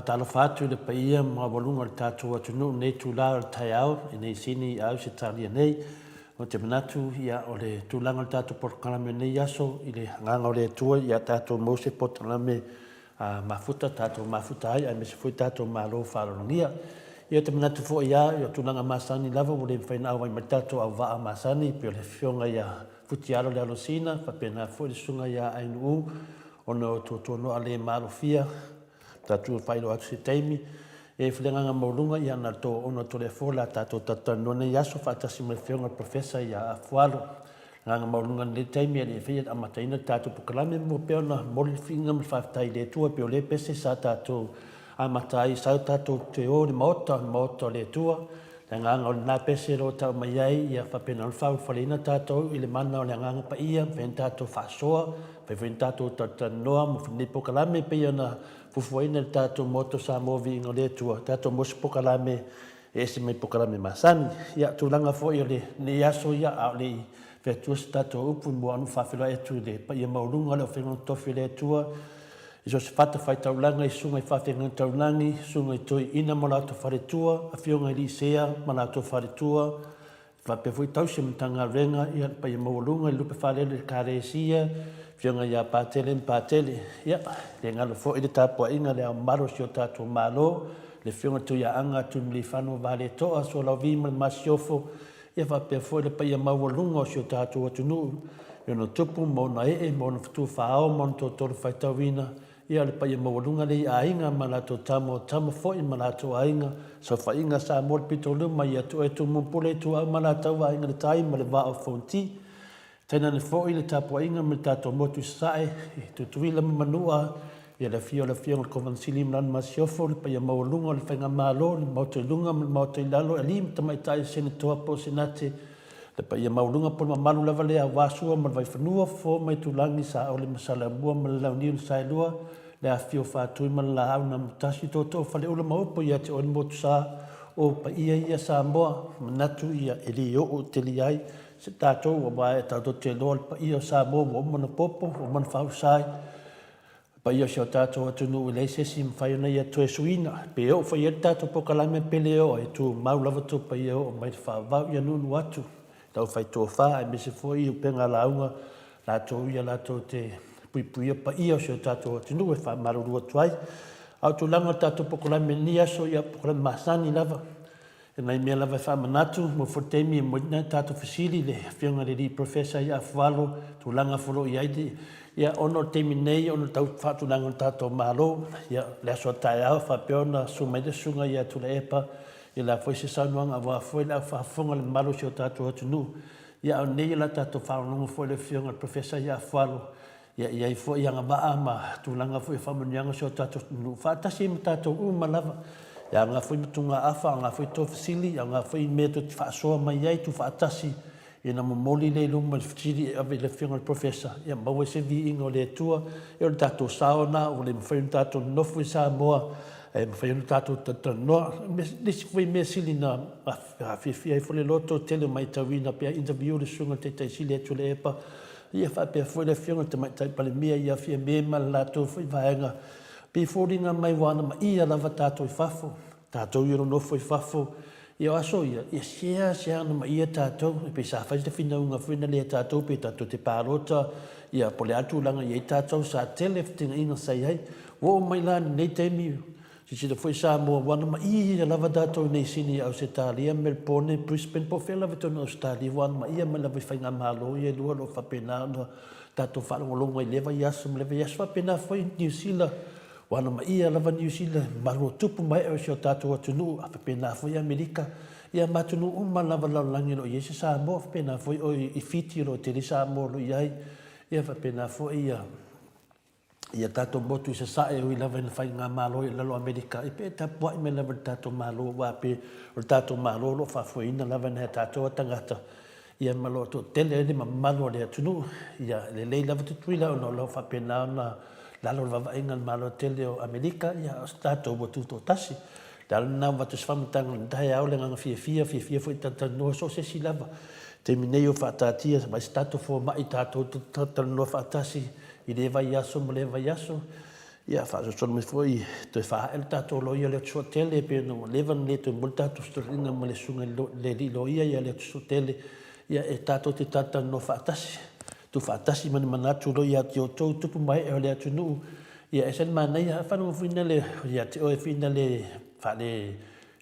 Faatalofa atu i le paia maualuga o le tatou atunuu i lenei itula o le taeao i nei Sini i Ausetalia nei. Ou te manatu ia o le tulaga o le tatou polokalame i lenei aso i le agaga o le Atua ia tatou maua se polokalame mafuta tatou mafuta ai aemaise foi tatou malo faaaloalogia. Ia ou te manatu foi lava ia o tulaga masani lava ua le mafai ona auai mai le tatou auvaa masani pei o le afioga ia Futialo Lealosina faapena foi le susuga ia Ainuu ona o tuatuanoa le malofia tatou faailoa atu se taimi. E i le agaga maualuga ia na to ona Toleafoa la tatou talatalanoa nei aso faatasi ma le afioga i le Professor ia Afualo. Agaga maualuga i lenei taimi e le i faia amataina le tatou polokalame mo pea ona momoli le fiiga ma le faafetai i le Atua e pei o lea pese sa tatou amata ai sa tatou te o i le maota, le maota o le Atua. Le agaga o lena pese o lo o tau mai ai ia faapena ona faaulufaleina tatou i le mana o le Agaga Paia, mafai ona tatou faasoa, mafai foi ona tatou talatalanoa mo lenei polokalame e pei ona fuafuaina e le tatou Maota o Samoa Viiga o le Atua, tatou maua se polokalame e ese mai polokalame masani. Ia, tulaga foi o lenei aso ia, a o le i fai atua se tatou upu, e mua ona ou faafeiloai atu i le paia maualuga o le aufaigaluega totofi a le Atua, i so o se fatafaitaulaga i susuga i faafeagaiga taulagi, susuga i toeaiina ma latou faletua, afioga i alii sea ma latou faletua, faapea foi tausi o Matagaluega, ia, le paia maualuga i le lupe faalele i le Ekalesia, afioga ia Patele ma Patele. Ia, le galo foi le tapuaiga a Le Ao Mamalu o si o tatou Malo, le afioga i le Tuiaana Tuimalealiifano Vaaletoa Sualauvi ma le Masiofo, ia faapea foi le paia maualuga o si o tatou atunuu i ona tupu ma ona ee ma ona fetufaao ma ona toatolu faitauina, ia o le paia maualuga lea i aiga ma latou tama o tama foi ma latou aiga, saofaiga a Samoa le pito luma ia te oe Tumua-ma-Pule, Ituau ma Alataua, Aiga i le Tai ma le Vaa o Fonoti. Tainane foi le tapuaiga mai le tatou motu i Sasae, i Tutuila ma Manua, ia le afio o le Afioga i le Kovana Sili ma lana Masiofo, le paia maualuga o le Faigamalo, le Maota i luga ma le Maota i lalo, alii ma tamaitai, Senetoa po o Senate, le paia maualuga po o le mamalu lava lea aua Sua ma le Vaifanua, Fofo ma Aitulagi, Saole ma Saleaaumua ma le Launiu na Saelua, le afifio o Faatui ma le Laau na Amotasi, Tootoo Faleula ma upu ia te oe le Motusa, o paia ia Samoa, manatu ia e le oo tele ai se tatou aua e tatou te iloa le paia o Samoa ua uma ona popo, ua uma ona faausai, le paia o si o tatou atunuu e leai se isi e mafai ona ia toe suiina. Pe oo foi i ai le tatou polokalame pe le oo, e tumau lava tou paia e oo mai i le faavavau. Ia nuunuu atu i lau faitofa aemaise foi upega lauga latou ia latou te puipuia paia o si o tatou atunuu e faamalulu atu ai. A o tulaga o le tatou polokalame i lenei aso, ia o polokalame masani lava. E nai mea lava e faamanatu, mo foi le taimi e momoli nai tatou fesili i le Afioga i le Alii Professor ia Afualo, tulaga foi o lo o i ai le, ia ona o le taimi nei ona o le tau faatulaga o le tatou Malo, ia le aso a taeao faapea ona susu mai le Susuga ia Tuilaepa i le a foi se saunoaga aua foi le au faafofoga le mamalu o si o tatou atunuu. Ia a o nei o le a tatou faalogologo foi i le Afioga i le Professor ia Afualo, Ia i ai foi agavaa ma tulaga foi o faamanuiaga o si o tatou atunuu faatasi ai ma tatou uma lava. Ia aoga foi motugaafa, aoga foi toafesili, aoga foi mea tou te faasoa mai ai, tuufaatasi ina momoli lea i luma i le fesili e ave i le Afioga i le Professor, ia maua ai se viiga o le Atua. Ia o le tatou sao lena ua le mafai ona tatou nonofo i Samoa ae mafai ona tatou talatalanoa. O le isi foi mea sili ona fiafia ai foi le loto, tele o matauina pea interview le Susuga i le Taitai Sili ia Tuilaepa, Ia faapea foi le Afioga i le Tamaitai Palemia ia Fiame ma le latou foi vaega, pei e foliga mai ua anamaia lava tatou i fafo, tatou ia nonofo i fafo, ia o aso ia, ia seasea anamaia tatou, e pei sa fai se finauga foi na lea tatou pe tatou te palota, ia po o le a le tulaga e i ai tatou, sa tele fetenaina sa i ai. Ua oo mai la i lenei taimi, Silasila foi Samoa, ua anamaia lava tatou i nei sini i Ausetalia, Melbourne, Brisbane, po o fea lava i totonu o Ausetalia, ua anamaia mai lava i faigamalo ia e lua o lo o faapena ona tatou faalogologo ai i lea vaiaso ma lea vaiaso. Faapena foi Niu Sila, ua anamaia lava Niu Sila i mamalu o tupu ma ee o si o tatou atunuu, a faapena foi Amerika, ia ma atunuu uma lava o le lalolagi o lo o i ai se Samoa, faapena foi i Fiti o lo o tele Samoa o lo o i ai, ia faapena foi ia tatou motu i Sasae, e ui lava ina faigamalo i lalo o Amerika, e pei e tapuai mai lava i le tatou Malo, aua pei o le tatou Malo o lo o faafoeina lava e nai a tatou a tagata, ia ma lo o toatele ai le mamalu o le atunuu. Ia, e lelei lava Tutuila ona o lo o faapena ona lalo o le vaavaaiga a le Malo tele o Amerika, ia o tatou ua tutoatasi. O le ala lena ua avatu se faamatalaga i le taeao, le agaga fiafia, fiafia foi e talatalanoa so o se isi lava. I le taimi nei ua faataatia, vaai se tatou fomai tatou te talatalanoa faatasi i lea vaiaso ma lea vaiaso. Ia, faasolosolo mai foi toe faaae le tatou loia Leatusuatele e pei ona ua leva ona le toe maua le tatou fesootaiga ma le susuga i le alii loia ia Leatusuatele, ia e tatou te talatalanoa faatasi, tuufaatasi ma ni manatu o lo o ia te outou tupu ma ee o le atunuu. Ia e ese le manaia, a faalogo foi lea ia te oe foi lea faale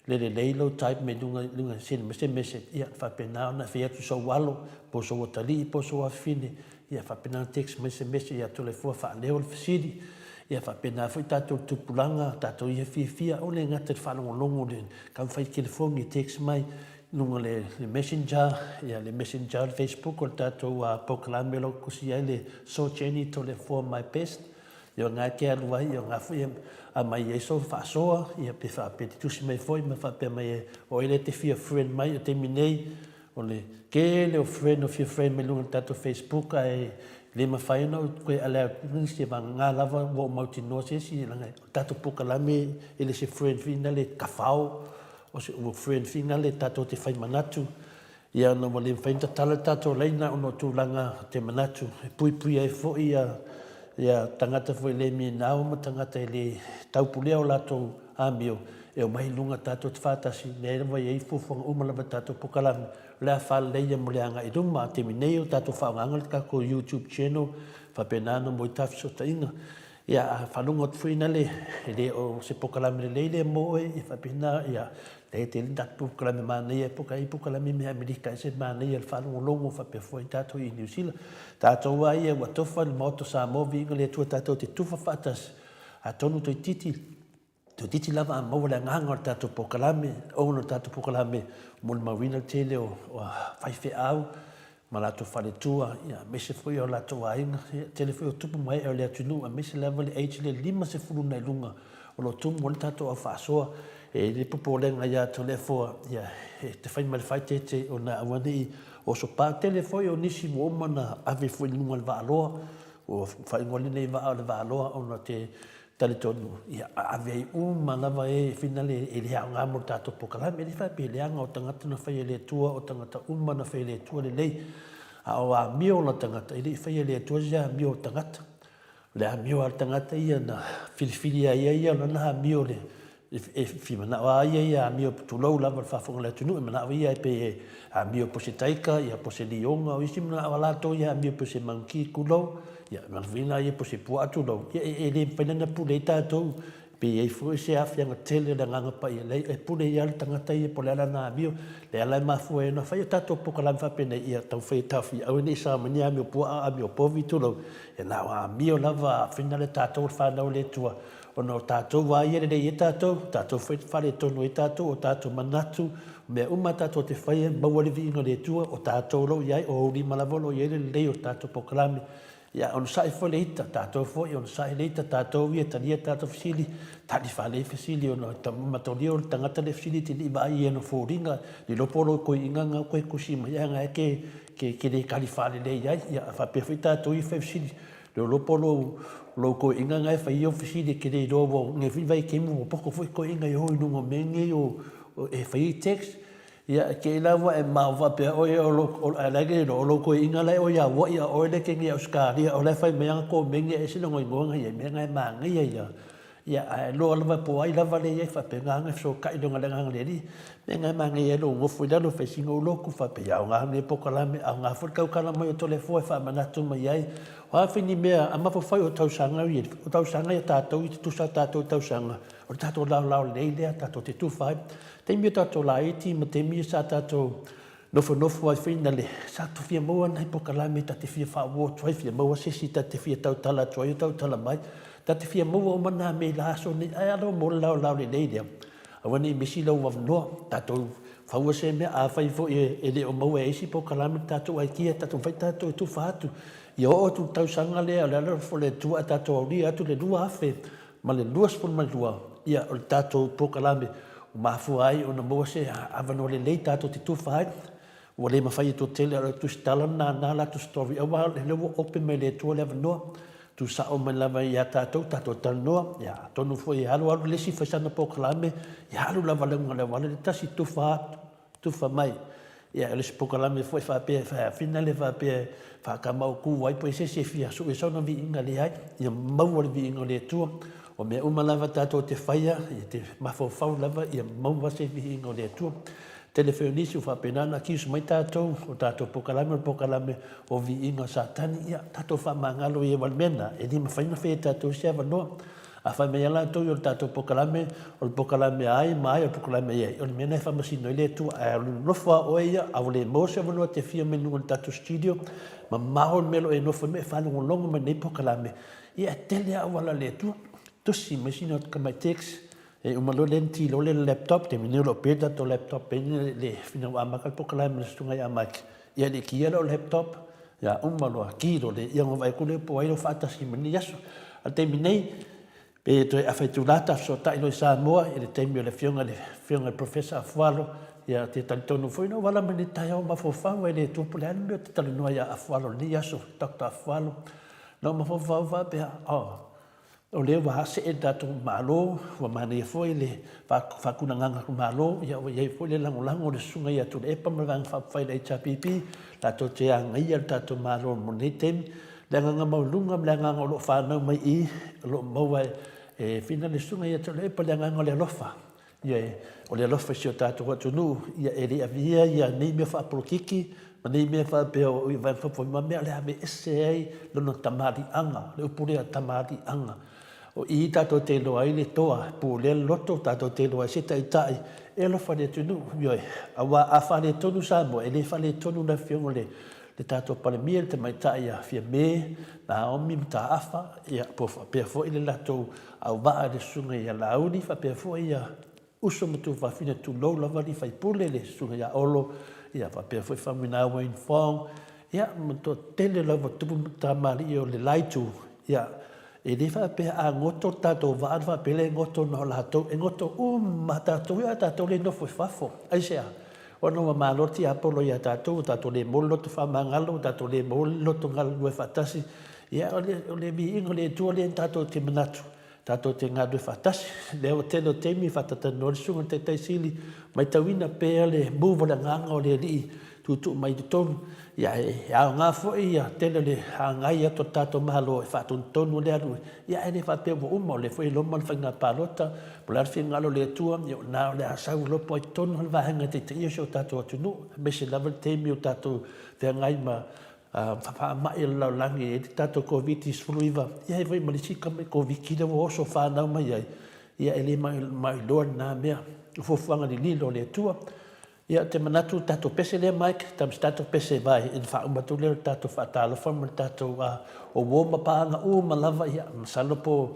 le lelei lou type mai luga i luga send mai se message, ia faapena ona e fai atu i sou alo po o sou atalii po o sou afafine, ia faapena ona text mai se message ia Toleafoa faaleo le fesili. Ia faapena foi tatou tupulaga, tatou ia fiafia, aua le gata i le faalogologo i le taumafai i telefoni e text mai i luga o le messenger, ia le messenger o le facebook o le tatou polokalame o lo o tusi ai le Sojeni Toleafoa my best. Ia o na e te alu ai, ia o na foi e aumai ai sou faasoa, ia pe faapea e te tusi mai foi ma faapea mai e o ai lea e te fia friend mai. O le taimi nei, o le tele o friend o fia friend mai luga o le tatou facebook ae le mafai ona ou toe allow atu nisi e vagana lava ua ou mautinoa se isi leaga o le tatou polokalame e le se friend foi lea tafao, o se ua friend foi lea tatou te fai manatu. Ia ona ua le mafai ona tatala le tatou laina ona o tulaga ou te manatu e puipui ai foi ia ia tagata foi le minao ma tagata e le taupulea o latou amio e omai i luga tatou te faatasi lea lava e i ai fuafuaga uma lava i tatou polokalame o le a faaleleia mo le agai i luma. A o le taimi nei o tatou faaaogaina le tatou YouTube channel faapena ona maua ai ta fesootaiga. Ia, a faalogo atu foi nale, e le o se polokalame lelei lea mo oe, ia faapena, ia, e tele ni tatou polokalame manaia e poka ai polokalame i mea Amerika, ese le manaia o le faalogologo faapea foi tatou i Niu Sila. Tatou lava ia ua tofa i le Maota o Samoa, viiga le Atua tatou te tufa faatasi, atonu toeitiiti, toeitiiti lava a maua le agaga o le tatou polokalame, ona o le tatou polokalame molimauina le tele o faifeau ma latou faletua, ia, aemaise foi o latou aiga, ia, tele foi o tupu ma ee o le atunuu, aemaise lava le age lea 50 na i luga o lo o tumu ai le tatou au faasoa. E i ai le popolega ia Toleafoa, ia, e te fai ma le faaeteete ona aua ne i oso pa. Tele foi o nisi ua uma ona ave foi i luga o le vaaloa, ua faaigoa lenei vaa o le vaaloa ona te talitonu, ia, a ave ai uma lava e finale e le aoga mo le tatou polokalame. E le faapea e leaga o tagata na faia e le Atua, o tagata uma na faia e le Atua lelei. A o amio o tagata, e le i faia e le Atua se amio o tagata. O le amio a le tagata ia na filifili ai e ia lana amio le e fia manao lava ia ia amio, tulou lava le faafofoga a le atunuu, e manao ia e pei e amio po o se taika, ia po o se lioga, o isi manao a latou ia amio po o se monkey, tulou, ia manaia ia po o se puaa, tulou. Ia e le mafai ona pule ai tatou, pe i ai foi se aafiaga tele o le Agaga Paia, leai, e pule ai lava le tagata ia po o le a lana amio, lea la e mafua ai ona fai a tatou polokalame faapenei, ia taumafai e taofia, aua ne i sao mai ni amio puaa, amio povi, tulou, ia na o amio lava a finagalo tatou o le fanau a le Atua, Ona o tatou a ia lelei ai tatou, o tatou foi e faaletonu ai tatou, o tatou manatu, o mea uma a tatou te faia, maua le viiga o le Atua, o tatou o lo o i ai, o ou lima lava o lo o i ai le lelei o le tatou polokalame. Ia onosai foi le ita, tatou foi, onosai le ita, tatou ia talia tatou fesili, tali faalelei fesili, ona mataulia o le tagata lea e fesili e te le i vaai i ana foliga, le iloa po o lou toeaina lena ua toe tusi mai ae na e ke le tali faalelei ai. Ia faapea foi tatou ia e fai fesili, Lolo po lou lou toeaina na e fai ia fesili e te le iloa ua nei foi vaitaimi ua poto foi toeaina e o i luga o mea nei o e fai ai text. Ia e te i la ua e maua faapea oe o lou ae la e le iloa o lou toeaina la e o i Hawaii a o oe lea e te nei i Ausetalia o la e fai mai ana komeni e ese lona igoa na i ai mea na e manaia ia. Ia, ae loa lava po o ai lava lea e i ai, faapena ona fesootai loa le Agaga o le Alii. Mea na e manaia ai lou nofo i lalo fai sina ou lotu, faapea, ia aoga lenei polokalame, aoga foi le tautala mai o Toleafoa e faamanatu mai ai. O a foi ni mea, a mafaufau o tausaga ia, o tausaga ia tatou ia, tutusa tatou i tausaga, o le tatou laolao lelei lea tatou te tufa ai. Taimi o tatou laiti ma taimi ia sa tatou Nofonofo ai foi na le, sa ta fia maua nai polokalame ta te fia faaauau atu ai, fia maua se isi ta te fia tautala atu ai o tautala mai. Ta te fia maua uma nā mea i la aso nei, ae alo mo le laolao lelei lea. Aua ne i misi lou avanoa, tatou faua se mea, afai foi e le o maua e isi polokalame le tatou aikia, tatou mafai tatou e tufa atu. Ia oo atu i le tausaga lea o le ala o le Atua ae tatou aulia atu le 2022, ia o le tatou polokalame ua mafua ai ona maua se avanoa lelei tatou te tufa ai. Ua le mafai e toatele a o le tusitala na nānā latou story aua o lea ua open mai e le Atua le avanoa, tuusao mai lava ia tatou, tatou talanoa, ia atonu foi e alu alu le isi fai sana polokalame, ia alu lava i luga o le auala le tasi, tufa atu, tufa mai. Ia, o le isi polokalame foi faapea e faiafina le faapea e faakamautu ai po o se isi e fia sue sona viiga, leai, ia maua le viiga o le Atua. O mea uma lava tatou te faia, ia te mafaufau lava ia maua se viiga o le Atua. Tele foi o nisi ua faapena ona accuse mai tatou, o tatou polokalame o le polokalame o viiga o Satani, ia tatou faamagalo ia, aua o le mea lena, e le mafai ona faia e tatou se avanoa. A fai mai lava latou o le tatou polokalame, o le polokalame a ai ma ai, o le polokalame e ai, o le mea lena e faamasino ai le Atua. Ae nofo lava oe ia, a ua le maua se avanoa e te afio mai i luga o le tatou studio, mamao le mea o lo o e nofo ai ma e faalogologo mai i lenei polokalame, ia e tele lava auala a le Atua. Tusi mai sina tamai text, e uma loa lea ona ti loa le laptop, taimi nei o lo o pe le tatou laptop e le ina ua amata le polokalame a le Susuga ia Mike, ia e le i kiia lau laptop, ia uma loa ki loa lea, ia ona vaai atu lea po o ai lea ua faatasi mai lenei aso. A o le taimi nei, pe toe afa itula ta fesootai loa i Samoa i le taimi o le Afioga i le Afioga i le Professor Afualo, ia ou te talitonu foi na ou ala mai i lenei taeao mafaufau ai le Atua po o le a le mea ou te talanoa ai ia Afualo i lenei aso, Doctor Afualo. Na ou mafaufau faapea, oh, O lea ua see le tatou Malo, ua manaia foi le faatulagaga Malo, ia ua i ai foi le lagolago o le Susuga ia Tuilaepa ma le Vaega Faaupufai a le HRPP, latou te agaia le tatou Malo mo lenei taimi. Le agaga maualuga ma le agaga o lo o fanau mai i i, o lo o maua e Fina le Susuga ia Tuilaepa le agaga o le alofa. Ioe, o le alofa i si o tatou atunuu, ia e le avea ia nei mea faapolokiki ma nei mea faapea o Vaega Faaupufai ma mea o le aveese ai lona tamaliiaga, le upu lea tamaliiaga. O i tatou te iloa ai le toa, e pulea le loto, tatou te iloa ai se taitai e alofa i le atunuu. Ioe, aua a faaletonu Samoa, e le faaletonu le afioga i le le tatou Palemia, le Tamaitai ia Fiame, Naomi Mataafa, ia, po faapea foi le latou auvaa i le Susuga ia Laauli, faapea foi ia uso ma tuafafine, tulou lava alii faipule, le Susuga ia Olo, ia faapea foi Faumuina Wayne Fong, ia, ma toatele lava tupu ma tamalii o le la itu, ia, e le faapea a goto le tatou vaa ona faapea lea e goto na o latou, e goto uma lava tatou ia, a tatou le nofo i fafo. Aisea? Ona ua malo le tiapolo ia tatou, ua tatou le maua le loto faamagalo, ua tatou le maua le loto galulue faatasi. Ia, o le, o le viiga o le Atua lea tatou te manatu, tatou te galulue faatasi. Lea ua tele o taimi e faatatalanoa ai le Susuga i le Taitai Sili, matauina pea le move o le agaga o le Alii tuutuu mai i totonu. Ia, e aoga foi ia tele o le agai atu o le tatou Malo e faatonutonu le alu, ia ae le faapea ua uma, o lea foi e loma le faiga palota, po o le a le finagalo o le Atua, ia o lena o le a sau lopo ai totonu le vaega e taitaia si o tatou atunuu, aemaise lava le taimi o tatou feagai ma faamai o le lalolagi e i ai le tatou Koviti-19, ia e foi ma le isi Koviti lea ua oso fanau mai ai, ia e le mailoa lena mea, o fuafuaga lililo a le Atua. Ia, ou te manatu le tatou pese lea Mike, tau se tatou pese vai ina faauma atu lea o le tatou faatalofa ma le tatou o uo ma paaga uma lava, ia, masalo po o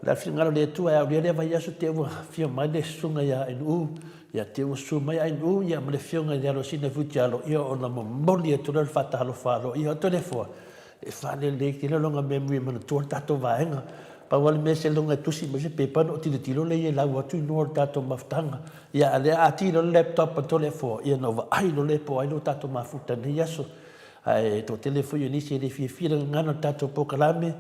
le a le finagalo o le Atua e aulia lea vaiaso te i ua afio mai le susuga ia Ainuu, ia te i ua susu mai Ainuu ia ma le afioga i le Alosina Fuitialo, ia ona momoli atu lea o le faatalofa aloaia atu Toleafoa. E faalelei tele lona mea mui e manatua le tatou vaega. Pau lava le mea seiloga e tusi mai se pepa ona ou tilotilo lea i ai e lau atu igoa o le tatou mafutaga. Ia a o lea a ti loa le laptop a Toleafoa, ia ona ou vaai loa lea po o ai lo tatou mafuta i lenei aso. Ae toatele foi o nisi e le fiafia i le gagana o le tatou polokalame,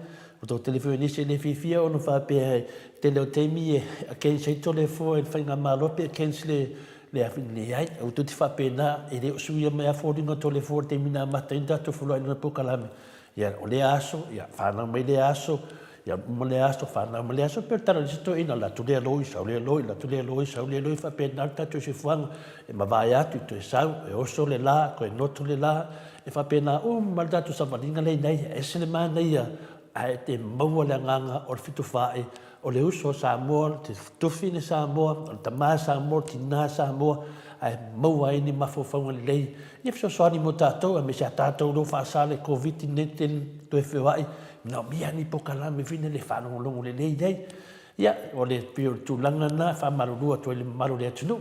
o toatele foi o nisi e le fiafia ona faapea e tele o taimi e against ai Toleafoa i le faigamalo pe against le Leai, aua tou te faapena, e le o suia mai lava foliga o Toleafoa i le taimi na amata ai ona tatou feloai i lona polokalame. Ia, o lea aso, ia, fanau mai lea aso, ia, uma lea aso, fanau mai lea aso, e pei o le tala a le isi toeaina, alu atu lea loi, sau lea loi, alu atu lea loi, sau lea loi, e faapena le tatou soifuaga, e mavae atu, toe sau, e oso le la, toe goto le la, e faapena uma le tatou savaliga lea i inei, e ese le manaia, ae te maua le agaga o le fitufaai O le uso a Samoa, o le tufine Samoa, o le tama Samoa, o le tina Samoa, ae maua ai ni mafaufauga lelei ia fesoasoani mo tatou, aemaise a tatou o lo o faasa le Koviti lenei te toe feoai, manaomia ni polokalame foi lele e faalogologo lelei ai. Ia, o le pei o le tulaga lena e faamalulu atu ai i le mamalu o le atunuu.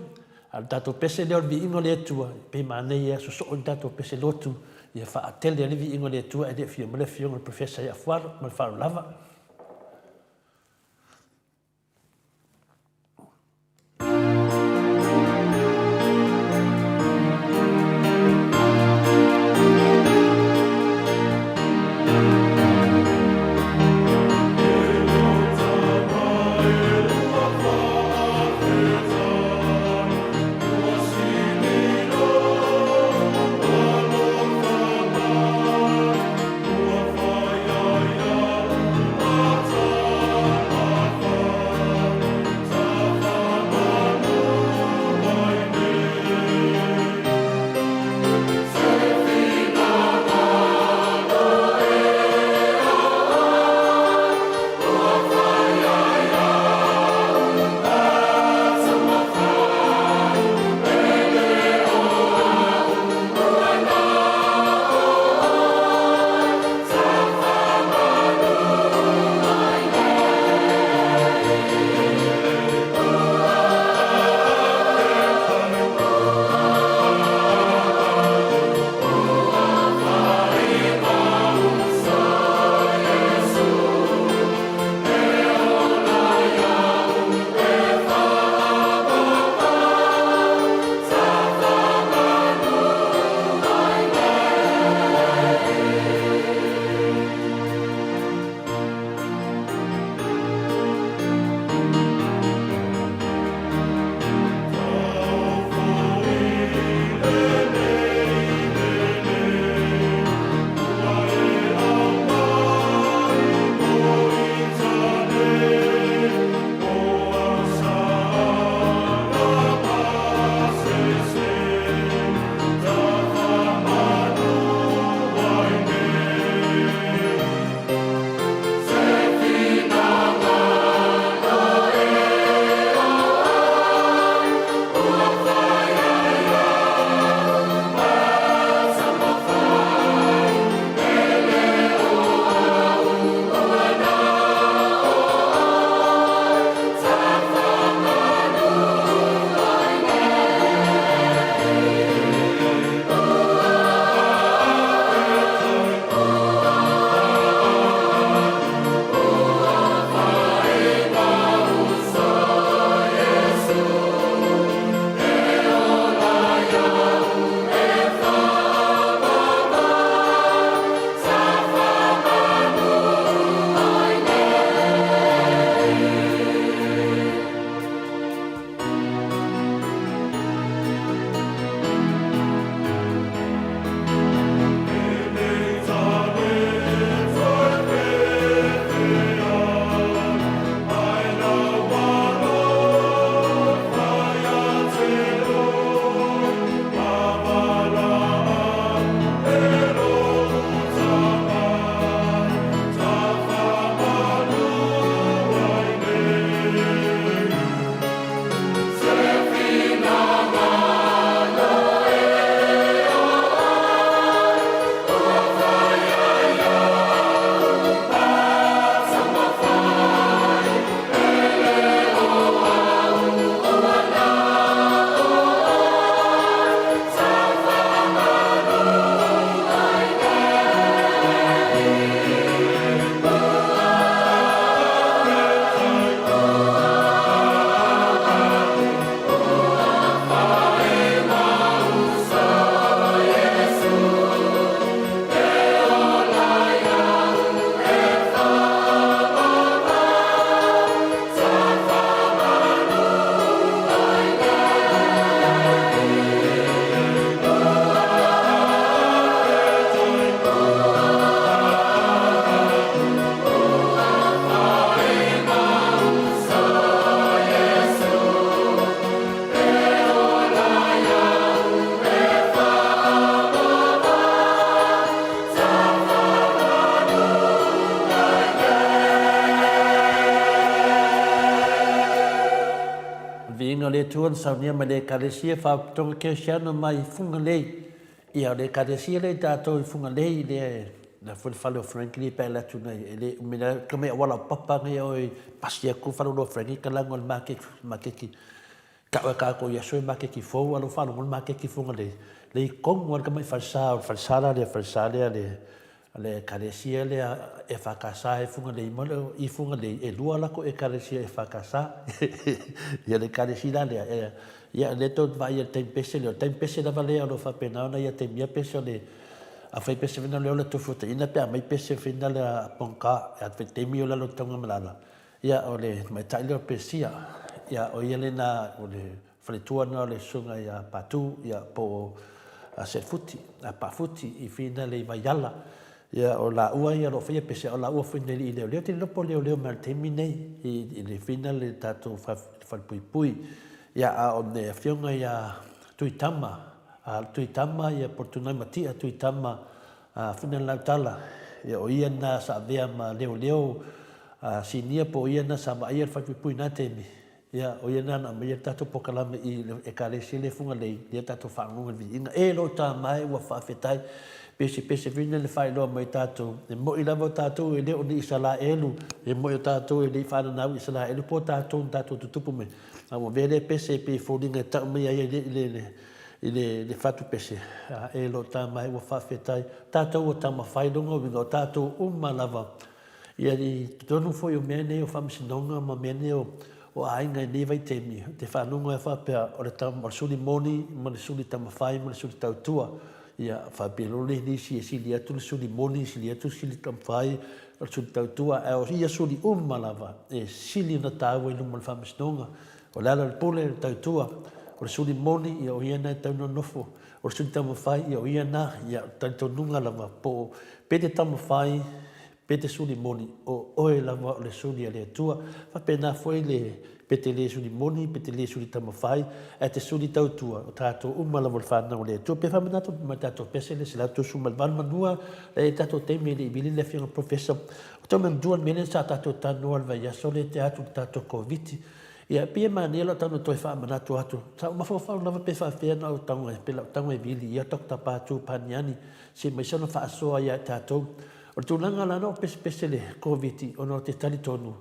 A o le tatou pese lea o le viiga o le Atua, pe manaia e sosoo ni tatou pese lotu, ia faatele ai le viiga o le Atua ae le afio mai le Afioga i le Professor ia Afualo. Ma le faaaloalo lava. Atua na saunia mai le Ekalesia Faapotopotoga Kerisiano mai Fugalei. Ia, o le Ekalesia lea i tatou i Fugalei lea e na foi le fale o Frankie pe ala atu nei e le umi la ka mai auala o papa nei oi pasi atu fale o Frankie ka lago le maketi maketi tau e tatou i aso e maketi fou alo faalogo le maketi Fugalei le i tonu lava le tamai falesa o le falesa la lea falesa lea le le Ekalesia lea EFKS e Fugalei ma le i Fugalei, e lua latou Ekalesia EFKS. Ia le Ekalesia la lea, e, ia lea tou te vaai i le taimi pese lea, o le taimi pese lava lea o lo o faapena ona ia taimia pese o le afai pese fina lea o le tofuataiina pe aumai pese fina lea pongka, e atu taimi o lalo o le taugamalala, ia o le tamaitai lea o Pesia, ia o ia lena o le faletua lena o le susuga ia Patu, ia po o Selefuti, a Paafuti i fina le i Vaiala. Ia o laua ia o lo o faia pese, o laua foi nei i leoleo. Te iloa po o leoleo mai le taimi nei i le fina le tatou falepuipui. Ia a o le afioga ia Tuitama, a Tuitama ia po o Tunaimatia Tuitama a fina le Lautala, ia o ia na sa avea ma leoleo a sinia po o ia na sa vaaia le falepuipui i na taimi. Ia, o ia lena na aumaia le tatou polokalame i le Ekalesia lea e Fugalei, lea tatou faalogo i le viiga. E lou tama e, ua faafetai. Pesepese foi lea na faailoa mai tatou, e moni lava o tatou e le o ni Isalaelu, e moni o tatou e le i faananau i Isalaelu po o tatou na tatou tutupu mai, a ua avea lea pese e pei e foliga e tau mai ai i le fatu pese. A e lou tama e, ua faafetai. Tatou ua taumafai lona uiga, o tatou uma lava Ia, i totonu foi o mea nei o faamasinoga ma mea nei o aiga i lenei vaitaimi, ou te faalogo ai faapea, o le o le suli moni ma le suli taumafai ma le suli tautua. Ia, faapea loa le nisi e sili atu le suli moni, sili atu le suli taumafai, o le suli tautua, ae o ia suli uma lava e sili ona taua i luma o le faamasinoga. O le ala o le pule, o le tautua, o le suli moni, ia o ia lena e tatau ona nofo. O le suli taumafai, ia o ia lena, ia o le talitonuga lava po o pe te taumafai, Pe te suli moni, o oe lava o le suli a le Atua. Faapena foi le, pe te le suli moni, pe te le suli taumafai, ae te suli tautua, o tatou uma lava o le fanau a le Atua. Pe faamanatu mai tatou pese le 138 manua, e i ai tatou taimi e le i vili le afioga Professor. O tau manatua le mea lea sa tatou talanoa i le vaiaso lea tea atu i le tatou Koviti. Ia, e pei e manaia lau tago toe faamanatu atu. Sa ou mafaufau lava pe faapefea ona ou tago, pe lau tago e vili ia Doctor Patu Paniani, se i mai sana faasoa ia i tatou. O le tulaga la na ou pesepese le Koviti ona ou te talitonu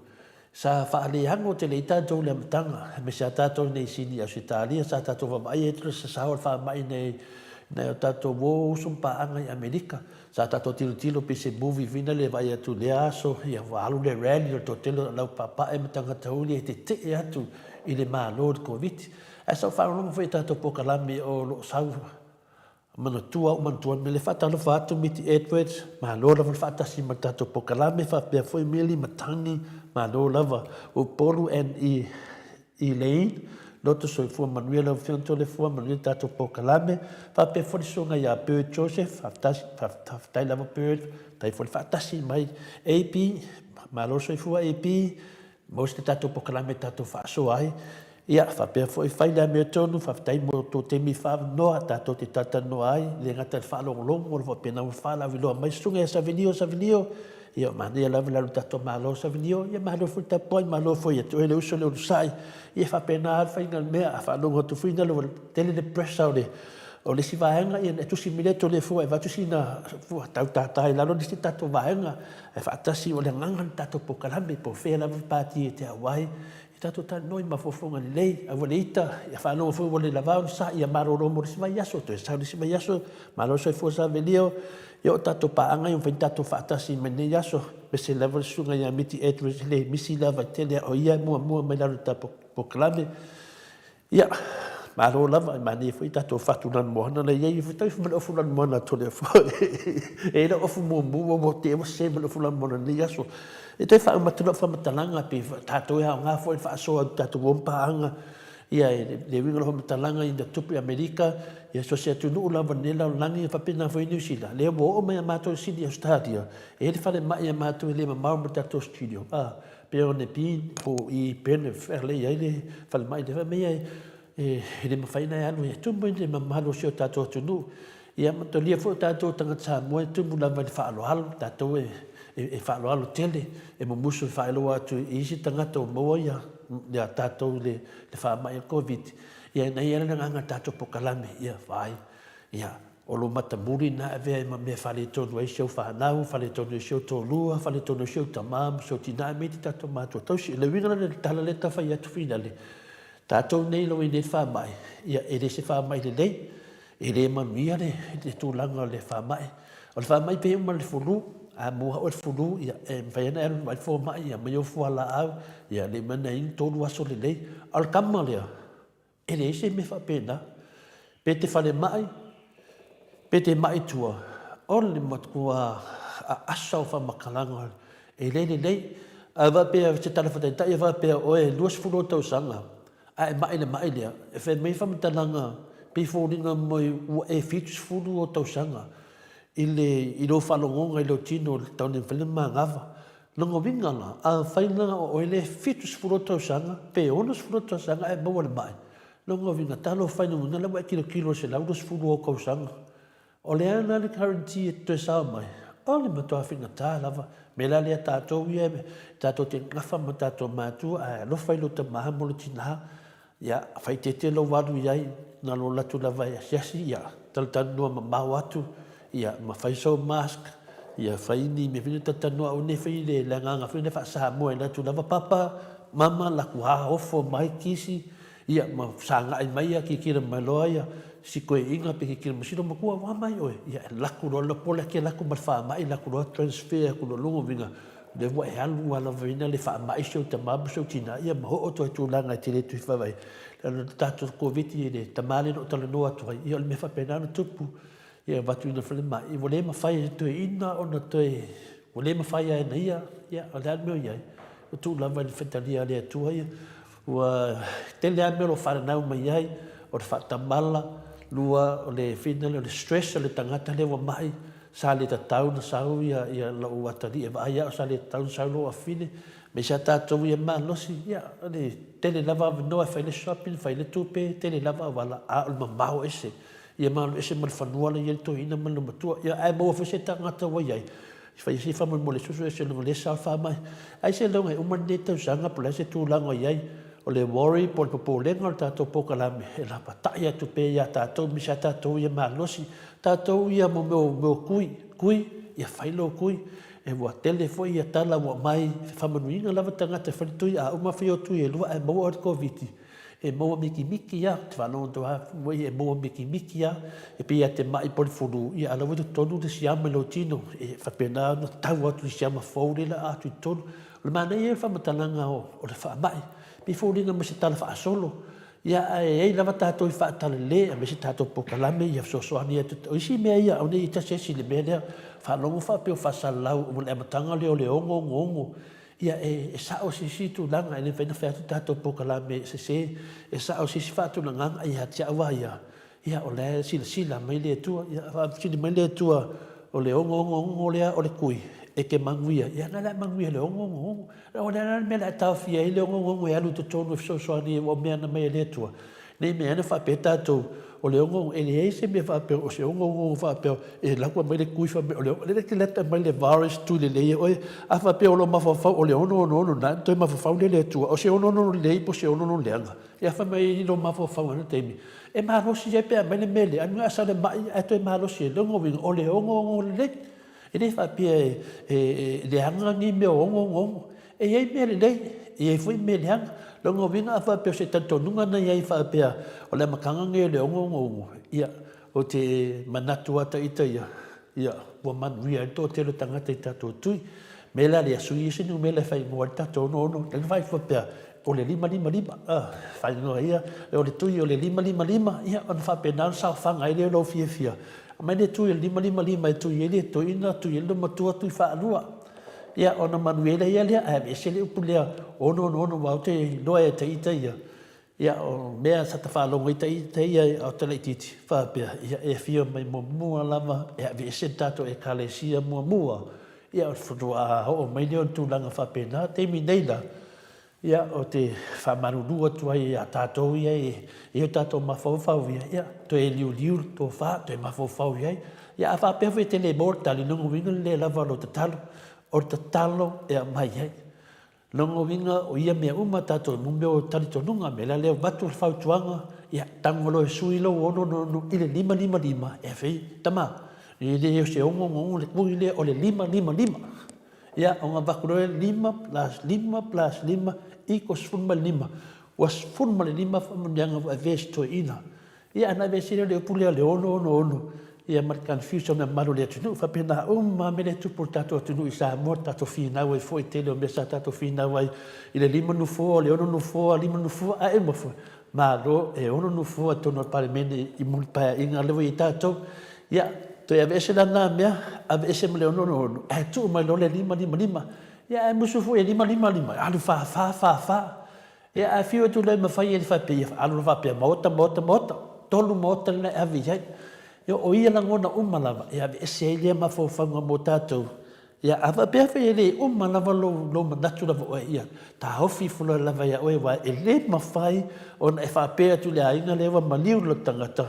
sa faaleano tele ai tatou i le amataga, aemaise lava tatou i nei Sini i Ausetalia, sa tatou vaavaai ai le sasao o le faamai i nai o tatou uo, uso ma paaga i Amerika. Sa tatou tilotilo pei se movie foi lea e vaai atu i lea aso, ia ua alu le rally o le toatele o laupaapae ma tagata uli e tetee atu i le Malo i le Koviti. Ae sa ou faalogologo foi i tatou polokalame o lo o sau Manatua ou manatua le mea lea. Faatalofa atu Miti Edwards, malo lava le faatasi ma le tatou polokalame, faapea foi Mili ma Tani, malo lava. Upolu and Elaine, loto soifua manuia lau Afioga Toleafoa, manuia le tatou polokalame. Faapea foi le susuga ia Bird Joseph, faafetai lava Bird, faafetai foi le faatasi mai. AP, malo le soifua AP, Maua se tatou polokalame e tatou faasoa ai. Ia, faapea foi, fai le amiotonu, faafetai mo tou taimi faavanoa tatou te talatalanoa ai, e le gata i le faalogologo, o lo o faapena ona faalauiloa mai. Susuga ia Savelio, Savelio, ia, manaia lava le alu tatou Malo Savelio, ia malo foi le tapuai, malo foi ia te oe le uso le onosai. Ia, e faapena lava le faiga o le mea, a faalogo atu foi ua tele le pressure o le O le isi vaega, ia, e tusi mai lea Toleafoa e avatu sina fua tau tātā i lalo le isi tatou vaega, ae faatasi o le agaga le tatou polokalame, po o fea lava le pati e te auai, ia tatou talanoa i mafaufauga lelei, aua le ita, ia faalogo foi ua le lava ona sa, ia malolo mo le isi vaiaso, toe sau le isi vaiaso, malo le soifua Savelio, ia o tatou paaga ia ua mafai ona tatou faatasi mai lenei aso, aemaise lava le susuga ia Miti Edwards e le misi lava i tele, o ia e muamua mai lalo i le tatou polokalame. Ia, malo lava, e manaia foi tatou fatu lanumoana na i ai foi tau ma le ofu lanumoana a Toleafoa. E i ai ofu mumu ua te ua se ma le ofu lanumoana nei aso. E toe faauma atu lau faamatalaga pe tatou e aoga foi le faasoa i tatou uo ma paaga. Ia, le uiga o lau faamatalaga ina tupu i Amerika, ia so o se atunuu lava i lenei lalolagi e faapena foi i Niu Sila, lea ua oo mai ia matou i Sini Ausetalia, e i ai le falemai a matou e le mamao ma le tatou studio. Pe o Nepi po o i Penrith lea e i ai le falemai lea, fai mai e le mafai ona e alu e tumu i le mamalu o si o tatou atunuu. Ia matalia foi o tatou tagata Samoa e tumu lava i le faaaloalo, tatou e e faaaloalo tele, e mumusu e faailoa atu i isi tagata ua maua ia ia tatou i le le faamai o le Koviti, ia ina ia le agaga tatou polokalame, ia vaai, ia o lou matamuli lena e avea ai ma mea e faaletonu ai si ou fanau, faaletonu ai si ou toalua, faaletonu ai si ou tama ma si ou tina aemaise tatou matua tausi. O le uiga la o le tala lea e tau fai atu finale, tatou nei o lo o i ai nei le faamai, ia e le se faamai lelei, E le manuia le tulaga o le faamai. O le faamai pei uma le fulu, a maua oe le fulu, ia, e mafai ona e alu e vaai le fomai, ia aumai ou fualaau, ia le mea na inu 3 aso lelei. A o le kama lea, e leai se mea faapena. Pe te falemai, pe te mai i tua, o le matua aasa o faamatalaga e le lelei. A faapea, se tala faataitai, a faapea o oe e 20 ou tausaga, A e mai i le mai lea, e fai mai faamatalaga pei foliga mai ua e 70 ou tausaga i le i lou faalogoga i lou tino tau le mafai ona manava. Lona uiga la, afai la o oe lea e 70 ou tausaga pe 60 ou tausaga ae maua i le mai, lona uiga, talofa e, lona uiga la ua e tilotilo i le 120 ou tausaga. O le a la le guarantee e te toe sao mai? O le matua faigata lava. Mea la lea tatou ia tatou te gafa ma tatou matua ae alofa i lou tama ma lou tina, ia faaeteete lou alu i ai, na lou alu atu lava e asiasi, ia talatalanoa mamao atu, ia ma fai sou mask, ia fai ni mea foi lea talatalanoa aua ne i fai le agaga foi lea faa-Samoa e alu atu lava papa, mama, laku ofo mai kisi, Ia, ma sagai mai ia, kikila mai loa ia si toeaina pe kikila mai, silo matua ua mai oe. Ia, e laku loa le pole ake laku ma le faamai, laku loa transfer atu loa lona uiga, o lea ua e alu lava ina le faamai si ou tama ma si ou tina, ia ma oo atu i tulaga e te le toe vaavaai. O le tatou Koviti i le tama lea na ou talanoa atu ai, ia o le mea faapena na tupu. Ia avatu i le falemai, ua le mafai e le toeaina ona toe, ua le mafai lava e na ia, ia o le a le mea o i ai, ua tuu lava i le faitalia a le Atua ia. Ua tele lava mea o lo o fananau mai ai, o le faatamala, lua o le fina lea o le stress o le tagata lea ua mai, sa le tatau ona sau ia, ia lou atalii e vaai au, sa le tatau ona sau lou afafine, aemaise lava tatou ia malosi, ia o le tele lava avanoa e fai ai le shopping, fai ai le tupe, tele lava auala, a o le mamao ese. Ia malu ese ma le fanua la e i ai le toeaina ma le matua. Ia ae maua foi se tagata ua i ai, e fai si faamolemole susu ese lona lea sao faamai. Ai se loga e uma lenei tausaga po o le a se tulaga o i ai, o le worry po o le popolega o le tatou polokalame e lapatai atu pea ia tatou aemaise lava tatou ia malosi, tatou ia mo mea o mea o kui, kui, ia fai lou kui. E ua tele foi ia tala ua aumai, faamanuiina lava tagata e fai le tui, a uma fai o tui e lua ae maua oe i le Koviti, E maua mikimiki lava, ou te faalogo atu lava foi e maua mikimiki lava, e pei lava e te mai po o le fulu, ia a o la ua i totonu le siama i lou tino, e faapena ona tau atu i le siama fou lea o le a atu i totonu. O le manaia ia o le faamatalaga o le faamai, e pei e foliga mai o se tala faasolo, ia ae i ai lava tatou i faatalale aemaise tatou polokalame ia fesoasoani atu. O isi mea ia, aua ne i tasi asi i le mea lea, faalogo faapea o faasalalau o le amataga lea o le 6 6 6, Ia, e sao se isi tulaga, e le mafai ona fai atu tatou polokalame sese, e sao se isi faatulagaga ia te au lava ia, ia o la e silasila mai le Atua. Ia faafesili mai le Atua, o le 6 6 6 lea o le kui e te manuia, ia na o le a manuia i le 6 6 6. O le a la le mea o le a taofia ai le 6 6 6 e alu i totonu e fesoasoani aua o mea na aumai e le Atua? Ne i meaane faapea tatou, o le 6 6 e leai se mea faapea o se 6 6 faapea e alu atu aumai le tui fai mai o le 6, lea e te alu atu aumai le virus tui lelei e oe. A faapea o lou mafaufau o le 6 6 6 lena, ona toe mafaufau lea i le Atua, o se 6 6 lelei po o se 6 6 leaga. Ia fai mai i lou mafaufau i lena taimi, e malosi ai pe a aumai le mea lea, ailoga a sau le mai ae toe malosi ai. Lona uiga, o le 6 6 lelei. E le faapea e leaga ni mea o 6 6 6. E i ai mea lelei, e i ai foi mea leaga. Lona uiga a faapea o se talitonuga na i ai faapea o le amataga lenei o le 6 6 6, ia, ou te manatu lava ita ia, ia, ua manuia ai le toatele o tagata i tatou tui. O le mea la lea, sui ia se numera e faaigoa ai le tatou 6 6, lea na fai faapea o le 5 5 5, a, faaigoa ia o le tui o le 5 5 5, ia, ona faapena ona saofaga ai lea o lou fiafia. Aumai le tui o le 5 5 5 e tui ai le toeaina, tui ai le matua, tui faalua. Ia, ona manuia ai lea, ae aveese le upu lea 6 6 6, aua ou te iloa e ita ia, ia, o mea sa ta faalogo ai ita ia a o ta laitiiti, faapea, ia, e afio mai muamua lava e aveese le tatou Ekalesia muamua, ia ona faatoa oo mai lea o le tulaga faapena. O le taimi nei la, Ia, ou te faamalulu atu ai ia tatou ia e i ai o tatou mafaufau ia, ia, toe liuliu le tofa, toe mafaufau i ai. Ia, a faapea foi e te le maua le tali, lona uiga e le lava lou tatalo. O le tatalo e aumai ai. Lona uiga o ia mea uma tatou, mo mea o talitonuga, mea la lea e avatu le fautuaga, ia, tago loa e sui lou 6 6 i le 5 5 5, e fai, tama, e le o se 6 6 le kui lea, o le 5 5 5. Ia, ona avatu loa lea, lima plus lima plus lima equals 15. Ua 15 faamanuiaga ua avea e si toeaina. Ia, ana aveese lea o le upu lea o le ono ono ono, ia ma le confuse o le mamalu o le atunuu. E faapena uma lava mea lea e tupu i le tatou atunuu i Samoa, le tatou finau ai foi i le tele o mea sa tatou finau ai i le lima nofoa, o le ono nofoa, lima nofoa, ae uma foi, Malo, e ono nofoa i totonu o le Palemene i Mulipaeaiga lea ua i ai tatou. Ia, toe aveese la na mea, aveese ma le ono ono ono, ae tuu mai loa le lima lima lima. Ia, ae musu foi e lima lima lima, alu fa fa fa fa. Ia, ae fiu atu loa e mafai e le faapea, ia alu loa faapea, maota, maota, maota. Tolu maota lena e ave i ai. Ia, o ia lagona uma lava e aveese ai lea mafaufauga mo tatou. Ia, a faapea foi e le uma lava lou, lou manatu lava oe, ia, taofi ifo loa lava iā oe, aua e le mafai ona e faapea atu i le aiga lea ua maliu lou tagata,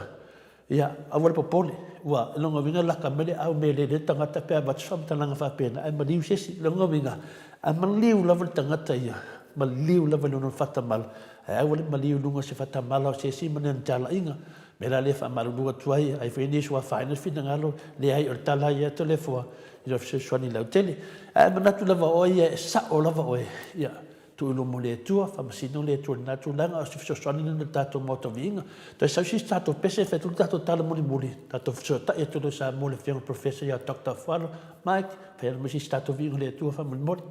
ia, aua le popole, ua, i lona uiga laka mai le au melei le tagata pe a avatu se faamatalaga faapena, ae maliu se isi. I lona uiga, a maliu lava le tagata ia, maliu lava i lona fatamala, ae aua le maliu i luga o se fatamala o se isi ma ni ana talaiga. Mea la lea e faamalulu atu ai, ai foi nisi ua afaina le finagalo, leai o le tala lava ia Toleafoa, i lou fesoasoani lautele. Ae manatu lava oe ia e sao lava oe, ia, tuu i luma o le Atua, faamasino le Atua i lena tulaga, o se fesoasoani lena i le tatou Maota Viiga. Toe sau se isi tatou pese e fai atu le tatou tala mulimuli, tatou fesootai atu loa i Samoa i le Afioga i le Professor ia Doctor Afualo Mike, fai atu ma se isi tatou viiga o le Atua faamolemole.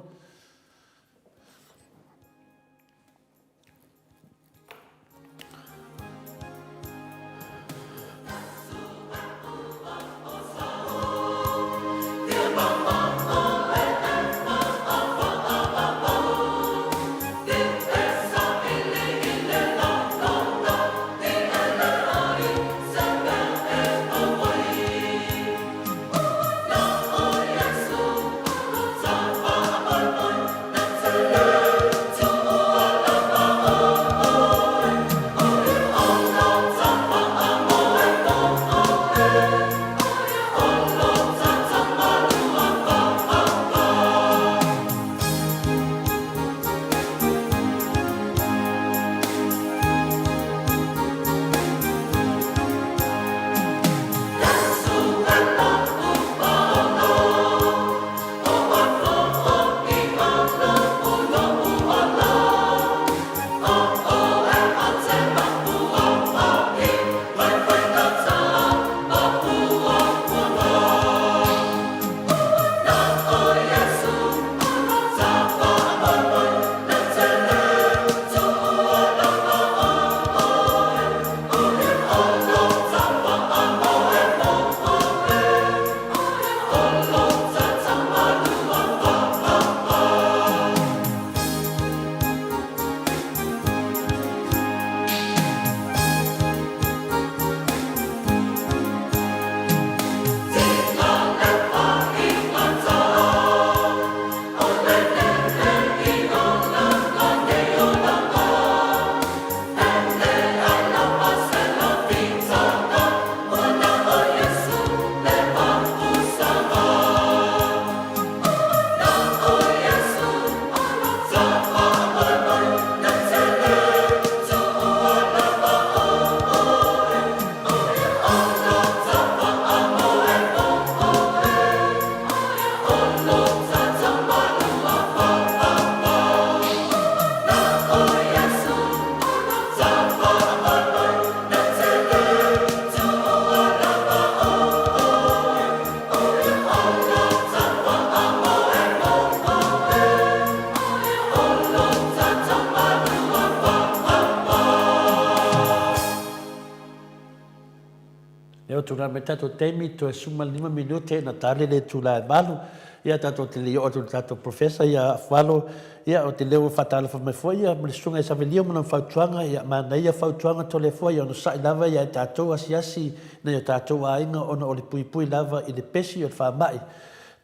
Lea ua tulai mai tatou taimi, toe 15 minute ona tali le itula e 8. Ia tatou te le i oo atu i le tatou Professor ia Afualo, ia ou te leo ua faatalofa mai foi ia ma le Susuga ia Savelio ma lana fautuaga, ia manaia fautuaga Toleafoa ia onosai lava ia i tatou asiasi nai o tatou aiga ona o le puipui lava i le pesi o le faamai.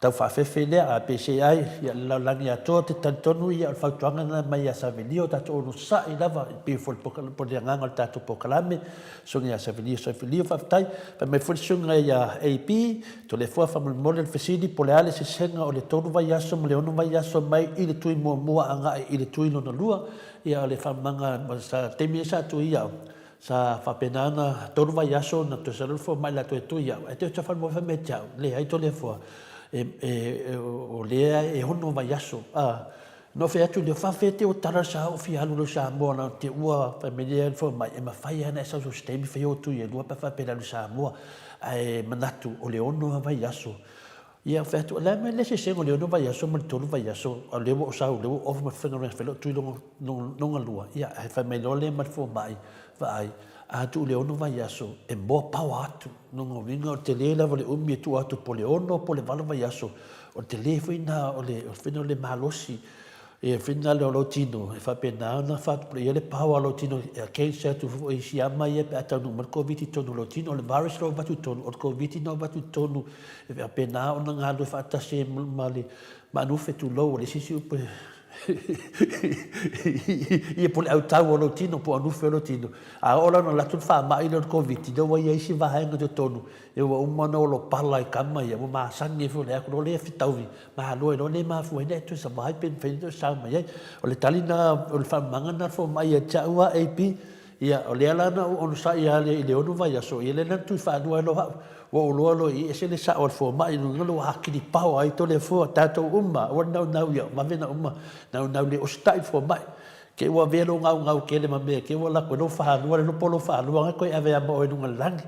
tau faafefe lea, a pese ai, ia, le lalolagi atoa, ou te talitonu, ia, o le fautuaga lena mai ia Savelio, tatou onosai lava, e pei foi o le agaga o le tatou polokalame, susuga ia Savelio Savelio, faafetai. Fai mai foi le susuga ia AB, Toleafoa, faamolemole le fesili, po o le a le sesega o le 3 vaiaso ma le 6 vaiaso mai i le tui muamua agai i le tui lona lua? Ia, o le faamalamalamaga, sa taimi lea sa tui au, Sa faapena ona tolu vaiaso na toe sau fomai la toe tui au, ae toe faamoemoe fai mai ia te au, leai Toleafoa, o lea e ono vaiaso. Na ou fai atu lea, faafefea te ua tala sa ou fia alu loa i Samoa na te ua fai mai lea le fomai, e mafai lava ona e sau so o se taimi fai ou tui e lua pe a faapea e te alu i Samoa. Ae manatu o le ono vaiaso. Ia ou fai atu, o le a le mea le eseesega o le ono vaiaso ma le tolu vaiaso, a o lea ua ou sau, o lea ua off ma le faigaluega e fai lou tui lona lua. Ia, ae fai mai loa lea ma le fomai, vaai, a tuu i le ono vaiaso, e more power atu. Lona uiga o le tele lava o le umi e tuu atu po o le ono po o le valo vaiaso, o le tele foi lena o le faiga o le malosi. Ia fina lea o lou tino, e faapena ona faatupulaia le power o lou tino e against atu foi i siama ia pe a taunuu mai le Koviti i totonu o lou tino. O le virus o lo o avatu i totonu, o le Koviti na avatu i totonu, e faapena ona galulue faatasi ai ma le maanufe, tulou, o le isi isi upu ia po o le autau o lou tino po o anufe o lou tino. A oo la ona alu atu le faamai lea o le Koviti, lea ua i ai isi vaega i totonu, ia ua uma ona olopala i tama ia, ua masani ai foi i le atu loa lea fetaui Malo ai loa le mafua ai na e toe survive pe mafai ona toe sao mai ai. O le tali na, o le faamamaga na fomai ia te au a AP, ia o lea la na ou onosai lava i le 6 vaiaso, ia lea la na tui faalua ai loa au. Ua ou iloa loa i i e ese le sao a le fomai, lona uiga ua atili pao ai Toleafoa, tatou uma, aua le naunau ia vave ona uma, naunau le ositai le fomai. Te i ua avea lou gaugau tele ma mea te i ua alu atu ai lou falua, le iloa po o lou falua na toe ave lava ma oe i luga o le lagi.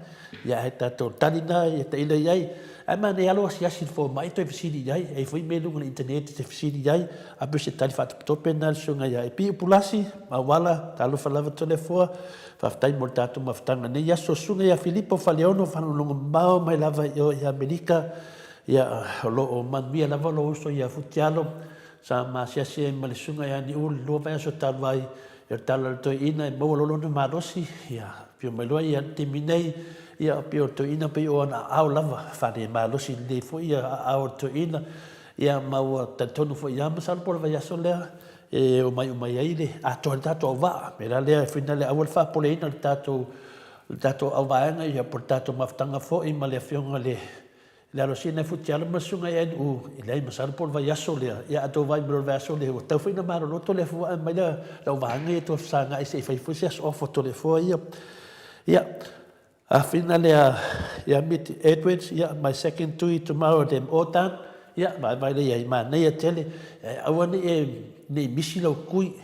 Ia ae tatou tali na ia tailo i ai. Ae manaia lava lou asiasi i le fomai toe fesili i ai, e i ai foi mea i luga o le internet e te fesili i ai, a pei o se tali faatopetope lena i le susuga ia Epi Upulasi, Mauala, talofa lava Toleafoa, faafetai mo le tatou mafutaga i lenei aso. Susuga ia Filipo Faleono, faalogologo mamao mai lava i o i Amerika, ia o lo o manuia lava lou uso ia Futialo, Sa ma asiasi ai ma le Susuga ia Niu i le lua vaiaso talu ai, ia o le tala a le toeaina e maua loa lona malosi, ia afio mai loa ia le taimi nei, ia pei o le toeaina pei o ana aao lava, faale-malosi lelei foi ia aao o le toeaina, ia ma ua talitonu foi ia masalo po o le vaiaso lea e omai uma ai le atoa ai le tatou auvaa. O le mea la lea e fina le aua le faapopoleina le tatou le tatou auvaega ia po o le tatou mafutaga foi ma le Afioga i le Le alo sina e futialo ma le susuga ia NU, e leai masalo po o le vaiaso lea, ia a outou vaai mai loa i le vaiaso lea, ua tatau foi ona malolo Toleafoa ae aumai lau vaega ia toe fesagai se i fai foi se aso off o Toleafoa ia. Ia, afina lea ia Mitty Edwards, ia, my second tui tomorrow them all done, ia, vaevae lea i ai, manaia tele, aua ne i e, ne i misi lau tui,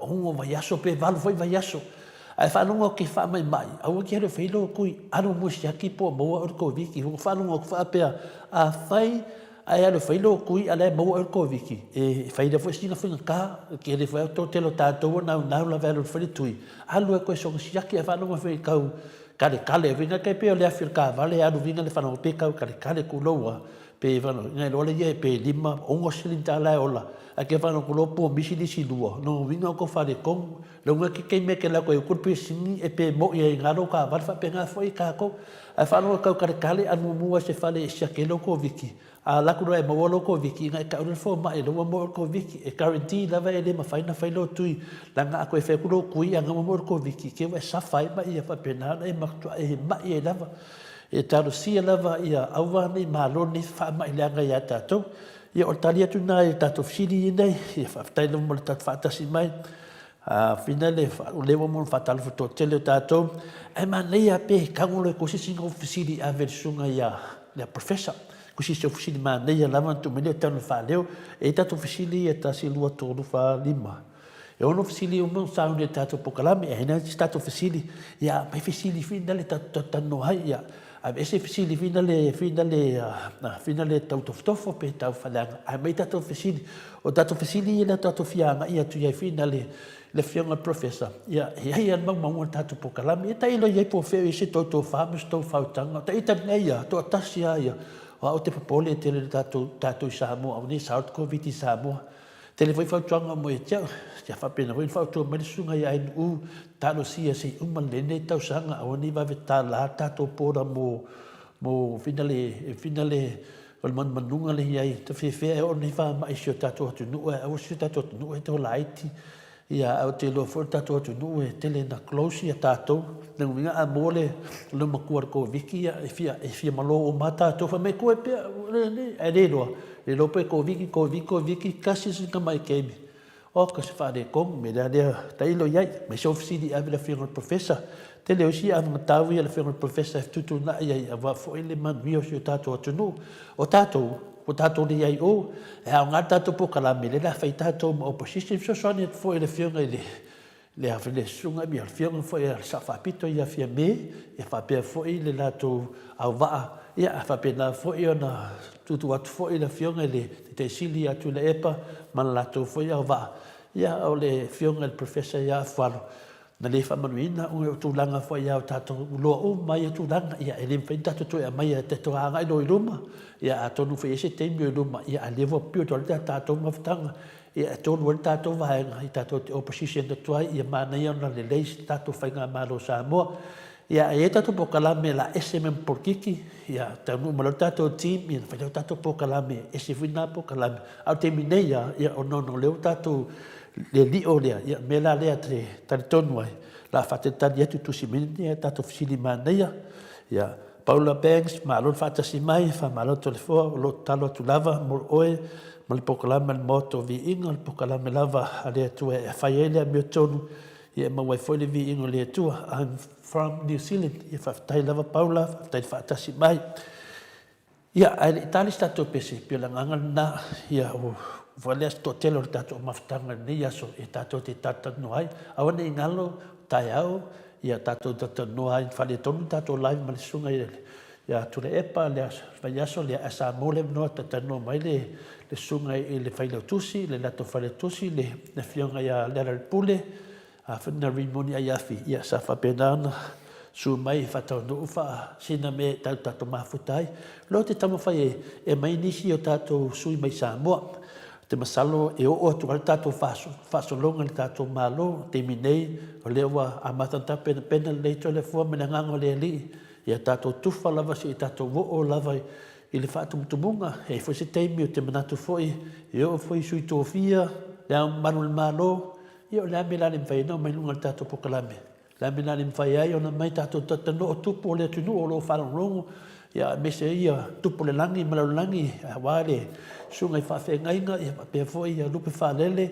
ono vaiaso pe valu foi vaiaso. Ae faalogo atu i faamaimai, aua te alu e fai lou tui, alu mua e siaki po o maua oe i le Koviti. Ua faalogo atu faapea, afai ae alu e fai lou tui a o la e maua oe i le Koviti, e fai lea foi sina faigata, e tele foi lava tele o tatou ua naunau lava e alu e fai le tui, alu e toe soona siaki ae faalogo foi e tau taletale, tai pei o le afi o le taavale e alu viga le falaoa pe tau taletale tulou lava. Pe ina iloa lea ia pe lima, ono silini tala e ola, ae ke whanau ko lopo misi lisi lua, no winga o ko wharetonu, le unga ke kei mea ke lako e ukuru pe sini e pe moi e ngaro ka wale whapenga foi kākou. Ae whaloa kau kare kare a mumu se whale e sia ke loko viki. A laku roa e maua loko viki, ina e ka ure fo ma e loa mo ko viki, e guarantee lava e le mawhai na whai lo tui, langa ako e whai kulo kui a ngama mo ko viki, ke wa e sawhai ma ia whapena e matua e mai e lava. E talosia lava ia aua nei malo nei faamai leaga iā tatou. Ia o le tali atu na i tatou fesili nei, ia faafetai lava mo le tatou faatasi mai. A fina le o lea ua mo faatalofa toatele o tatou. Ae manaia pe tago loa e se isi na fesili ave le susuga ia le professor. Ko se isi o fesili manaia lava na tuu mai lea tau faaleo. E i tatou fesili ia 1, 2, 3, 4, 5. E ono fesili uma o sauni e tatou polokalame, e hena si tatou fesili, ia mai fesili fina le tatou talanoa ai, ia aveese fesili fina le fina le fina le tau tofotofo pe tau faleaga, ae mai tatou fesili. O tatou fesili ia lea tatou fia agai atu i ai fina le le afioga i le professor, ia e i ai lava le maumauga o le tatou polokalame. Ia tailo i ai po o fea o i ai se tou tofa ma se tou faautaga. O ita nei ia, toatasi lava ia, o au ou te popole tele i le tatou tatou i Samoa, aua ne i sao le Koviti i Samoa. Tele foi fautuaga mo ia te au, ia faapena foi ona fautua mai le susuga ia NU, talosia se i uma lenei tausaga, aua ne i vave tala tatou border mo, mo fina le, fina le, O le manumanuga lea i ai, ta fiafia e oo nei faamai i si o tatou atunuu, ae aua si o tatou atunuu e tau laiti. Ia, ae ou te iloa foi le tatou atunuu e tele ina close ia tatou. Lona uiga a maua le loomatua i le Koviti, ia e fia, e fia malo uma lava tatou, fai mai toe pea, ae le iloa, le iloa pe Koviti, Koviti, Koviti, tasi si tamai taimi. Oka se faaletonu, mea lea lea tailo i ai. Aemaise o fesili e ave i le Afioga i le Professor. Tele o isi anavatau ia a le Afioga i le Professor e fetuutuunai ai aua foi le manuia o si o tatou atunuu. O tatou, ua tatou le i ai i o, e aoga le tatou polokalame lea o le a fai tatou ma opposition. E fesoasoani atu foi i le Afioga i le le a le susuga ia le afioga foi a le Sao Faapito ia Fiame, ia faapea foi le latou auvaa, ia a faapena foi ona tuutuu atu foi le afioga i le Taitai Sili ia Tuilaepa ma le latou foi auvaa, ia o le afioga i le Professor ia Afualo, na le faamanuiaina ona o tulaga foi ia o tatou iloa uma ia tulaga, ia e le mafai ona tatou toe aumaia e tatou agai loa i luma, ia atonu foi e i ai se taimi o i luma, ia a o lea ua pio atu ai le tatou mafutaga, Ia e tonu ai le tatou vaega i tatou te opposition atu ai, ia manaia ona lelei se tatou faigamalo o Samoa. Ia e i ai tatou polokalame la ese mai ma polokiki, ia taunuu mai loa le tatou team, ia ona fai lea o tatou polokalame, e ese foi na polokalame. A o le taimi nei lava, ia ona o lea ua tatou le lio lea, ia o le mea la lea e talitonu ai, o le a faatalitali atu i tusi mai nei tatou fesili manaia. Ia Paula Banks, malo le faatasi mai, faamalo Toleafoa, o lo o tatalo atu lava mo oe ma le polokalame a le Maota o Viiga, o le polokalame lava a le Atua e fai ai le amiotonu, ia e maua ai foi le viiga o le Atua. I'm from New Zealand. Ia faafetai lava Paula, faafetai le faatasi mai. Ia, ae le i tali se tatou pese, pei o le agaga lena, ia ua valea se toatele o le tatou mafutaga i lenei aso e tatou te talatalanoa ai. Aua ne i galo, taeao, ia tatou talatalanoa ai, faaletonu le tatou live ma le susuga ia Tuilaepa le vaiaso lea, ae sa maua le avanoa e talatalanoa mai le susuga i le Failautusi, le latou Failautusi, le Afioga ia Lealailepule, Afai na Rimoni Aiafi, ia sa faapena ona su mai e faataunuu faa sina mea e tau tatou mafuta ai. Loa te taumafai e e mai nisi o tatou sui mai Samoa. Ou te masalo e oo atu ai le tatou faasologa i le tatou Malo. Taimi nei, o lea ua amata ona tapenapena lelei Toleafoa ma le Agaga o le Alii, ia tatou tufa lava se i tatou oo lava i le faatumutumuga. E i ai foi se taimi ou te manatu foi e oo foi i sui tofia, Le Ao Mamalu o le Malo, Ia o le a le mea o le a le mafai ai ona aumai i luga o le tatou polokalame? O le a le mea o le a le mafai ai ona aumai tatou talatalanoa o tupu o le atunuu o lo o faalogologo, ia aemaise ai ia tupu o le lagi ma le lalolagi aua le susuga i faafeagaiga ia faapea foi ia lupe faalele,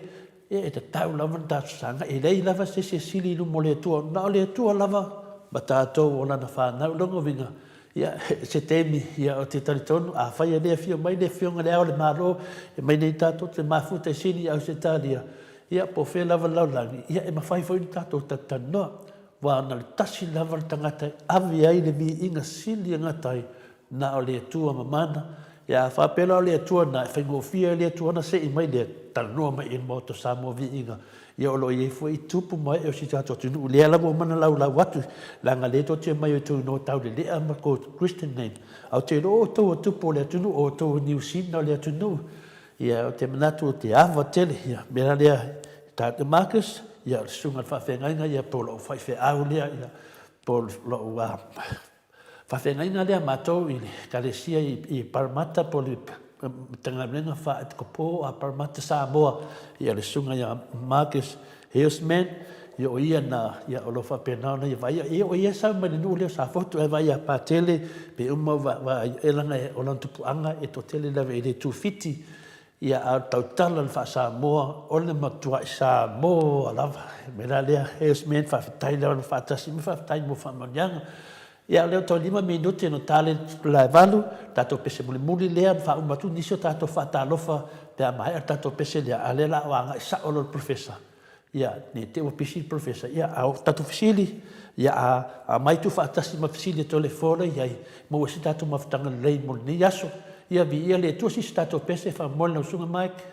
ia e tatau lava ona tatou sagai. E leai lava se isi e sili i luma o le Atua, na o le Atua lava ma tatou o Lana fanau. Lona uiga, ia se taimi, ia ou te talitonu, afai e le afio mai le Afioga i Le Ao o le Malo e aumai nei tatou te mafuta e sili i Ausetalia, Ia, po o fea lava le lalolagi, ia e mafai foi ona tatou talatalanoa, aua na o le tasi lava le tagata e ave ai le viiga sili e gata ai, na o le Atua mamana. Ia, a faapea la o le Atua lena, e faigofie ai le Atua ona sei mai lea, talanoa mai i le Maota o Samoa viiga, ia o lo o i ai foi tupu ma ee o si tatou atunuu, lea lava ua uma ona laulau atu, leaga lea tou te omai i outou igoa taulelea ma tou Christian name, ae ou te iloa o outou o tupu o le atunuu, o outou o Niu Sina o le atunuu, Ia, ou te manatu ou te ava tele, ia, mea la lea, Tata Marcus, ia, o le susuga i le faafeagaiga, ia, po o lou faifeau lea, ia, po o lou faafeagaiga lea matou i le Ekalesia i Parramatta, po o le Matagaluega Faa-Epikopo a Parramatta Samoa, ia, le susuga ia Marcus Hilsman, ia, o ia na, ia, o lo o faapena ona ia vaaia, ia, o ia e sau mai le nuu lea o Safotu, ae vaai ia Patele, pe uma vaai, e leaga o lona tupuaga e toatele lava e le tufiti, ia, a o le tautala i le faa-Samoa, o le matuai Samoa lava. O le mea la lea, Hilsman, faafetai lava le faatasi mai, faafetai mo faamanuiaga. Ia, o lea ua toe lima minute ona ta lea i le la e valu, tatou pese mulimuli lea ona faauma atu nisi o tatou faatalofa pe a maea le tatou pese lea, a o lea o le a agai sao loa i le Professor. Ia, ne i te i ua pisi le Professor, ia, a o tatou fesili, ia a aumai tuufaatasi ma fesili e Toleafoa la e i ai, maua ai se tatou mafutaga lelei mo lenei aso. Ia, viia le Atua, sisi tatou pese, faamoemoe lau Susuga Mike.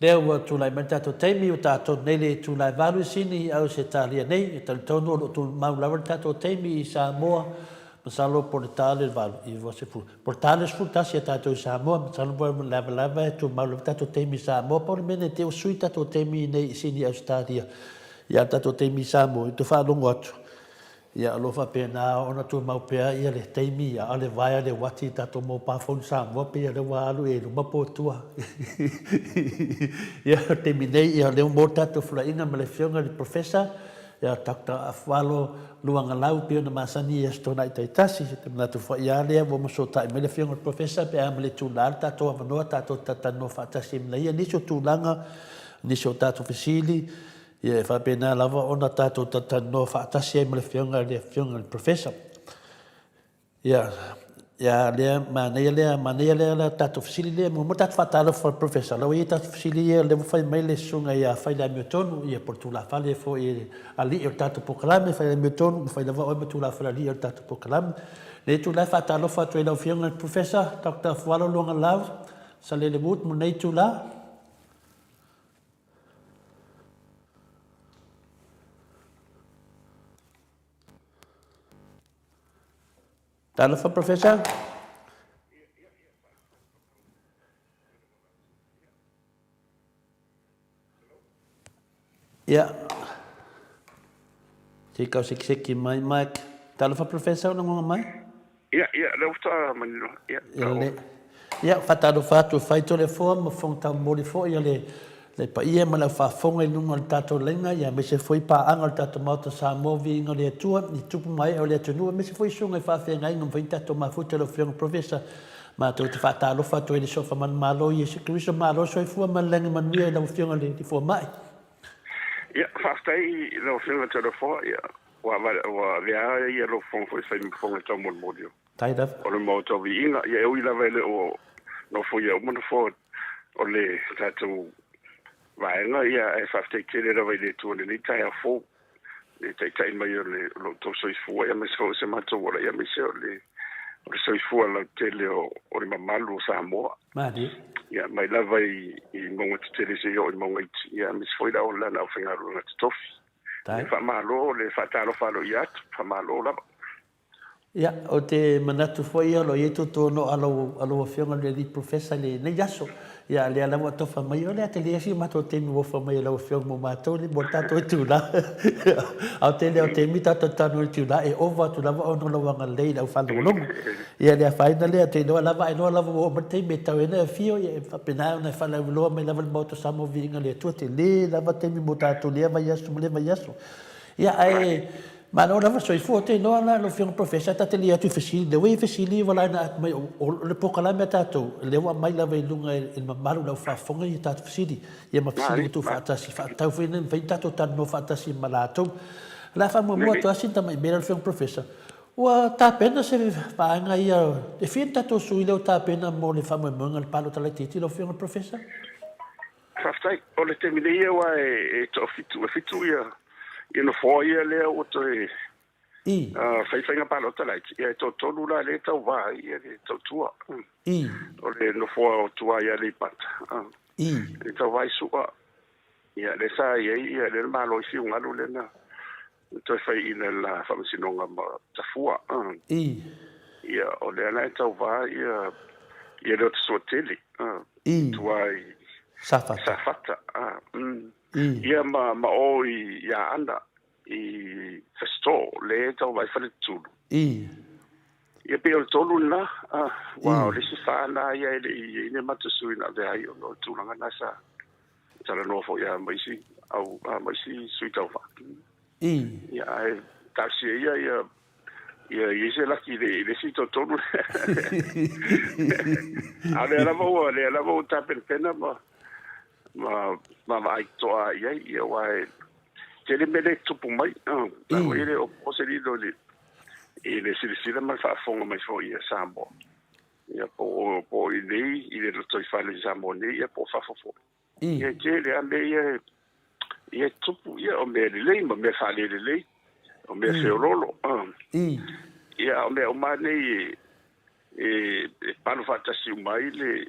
Lea ua tulai mai le tatou taimi, ua tatou nei le itula e 8 i Sini i Ausetalia nei. E talitonu o lo o tumau lava le tatou taimi i Samoa, masalo po o le ta le 8, 9, 10, po o le ta le 11 a tatou i Samoa, masalo po o le lava e tumau lava le tatou taimi i Samoa. Pau le mea nei te i ua sui le tatou taimi nei i Sini i Ausetalia ia le tatou taimi i Samoa, i te faalogo atu. Ia, o lo o faapena ona tumau pea ia le taimi, ia, a o le vae a le uati i tatou mobile phone Samoa pei o lea ua alu i luma po o tua. Ia, o le taimi nei, ia, o lea ua maua le tatou fulaina ma le Afioga i le Professor, ia, Doctor Afualo Luagalau pei ona masani i Aso Toonai taitasi. Ou te manatu foi lava lea ua masootai mai le Afioga i le Professor pe a ma le itula le tatou avanoa tatou te talatalanoa faatasi ai ma ia nisi o tulaga, nisi o tatou fesili, Ia, e faapena lava ona tatou talatalanoa faatasi ai ma le Afioga i le Afioga i le Professor. Ia, ia lea, manaia lea, manaia lea le tatou fesili lea. Muamua tatou faatalofa i le Professor. La ua i ai tatou fesili ia, lea ua fai mai le Susuga ia Fai Le Amiotonu, ia po o le tulafale foi i le alii o le tatou polokalame, Fai Le Amiotonu, ua fai lava oe ma tulafale alii o le tatou polokalame. Lenei itula e faatalofa atu ai i lau Afioga i le Professor Doctor Fualo Luagalau Salele Wood mo lenei itula. Talofa Professor. Ia. Se i kau sekiseki mai, Mike. Talofa Professor, o lagonga mai? Ia, ia, lea ua faatoa manino. Ia, Ia le. Ia, faatalofa atu e fai Toleafoa ma Fofoga Taumoli foi a le le paia ma le aufaafofoga i luga o le tatou laina, ia aemaise foi paaga o le tatou Maota Samoa, viiga o le Atua, i tupu ma ee o le atunuu, aemaise foi susuga i faafeagaiga ma fai ni tatou mafuta lau Afioga Professor. Matou te faatalofa atu ai i le Sofa Manumalo Iesu Keriso, malo soifua ma le lagi manuia i lau Afioga i le Fomai. Ia, faafetai i lau Afioga Toleafoa, ia, Ua ua avea ia lou fofoga foi e fai ma fofoga taumolimoli o Tai lava. o le Maota o Viiga. Ia e ui lava e le o nofoia uma nofoa o le tatou vaega, ia ae faafetai tele lava i le Atua i lenei taeao fou, le taitai mai o le o lo outou soifua, ia aemaise foi o se matou ola, ia aemaise o le o le soifua lautele o o le mamalu o Samoa. Malie. Ia mai lava i i mauga tetele seia oo i mauga iti, ia aemaise foi la o lana aufaigaluega totofi. Tai. Faamalo le faatalofa aloaia atu, faamalo lava. Ia, ou te manatu foi ia o lo o i ai tuatuanoa a lau, a lau Afioga i le Alii Professor i lenei aso. Ia, lea lava ua tofa mai, o le a tele isi o matou taimi ua ofa mai e lau Afioga mo matou, mo le tatou itula. A o tele o taimi tatou te talanoa i le itula, e ova atu lava ona o lau agalelei i le au faalogologo. Ia, le afaina lea, ou te iloa lava, ailoa lava ua oo mai le taimi e tau ai ona e afio, ia e faapena ona e faalauiloa mai lava i le Maota o Samoa Viiga i le Atua, tele lava taimi mo tatou i lea vaiaso ma lea vaiaso. Ia, ae malo lava soifua. Ou te iloa la lau Afioga Professor, ta te le atu i fesili, lea ua i ai fesili ua laina atu mai, o le polokalame a tatou, lea ua aumai lava i luga i le mamalu o le aufaafofoga ia tatou fesili, ia ma fesili ua tuufaatasi, faatatau foi ina mafai ona tatou talanoa faatasi ma latou. O le a faamuamua atu lava sina tamai mea lau Afioga Professor, Ua tapena se vaega ia, e fia ni tatou sui lea ua tapena mo le faamoemoega i le palota laitiiti lau Afioga i le Professor? Faafetai. O le taimi nei aua e toafitu, e fitu ia ia nofoa ia lea ua toe I. fai faiga palota laiti, ia e toatolu la lea e tauva ai ia le tautua. I. O le nofoa o tua i Aleipata, I. e tauva ai Su'a, ia lea sa i ai ia lea le Malo i Fiugalu lea na na toe fai i le la faamasinoga ma Tafua. I. Ia, o lea la e tauva ia, ia Leotasuatele, I. tua i Safata. Safata. I. Ia, ma, ma o i, i Aana, i Fasitoo, lea e tauva ai Faletutulu. I. Ia, pei o le tolu lena, aua o le isi fa na ia e le i i ai ni matou sui na avea ai ona o le tulaga lena sa talanoa foi lava ma isi au ma isi sui tauva. I. Ia, ae talosia ia ia ia i ai se laki i le i le isi toatolu lea. A o lea lava ua lea lava ua tapenapena ma ma ma vaai totoa i ai, ia aua e tele mea lea e tutupu mai. I. Aua e le o po se lilo i le i le silasila ma le faafofoga mai foi a Samoa. Ia po o po o i inei i le lotoifale i Samoa nei ia po o fafo foi. I. Ia e tele lava mea ia e ia e tutupu, ia o mea lelei ma mea faalelelei, o mea I. feoloolo. I. Ia a o mea uma lava nei e e e palu faatasi uma ai le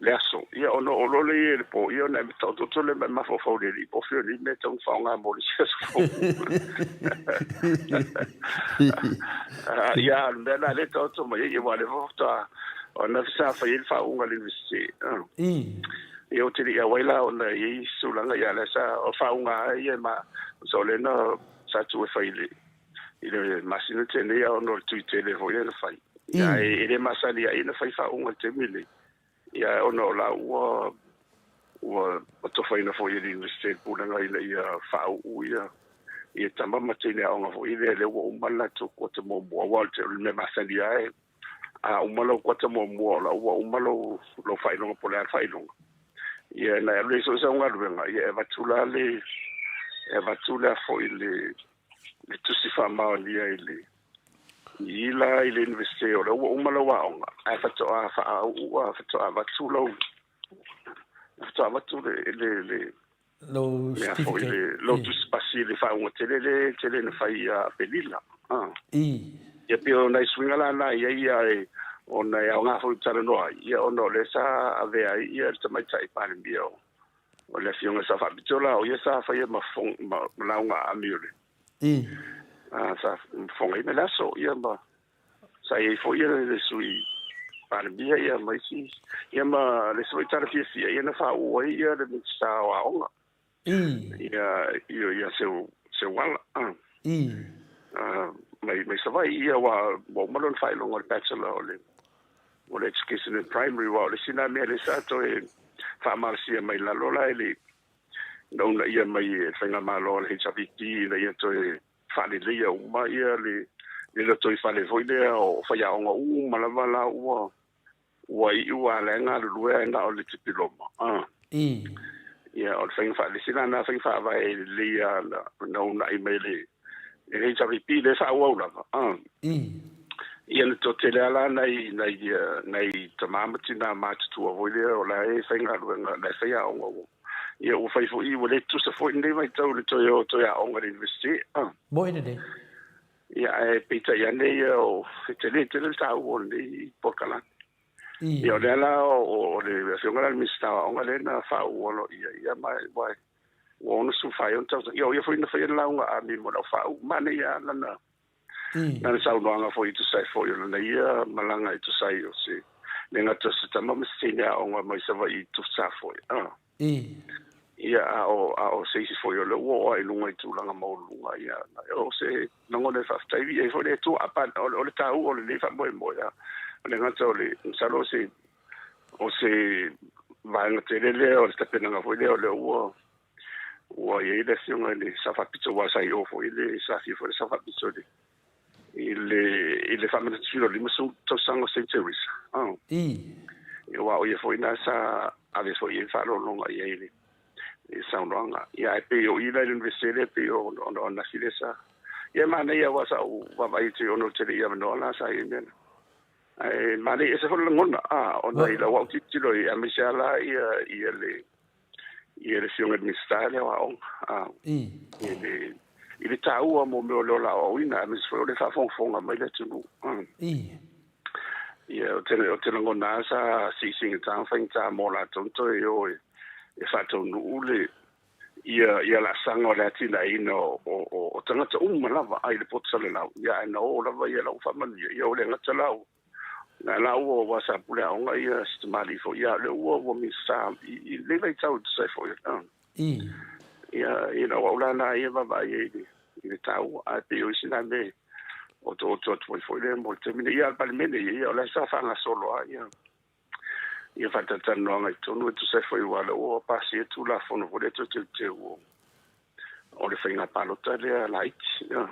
le aso, ia ona oo loa lea i le po, ia ona e taototo lea ma e mafaufau i le alii po o fea o nei mea e tatau ona faaaoga mo le isi aso fou. Ia, a o le mea lena o lea e taoto mai ai, aua o lea foi faatoa, o ananafi sa fai ai le faauuga a le Iunivesite. Ia ou te le i auai la ona e i ai isi tulaga, ia a o lea sa, o le faauuga lava ia ma, o lea na sa tuu e fai i le i le masina tea nei ona o le tui tele foi lea na fai. Ia, e le masani ai ona fai faauuga i le taimi lenei. Ia, ona o la ua ua atofaina foi e le Iunivesite le pulega ina ia faauu ia ia tama ma teine aoga foi lea lea ua uma le latou kuata muamua. Aua o le mea masani lava e a uma lau kuata muamua o la ua uma lou lou faailoga po o le a le faailoga. Ia na e alu ai so o se au galuega, ia e avatu la le e avatu le foi le le tusi faamaonia i le i la i le Iunivesite o lea ua uma lau aoga, ae faatoa faauu a faatoa avatu lau faatoa avatu le le le lou mea foi certificate le lou tusi pasi i le faauuga tele le tele na fai ia Aperila. Ah. Ia pei o nai suiga la na i ai ia e ona e aoga foi talanoa ai, ia ona o lea sa avea ai ia le tamaitai Palemia o O le afioga sa faapitoa la, o ia sa faia ma, ma, ma lauga aami o le sa fofogaina le aso, ia ma sa i ai foi ia le sui Palemia ia ma isi, ia ma le isi foi tala fiafia, ia na faauu ai ia le Minisita o Aoga. Ia, ia, ia seu, Seuala. Mai, mai Savaii, ia ua, ua uma lona faailoga o le Bachelor o le o le Education in Primary, aua o le isi lena mea lea sa toe faamalosia mai lalo la i le na uunaia mai e le faigamalo a le HRPP ina ia toe faaleleia uma ia le le lotoifale foi lea o faiaoga uma lava la ua ua iu a la e galulue ae na o le tipiloma. Ia o le faiga faalesi la na faiga faavae lelei a na uunai mai le le HRPP lea e faaauau lava. Ia na toatele lava la nai nai nai tama ma tina matutua foi lea o la e faigaluega la e faiaoga ua ia ua fai foi ua le tutusa foi lenei vaitau i le toe o toe aoga i le University. Moe lelei. Ia ae peitai ane ia o e tele tele le taua o lenei polokalame. Ia o lea la o le afioga la le Minisita o Aoga lea na faauu aloaia ia ma ua 64 tausaga. Ia o ia foi na faia le lauga ami mo lau faauu. Manaia lava lana lana saunoaga foi e tusa ai foi o lana ia malaga e tusa ai o se le gata o se tama ma se teine aoga mai Savaii i Tufesa foi. Ia a o a o se isi foi o lea ua oo i luga i tulaga maualuluga ia o se lagona e faafetai viia ai foi le Atua. A pa o le taua o lenei faamoemoe a o le gata o le masalo o se o se vaega tele lea o le tapenaga foi lea o lea ua ua i ai le afioga i le Sao Faapito aua sa i o foi le sa afio foi le Sao Faapito i le i le i le faamanatuina o le 50 tausaga o Saint Teresa. Aua o ia foi na sa ave foi i ai faaaloaloga i ai le i saunoaga. Ia ae pei o i la i le Iunivesite lea pei o ona o ananafi lea sa. Ia e manaia aua sa ou vaavaai atu ona ou te le i avanoa la sa i ai mea na. Ae manaia e ese foi le lagona ona i lau au tilotilo i aemaise lava la ia ia le ia le afioga i le Minisita lea o Aoga i le i le taua mo mea o le ola aoaoina aemaise foi o le faafogafoga mai le atunuu. Ia o te o te lagona lava sa siisiigata ma faigata mo latou na toe o e e faataunuu le ia ia laasaga o le atinaeina o o o tagata uma lava ai le poto salelau ia ae na o lava ia lau faamanuia ia o le gata lau na la ua ua sa pule aoga ia si tamalii foi ia lea ua ua Minisita i i lenei vaitau e tusa ai foi ia i lau au la na ia vaavaai ai i le i le taua ae pei o isi na mea o otooto atu ai foi lea mo le taimi nei. Ia a le Palemene ia ia o la e sa faagasolo lava ia ia faatalatalanoaga i totonu e tusa ai foi aua o lea ua pasia Tulafono foi lea toe teuteu o o le faiga palota lea laiti. Ia.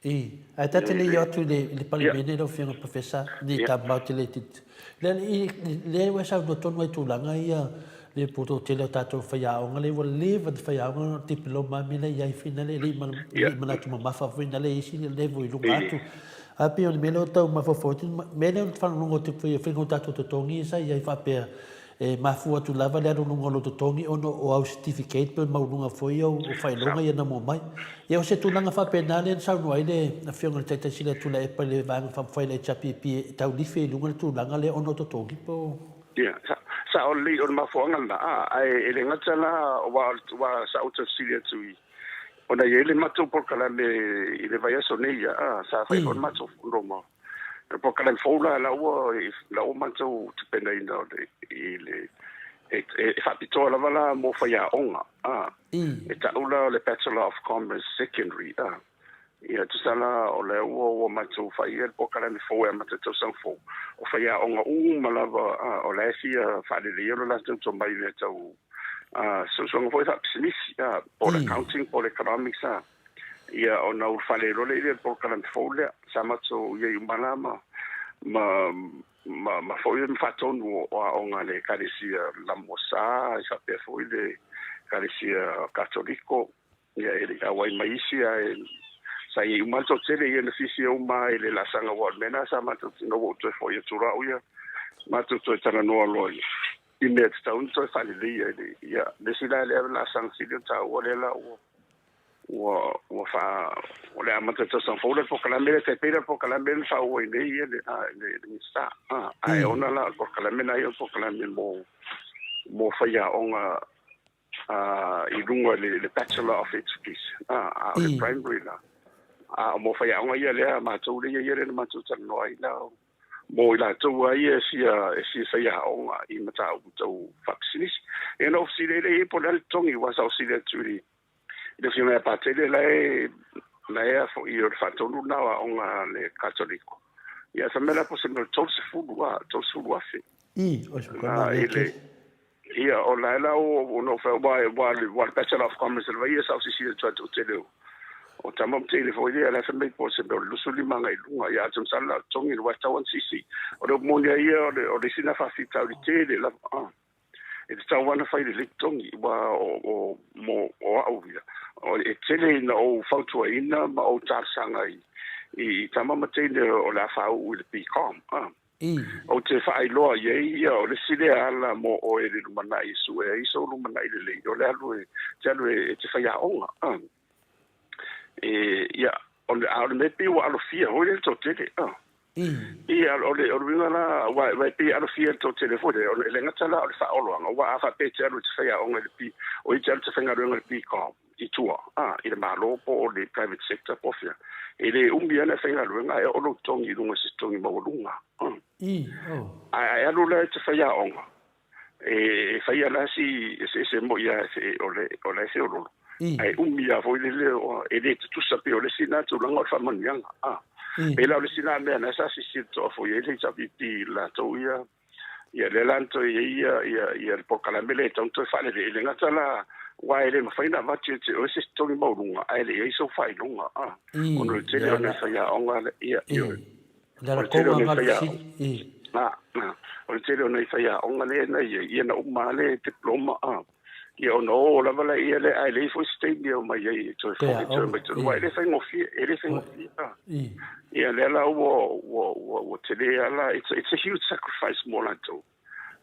Ae ta te le i o atu i le, i le Palemene lau Afioga Professor, ni ta mau te le tit. Le, i, le ua saunoa tonu ai tulaga ia le poto tele o tātou whaiaonga le ua leva te whaiaonga diploma me le iai whina le li mana, li manatu mamafa whina le isi le levo i lunga atu. A pei o le mea lea o tau mafaufau atu, mea lea o le whanonga o te whainga o tātou totongi sa iai whapea E mafua atu lava le alu i luga o lou totogi ona o au certificate pe maualuga foi au faailoga ia na mua mai. Ia o se tulaga faapena lea na saunoa ai le Afioga i le Taitai Sili a Tuilaepa i le Vaega Faaupufai a le HRPP e tau lifi ai i luga le tulaga lea ona o totogi po o. Ia, Sao lelei, o le mafuaaga lena, a, ae e le gata la, aua ua sa ou tausili atu i, ona e i ai le matou polokalame i le vaiaso nei, a, sa fai foi le matou fono ma le polokalame fou la, la ua, la ua matou tapenaina o le, i le, e, e faapitoa lava la mo faiaoga, a, e tau la o le Bachelor of Commerce Secondary, a. Ia, tusa la o lea ua ua matou faia le polokalame fou e amata tausaga fou, o faiaoga uma lava o la e fia faaleleia lo latou tomai i mea tau suesuega foi faapisinisi, po o le accounting po o le economics. Ia, ona ulufale loa lea i le polokalame fou lea sa matou i ai uma la ma foi ma faatonu o aoga a le Ekalesia Lamosa, e faapea foi le Ekalesia Katoliko. Ia, e le i auai mai isi, ae sa i ai uma le toatele ia na fiafia uma i le laasaga, aua o le mea lena sa matou ina ua ou toe foi atu loa au ia, matou toe talanoa loa i mea tatau ona toe faaleleia i le, ia, le isi la lea laasaga sili ona taua lea la ua faa, o le amata tausaga fou le polokalame lea, tai pei la le polokalame lea na faauu ai nei ia le Minisita. Ae ona la o le polokalame lena ia o le polokalame mo faiaoga i luga i le Bachelor of Education, a o le primary la. A o mo faiaoga ia lea matou lea ia lea na matou talanoa ai la mo i latou a ia e fia faiaoga i mataupu tau faapisinisi. Ia na ou fesili ai lea i ai po o le a le totogi, aua sa ou fesili atu i le afioga ia Patele la e la e a foi o le faatonu lena o aoga a le Katoliko. Ia fai mai la po o se mea o le 30, a, 30,000. I, o se mea le tele. Ia, o la e la o no fa wa wa wa le Bachelor of Commerce le vai sa o sisi le tuatu tele o tama ma tele foi le la fa mai po se mea o le 25 agai i luga. Ia atu masalo la o le togi le wa tau ana sisi o le moni ai ia o le isi na faafitauli tele lava e tatau ana fai lelei togi ua o mo o au ia o e tele ina ou fautuaina ma ou talosaga i tama ma teine o le a faauu i le BCom. Ou te faailoa i ai ia o le isi lea ala mo oe i le lumanai e sue ai sou lumanai lelei, o le alu e te alu e te faiaoga. E, ia, o le, a o le mea pei ua alofia foi lea le toatele. Ia, o le uiga la, ua e pei e alofia le toatele foi lea, o le gata la o le faaoloaga, ua a faapea e te alu e te faiaoga i le P, o i te alu e te faigaluega i le BCom i tua, i le Malo po o le private sector po fea. E le umi ana faigaluega ae oo lou totogi i luga i se totogi maualuga. Ae alu la e te faiaoga, e faia la si eseese moi lava o la e feololo. Ae umi lava foi lele e le tutusa pei o le isi lena tulaga o le faamanuiaga. Pei la o le isi lena mea na sa silasila totoa foi i ai le HRPP i latou ia ia lea la na toe i ai ia le polokalame lea e tatau ona toe faalelei. E le gata la aua e le mafai ona avatu ia te oe se totogi maualuga ae le i ai sou faailoga ona o le tele o nai faiaoga ia o le tele o nai faiaoga o le tele o nai faiaoga lea na i ai ia na uma lava le diploma ia ona o lava laia lea ae leai foi se taimi e omai ai e toe foi toe omai tonu aua e le faigofie e le faigofie ia lea la ua tele lava la it's a huge sacrifice mo latou.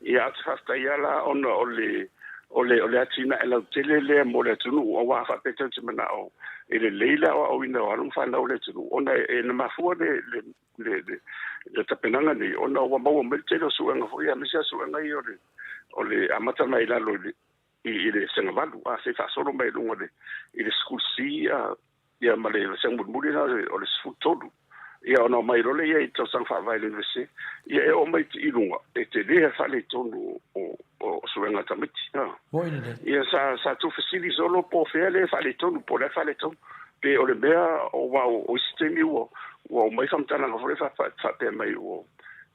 Ia ae ou te faafetai lava la ona o le atinae lautele lea mo le atunuu aua a faapea tatou te manao e lelei le aoaoina o alo ma fanau o le atunuu ona e na mafua le tapenaga nei ona ua maua mai le tele o suega foi aemaise lava suega ia o le amata mai lalo i le sengavalu a se i faasolo mai luga i le 10C ia ma le vasega mulimuli lena o le 13 ia ona omai loa lea i tausaga faavae i le Iunivesite ia e oo mai i luga e tele le faaletonu o suega a tamaiti. Ia sa tuufesili solo po o fea le faaletonu po o le a faaletonu pe o le mea aua o isi taimi ua omai faamatalaga foi lea faapea mai ua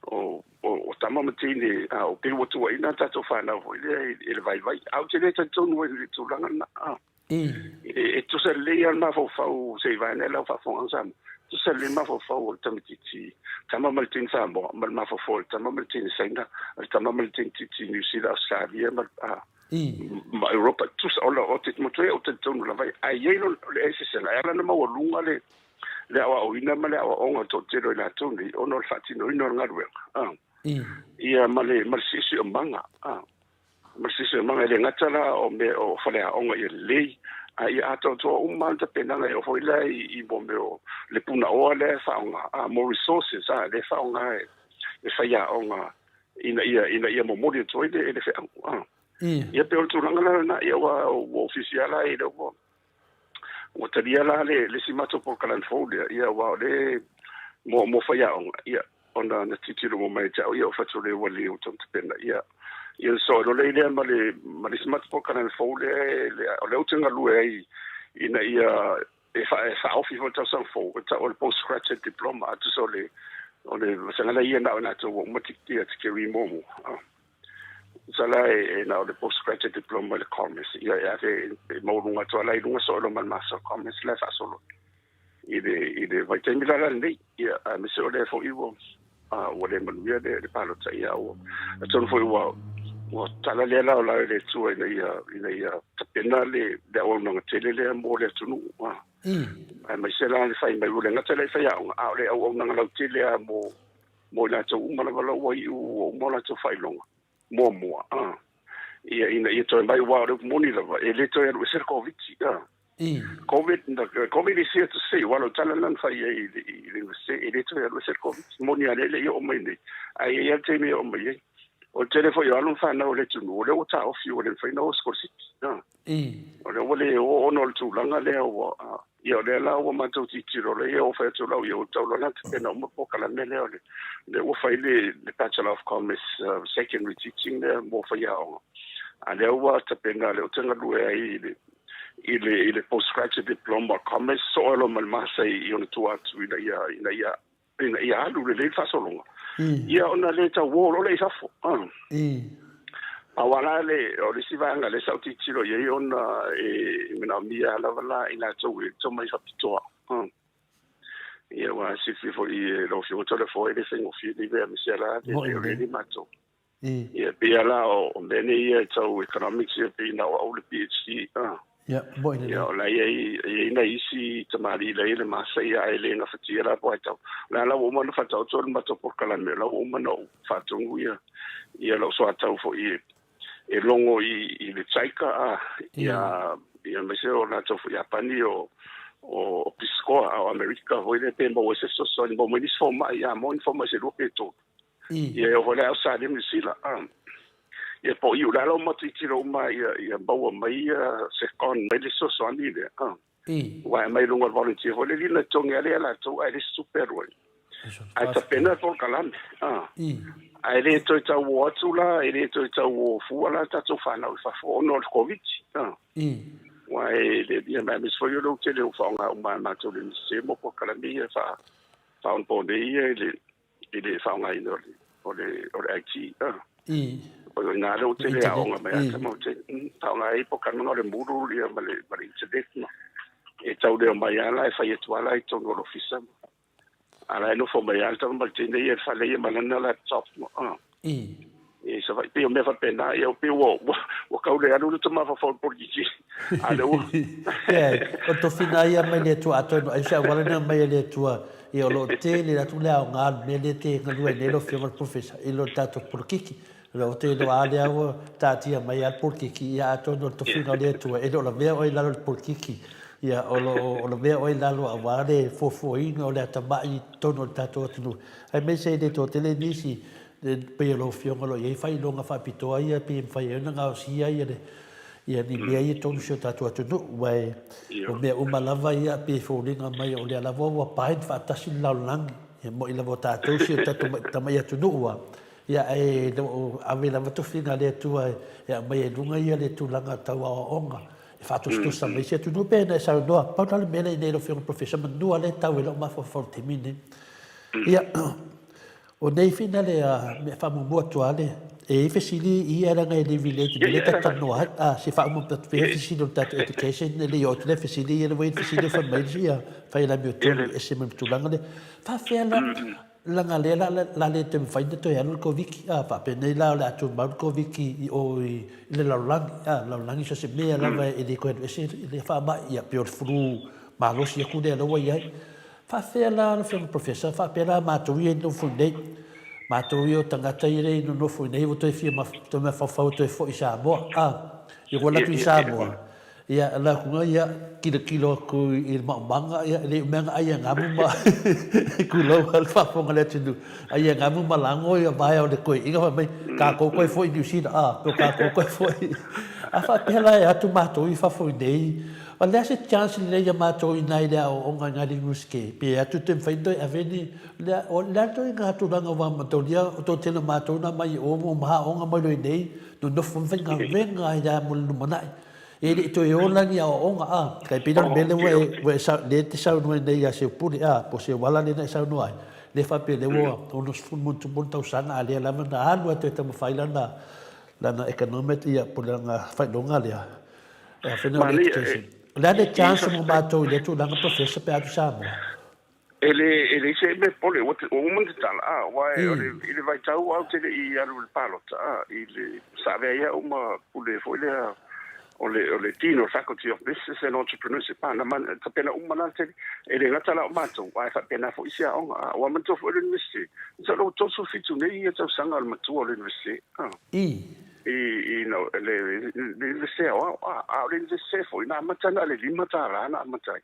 o tama ma teine o pei ua tuuaiina tatou fanau foi lea i le vaivai. Ae ou te le talitonu ai i le tulaga lena. E tusa lelei lava le mafaufau se i vaeane lau faafofoga Samoa. Tusa lelei le mafaufau o le tamaitiiti tama ma le teine Samoa ma le mafaufau o le tama ma le teine Saina, o le tama ma le tamaitiiti Niu Sila, Australia ma Europa. Tusa o te matua ou talitonu lava ai, ae i ai le eseesega e ala ona maualuga le aoaoina ma le aoaoga o le toatele o i latou nei ona o le faatinoina o le galuega. Ia ma le siosiomaga. Ma le siosiomaga e le gata la o mea o faleaoga ia lelei, a ia atoatoa uma le tapenaga e oo foi la i mo mea o le punaoa lea e faaaoga, mo resources lea e faaaoga e faiaoga. ina ia ina ia momoli atu ai le feau. Ia pei o le tulaga la lena, ia ua ofisia la i le ua talia la le isi matou polokalame fou lea, ia aua o le mo faiaoga, ia ona na tilotilo uma mai ia te au, ia o fatu le ua le ua tapena, ia ia so o le lea ma le isi matou polokalame fou lea o lea ou te galue ai ina ia e faaofi foi le tausaga fou, e tau o le postgraduate diploma, atu so le o le vasaga la ia na o latou ua uma ia tikeri muamua. Sala e na o le postgraduate diploma i le commerce, ia e ave e maualuga atu ala i luga so o ma le Master of Commerce la e faasolo i le vaitaimi la lenei, ia aemaise o lea foi ua le manuia le palota, ia ua atonu foi ua tala lea la o la e le Atua ina ia tapena le auaunaga tele lea mo le atunuu. Aemaise la le fai mai ua le gata le faiaoga, a o le auaunaga lautele lava mo i latou uma lava la ua iu ua uma o latou faailoga muamua, ia ina ia toe mai, aua o le upu moni lava e le toe alu ese le Covid. Covid is here to stay, aua o lau tala lena na fai ai i le Iunivesite, e le toe alu ese le Covid, moni lava lea e le i oo mai nei, ae i ai lava le taimi e oo mai ai. O le tele foi o alo ma fanau o le atunuu, o lea ua taofi ua le mafai ona o sikolasipi. O lea ua le o ona o le tulaga lea ua, ia o lea la ua matou tilotilo lea, ia ua fai atu lau, ia ua tau loa la tapena uma polokalame lea o lea ua fai le Bachelor of Commerce Secondary Teaching lea mo faiaoga. A lea ua tapena lea ou te galue ai i le Postgraduate Diploma of Commerce, so loa ma le masa i ona tua atu ina ia alu lelei le faasologa. Ia ona le tau o loa lea i fafo. Aua la le o le isi vaega lea sa ou tilotilo i ai ona e manaomia lava la i latou e tomai faapitoa. Ia ua silafia foi e lau Afioga Toleafoa e le faigofie le aemaise la le o le matou. Ia pei lava la o mea nei ia e tau economics, ia pei na o au le PhD. Ia, mo'i lelei. Ia o la e i ai nai isi tamalii la e i le masa, ia ae le gafatia la po ai tau. O la ua uma ona faataoto le matou polokalame, o la ua uma ona ou faatonu ia lau soatau foi e logo i le JICA, ia aemaise o latou foi Iapani o Pisikoa o Amerika foi lea pe maua ai se fesoasoani, maua mai nisi fomai, a maua ni fomai se 2 pe 3. Ia e oo foi la i Ausetalia ma Niu Sila. Ia po o iu la lau matou tilotilo uma ia maua mai ia se con mai le fesoasoani lea. Aua e aumai i luga o le volunteer foi lele na totogi lava lea e latou ae leai se tupe e alu ai. Ae tapena le polokalame. Ae le toe tau o atu la, e le toe tau o fua la tatou fanau i fafo ona o le Koviti. Aua e le ia aemaise foi o lea ua tele ua faaaoga uma e matou le Iunivesite mo polokalame ia faaonaponei ia i le faaaogaina o le IT. O i ina lea ua tele aoga mai a tama ua tele faaaoga ai polokalame o le Moodle ia ma le internet ma e tau leo mai lava la e fai atu lava la i totonu o le ofisa. A la e nofo mai lava le tama ma le teine ia i le fale ia ma lana laptop. I Savaii, pei o mea faapena, ia pei ua tau le alu le tamafaufau i le polokiki. A lea ua. Ioe, o le tofiga ia mai le Atua, atonu ai se auala lena mai e le Atua, ia o lo o tele atu le aoga o le mea lea e te galue ai nei lau Afioga i le Professor i lo tatou polokiki. O lea ou te iloa lava lea ua taatia mai lava le polokiki, ia atonu o le tofiga o le Atua, e le o lavea oe i lalo i le polokiki, ia o lo o lavea oe i lalo aua le fuafuaina o le atamai i totonu o le tatou atunuu, aemaise e le toatele nisi pei o lau Afioga o lo o i ai faailoga faapitoa ia pei e mafai ai ona gaosia ia le ia ni mea ia i totonu o si o tatou atunuu. Aua o mea uma lava ia pei e foliga mai o lea lava ua bind faatasi le lalolagi, e moni lava o tatou si o tatou tamai atunuu a, ia ae le o ave lava tofiga a le Atua e aumai ai i luga ia le tulaga tau aoaoga e faatusatusa mai isi atunuu. Pei ona e saunoa, pau la le mea lea i nei lau Afioga i le Professor, manu lava lea e tau ai lou mafaufau i le taimi lenei. Ia, O nei fina le mea faamuamua atu a le e i ai fesili i ia leaga e le relate i mea lea ta te talanoa ai. A se faauma atu pea fesili o le tatou education e le i oo atu lea fesili ia le ua i ai le fesili lea fai mai ia fai le amiotonu e ese mai ma tulaga lea. Faafefea la leaga lea la la le toe mafai ona toe alu le Koviti a faapenei la o le a tumau le Koviti i o i le lalolagi a lalolagi so o se mea lava e le toe alu ese le faamai ia pei o le flu malosi atu lea ua i ai. Faafefea la lau Afioga i le Professor, faapea la matou ia e nonofo i inei, matou ia o tagata ia e nonofo i inei ua toe fia toe mafaufau e toe foi i Samoa, a, ia ua alu atu i Samoa, Ia, ala atu nga ia, kilokilo atu i le maumaga, ia, e le o mea na ai e gamu ma tulou a le faafofoga a le atunuu, ai e gamu ma lago ia vaea o le toeaina fai mai, tatou toe foi i Niu Sila, a, pe o tatou toe foi. A faapea la e atu matou i fafo i nei, o le a se chance lelei ia matou i ina i le aoaoga i ina i le Iunivesite, pe atu toe mafai ona toe ave ni, o le a le ituaiga tulaga aua mataulia o toatele o matou na omai i o ma aoga mai loa i nei, nonofo ma faigaluega ai lava mo le lumanai. E le i toe ola ni aoaoga, a, tai pei la o le mea lea ua e, ua e sau, lea e te saunoa nei ia Seupule, a, po o Seuala lea na e saunoa ai, lea e faapea lea ua 60 ma ona tupu ona tausaga, a lea lava na alu lava e toe taumafai lana, lana economic, ia, po o lana faailoga lea, e a foi lea o le education. O le a le chance mo matou i lea tulaga Professor pe a atu i Samoa? E le, e leai se mea popole, ua, ua uma ona tatala, a, aua o le, i le vaitau au te le i alu i le palota, a, i le, sa avea ai au ma pule foi lea, o le, o le Dean o le Faculty of Business and Entrepreneurship, a, na, tapena uma la le tele, e le gata la o matou, ae faapena foi isi aoga, a, ua manatua foi le Universite, masalo ua 37 nei ia tausaga o le matua o le Universite, a. I, i, no, le, le Universite Aoao, a, a o le Universite foi, na amata na o le $5 na amata ai.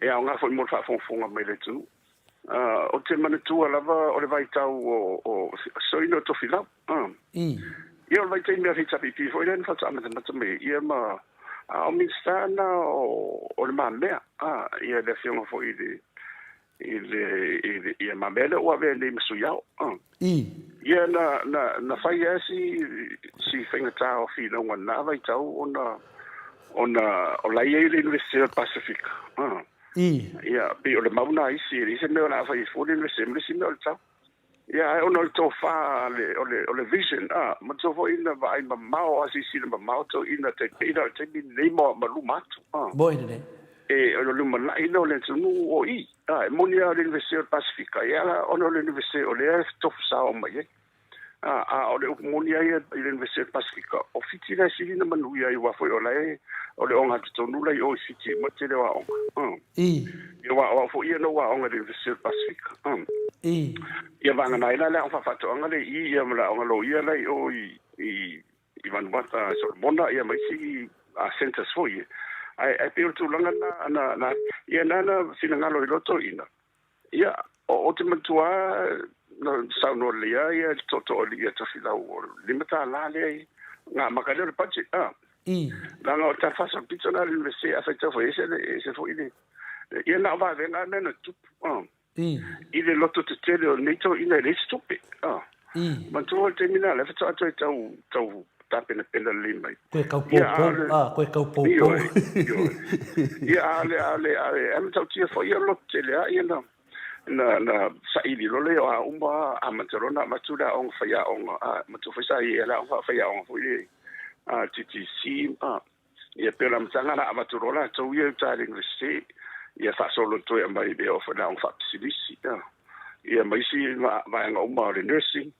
E aoga foi mo le faafogafoga mai le atunuu. Ou te manatua lava o le vaitau o Soina o Tofilau. Ia o le vaitaimi o le HRPP foi lea na faatoa amatamata mai ai ia ma a o Minisita na o Le Mamea, ia le afioga foi i le i le i le ia Mamea lea ua avea nei ma sui ao. Ia na fai lava si faigata o finauga i lena vaitau ona ona o la e i ai le Iunivesite o le Pasefika. Ia pei o le mau lena a isi, e leai se mea o le a fai ai fua le Iunivesite ma le isi mea o le tau. Ia ae ona o le tofa o le vision, manatua foi na vaai mamao lava, silasila mamao toeaiina tai pei la o le taimi lenei ma luma atu. Moi lelei. E o le lumanai lea o le atunuu o i. E moni lava o le Iunivesite o le Pasefika, ia ona o le Iunivesite o lea e tofu sao mai ai. A o le upu moni lava ia i le Iunivesite o le Pasefika, o Fiti la e sili ona manuia ai aua foi o la e o le ogatotonu la i o i Fiti ma le tele o aoga. Ia aua o au foi ia na ou aoga i le Iunivesite o le Pasefika. Ia vagana ai la le aoga faafaatoaga lea i i ia ma le aoga loia la i o i i Vanuatu, Solomona ia ma isi centres foi ia. Ae pei o le tulaga lena na, na, ia na na finagalo i loto ina. Ia, o te manatua na saunoa lelei lava ia le tootooalii ia Tofilau, o le $5 lea i ngā maka lea o le budget. Leaga o le tala faasolopito lena a le Universite, a faitau foi ese, ese foi le, ia na o vavega lava mea na tutupu. I le loto tetele o lenei toeaina e leai se tupe. Manatua le taimi lena, o lea faatoa toe tau, tau tapenapena lelei mai. Koe tau poupou, a, koe tau poupou. Ioe, ioe. Ia, a o le, a o le, a o le, a matautia foi ia loto tele lava ia na, na, na saili loa lea o a uma amata loa ona avatu le aoga faiaoga, a, manatua foi sa i ai le aoga faiaoga foi le, a, TTC, a, Ia pei o le amataga la avatu loa latou ia i uta i le Universite, ia faasolo toe aumai i le aoga faapisinisi, ia ma isi vaega uma o le nursing,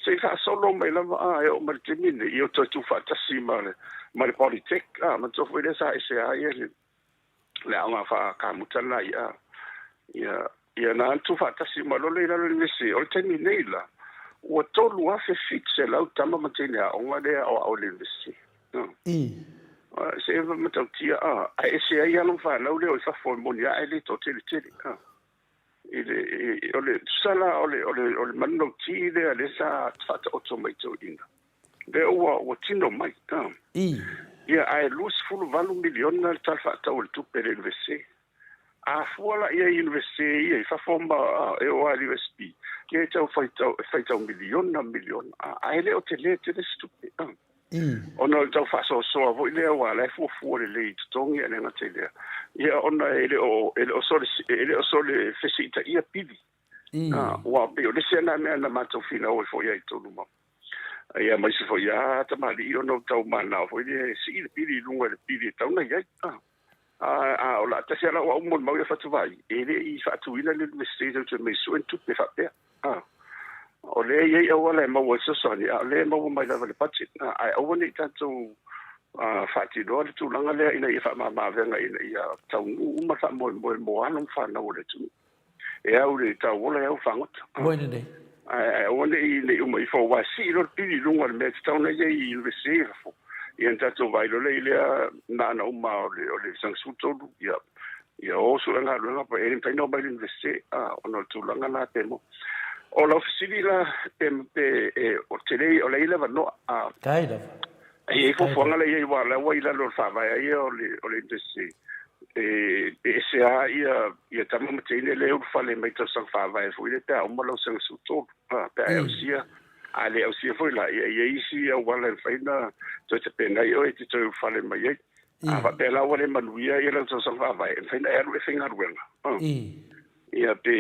se i faasolo mai lava a e oo mai le taimi lenei, ia toe tuufaatasi ma le ma le Polytech, a manatua foi lea sa ese lava ia le aoga faakamuta lena ia, ia ia na tuufaatasi uma loa lea i lalo o le Universite. O le taimi nei la, ua 3,700 tama ma teine aoga lea e aoao i le Universite. I. Se e matautia, a, ae ese ai alo ma fanau lea o i fafo e moni lava ae le toatele tele. A. I le, i, o le, tusa la o le, o le, o le manulauti lea lea sa faataoto mai toeaiina, lea ua, ua tino mai. A. I. Ia, ae $28 miliona le Tala Faatatau o le Tupe a le Iunivesite. A fua la i ai Iunivesite ia i fafo ma e oo lava i le USP, ia e tau faitau, e faitau miliona miliona, a, ae le o tele tele se tupe. A. Ona o le tau faasoasoa foi lea aua o la e fuafua lelei i totogi ae le gata i lea, ia ona e le o, e le o sole, e le o sole fesiitaia pili. Aua pei o le isi lena mea na matou finau ai foi i totonu ma, ia ma isi foi lava tamalii ona o tau mananao foi lea e sii le pili i luga i le pili e tatau ona i ai. A o le a tasi lava lau au molimau ia Fatuvai, e le i faatuina le Universite tatou te omai e sue ni tupe faapea. O lea e i ai auala e maua ai fesoasoani, a o lea e maua mai lava i le budget. Ae aua ne i tatou faatinoa le tulaga lea ina ia faamama-avega ina ia taunuu uma le faamoemoe mo alo ma fanau o le atunuu. E au i le tauola, e au i le fagota. Moi lenei. Ae aua ne i uma ifo, aua e sii loa le pili i luga o le mea e tatau ona i ai i Universite i fafo. Ia na tatou vaai loa lea i lea na uma o le tausaga 13, ia ia o sue galuega pe e le mafai ona omai i le Iunivesite, ona o le tulaga la pe mo. O lau fesili la pe pe e o tele o le i le avanoa. Tai lava. E i ai fuafuaga la i ai aua o la ua i lalo o le faavae a ia o le Iunivesite e ese lava ia tama ma teine lea e ulufale mai tausaga faavae foi lea pe a uma lau tausaga 13, pe a e ausia. A le ausia foi la, ia e i ai isi auala e mafai ona toe tapena ai oe e te toe ulufale mai ai. A faapea la ua le manuia ia lau tausaga faavae, e mafai ona e alu e faigaluega. Ia pe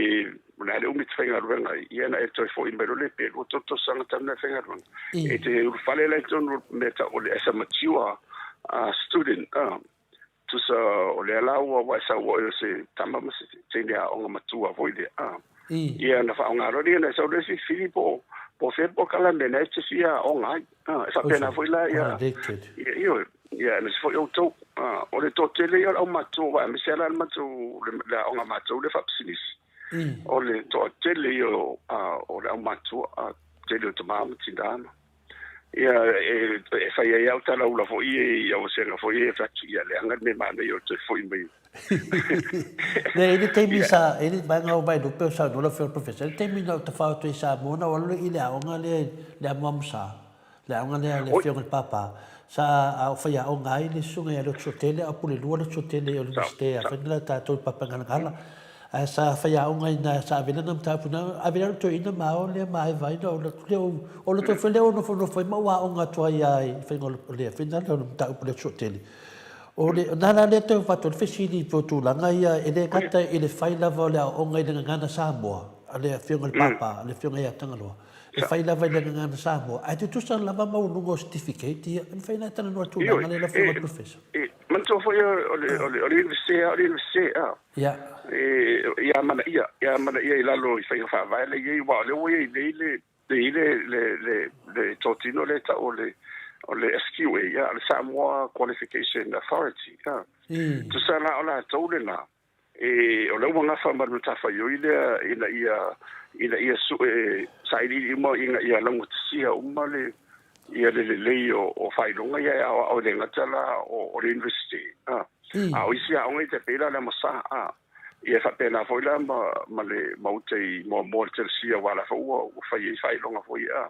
o le a le umi e te faigaluega ai, ia ona e toe foi mai loa lea pe 2 3 tausaga talu ona e faigaluega. E te ulufale la i totonu o le mea e tau o le as a mature student. Tusa o lea la ua e sau oe o se tama ma se teine aoga matua foi lea. Ia ona faaaoga loa lea ona e sau loa e filifili po o fea polokalame na e te fia aoga ai. E faapena foi la ia ioe, ia aemaise foi outou. O le toatele ia o le aumatua aua aemaise lava la le matou le aoga a matou lea faapisinisi. O le toatele ia o le aumatua, tele o tama ma tina ma Ia, e fai ai au tala ula foi i au vasega foi e fai atu, ia leaga le mea manaia o le toe foi mai. Le, i le taimi sa, i le vaega o Vaelupe o saunoa lau Afioga i le Professor, i le taimi na ou tafao atu ai i Samoa, na ou alu lea i le aoga lea, le amuamu sa, le aoga lea a le Afioga i le Papa, sa a o faiaoga ai le susuga ia Leotosotele a o pule lua Leotosotele i Iunivesite a fai na tatou i Papaigalagala. Ae sa faiaoga i ina, sa ave lana mataupu i ina, ave lea i le toeaina ma ao lea ma Eva ina, o le o le toe foi lea o nofonofo ai ma ou aoga atu ai lava i faiga o le faiga lea o le mataupu lea toatele. O le, na la lea toe avatu ai le fesili i tulaga ia, e le gata i le fai lava o le aoaoga i le gagana Samoa a le Afioga i le Papa, a le Afioga ia Tagaloa, e fai lava i le gagana Samoa, ae tutusa lava maualuga o certificate ia, e mafai ona e talanoa i le tulaga lea lau Afioga i le Professor? E manatua foi o le Iunivesite lava o le Iunivesite, a. E, ia amanaia, ia amanaia i lalo i faiga faavae la e i ai, aua o lea ua i ai nei le, le i le, le, le, le totino lea e tau o le, o le SQA, ia, le Samoa Qualification Authority, a. Tusa la o latou lena, e, o lea ua gafa ma le matafaioi lea ina ia, ina ia sue, sailiili uma ina ia laugatasia uma le, ia le lelei o faailoga ia e aoao e le gata la o le University, a. A o isi aoga e tai pei la o le Amasa, a, ia e faapena foi la ma le ma uta i Moamoa i le Telesia aua o la foi ua fai ai faailoga foi, a,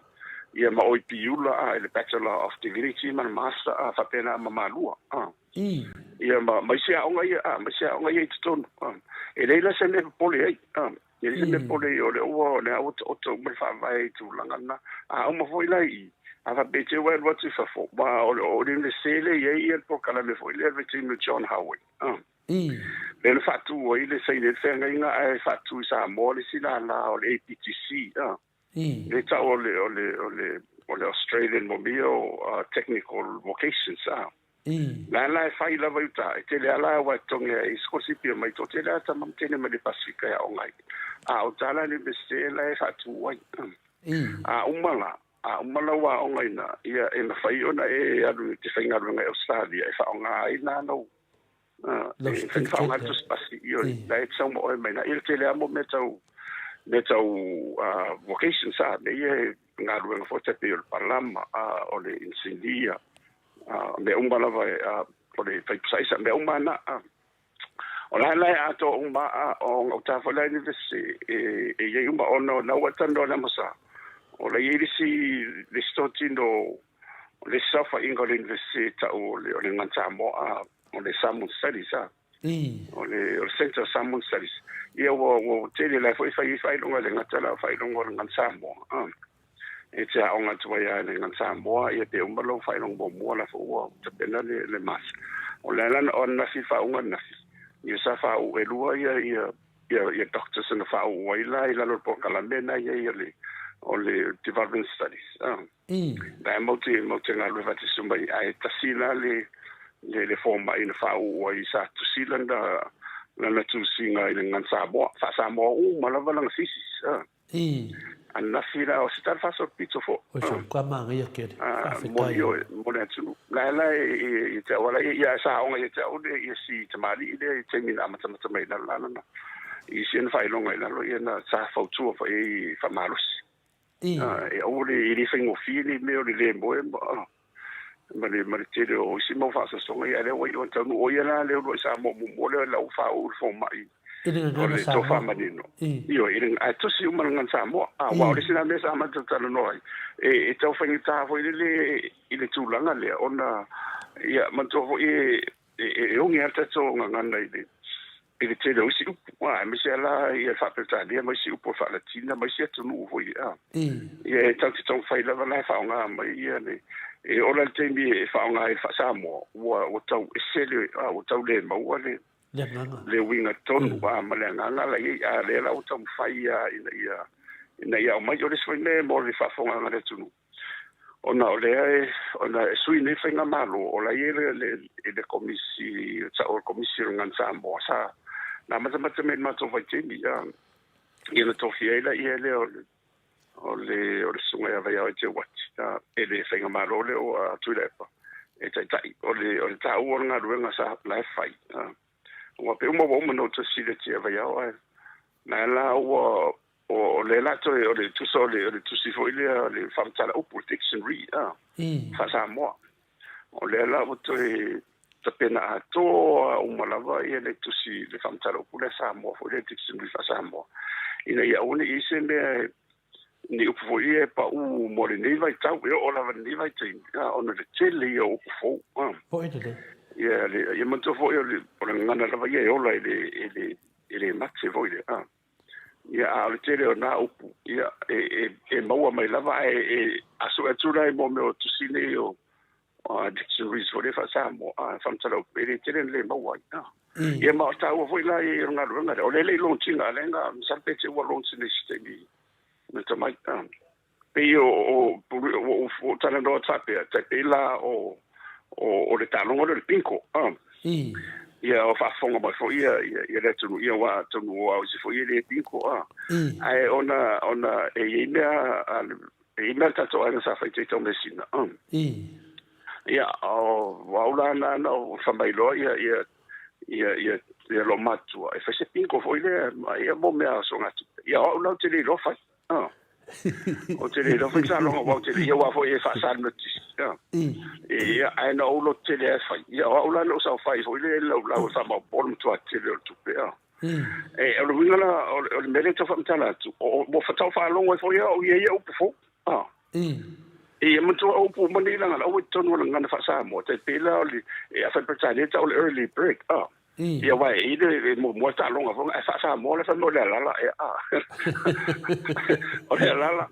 ia ma o i Piula, a, i le Bachelor of Divinity ma le Master, a, faapena ma Malua, a. Ia ma isi aoga ia, a, ma isi aoga ia i totonu, a. E leai la se mea e popole ai, a. E leai se mea e popole ai, o lea ua, o lea ua taoto uma le faavae i tulaga na. A uma foi la i i, a faapea te i ua e alu atu i fafo, aua o le o le Iunivesite lea e i ai le polokalame foi lea le Regime o John Howard, a. Lea na faatu ai le saini ai le feagaiga ae faatu i Samoa le isi lala o le APTC, a. Le tau o le, o le, o le, o le Australian mo mea o Technical Vocations, a. La la e fai lava i uta, e tele a la aua e totogi ai sikolasipi e omai toatele a tama ma teine mai le Pasifika e aoga ai. A o uta la le Iunivesite la e faatu ai. A uma la, a uma lau aoga i ina, ia e mafai ona e alu e te faigaluega i Ausetalia e faaaoga ai la lau, e mafai ona faaaoga le tusi pasi, ioe, la e te sau ma oe mai i ina. Ia le tele lava mo mea tau, mea tau vocations a, mea ia e galuega foi tai pei o le palama, o le inisinia, mea uma lava o le faipisaisa, mea uma na. O la la e atoa uma o gauta foi la University e i ai uma ona o na ua talanoa le Amasa. O la i ai le isi totino o le isi saofaiga o le University e tau o le Gagana Samoa, o le Samoan Studies. O le Centre of Samoan Studies. Ia ua tele la foi e fai ai faailoga e le gata la o faailoga o le Gagana Samoa. E te aoga atu ai lava i le Gagana Samoa, ia pe uma lou faailoga muamua la foi ua tapena le Master. O le ala o ananafi faauuga ananafi, ia sa faauu e lua ia ia ia ia doctors na faauu ai la i lalo o le polokalame na i ai o le o le Development Studies. La e matou te matou te galulue faatasi uma ai, ae tasi la le le fomai na faauu ai sa tusi lana lana tusiga i le Gagana Samoa, faa-Samoa uma lava lana thesis. Ananafi la, o se tala faasolopito foi. Oi so ka manaia tele. Faafetai. Mo le, mo le atunuu. La la i te au ala ia sa aoga ia te au le ia si tamalii lea i taimi na amatamata mai lalo lalo na. I si ana faailoga i lalo ia na sa fautua foi ai faamalosi. E aua le, e le faigofie le mea o le le moe ma. Ma le tele o isi mau faasoasoga, ia lea ua iu ona taunuu. O ia la lea uluai Samoa muamua lea lau faauu le fomai I le o gagana le Samoa. tofa manino. Io i le ae tusi uma le gagana Samoa. A ua o le isi la mea sa matou talanoa ai e tau faigata foi lele i le tulaga lea, ona ia manatua foi e ogi lava le tatou gagana i le tele o isi upu, aemaise la ia faa-Peretania ma isi upu o faalatina ma isi atunuu foi a. Ia e tatou te taumafai lava la e faaaoga mai ia le e ola le taimi e faaaoga ai le faa-Samoa, ua tau ese le ua tau le maua le Le agaga. le uiga tonu ma le agaga la i ai. A lea la ua taumafai ina ia aumai o le isi foi mea mo le faafofogaaga a le atunuu, ona o lea ona e sui nei faigamalo o la i ai le komisi o le komisi o le Gagana Samoa sa na matamata mai i le matou vaitaimi ia na tofia ai la ia lea o le susuga ia Vaiao e Teuati e le faigamalo lea ua Tuilaepa e taitai o le taua o le galuega sa la e fai ua pe uma ua uma na ou sile tia Vaiao ae na la ua o le la toe o le tusa o le tusi foi lea le faamatala upu, le dictionary faa-Samoa. O lea la ua toe tapena atoa uma lava ia le tusi le faamatala upu lea Samoa foi le dictionary faa-Samoa, ina ia aua ne i i se mea ni upu foi ia e pau mo lenei vaitau e oo lava lenei vaitaimi ona le tele ia o upu fou. Po i le. Ia le ia manatua foi o le gagana lava ia e ola i le mate foi le ia a o le tele o nā upu ia e maua mai lava ae e aso atu la i mo mea o tusi nei o dictionaries foi le faa-Samoa faamatala upu e le tele na le maua ai. Ia ma o taua foi la i o galuega lea o le le i launch ina lea masalo pe te ua launch nei se taimi na tamai pei o talanoa faapea tai pei la o le taaloga lea o le bingo. Ia o faafofoga mai foi ia le atunuu ia ua atonu o au isi foi e le bingo ae ona e i ai mea e i ai mea le tatou aiga sa fai tau mesina. Ia o au la na o faamailoa ia lo matua e fai se bingo foi lea ia mo mea soga tupe. Ia o au la ou te le iloa fai o te le iloa fai taaloga ua ou te le ia ua foi e faasalinotisi. Ia ae na ou loto tele e fai ia o au la na ou saofai foi le laulau e faamaopoopo le matua tele o le tupe. E o le uiga la o le mea lea tau faamatala atu ua fatau faalogo ai foi au ia ia upu fou. Ia matua upu uma nei laga ua i totonu o le gagana faa-Samoa tai pei la o le e afai Peretania tau o le early bird. Ia uae i le muamua taaloga foi ae faa-Samoa le fai mai o le alala e o le alala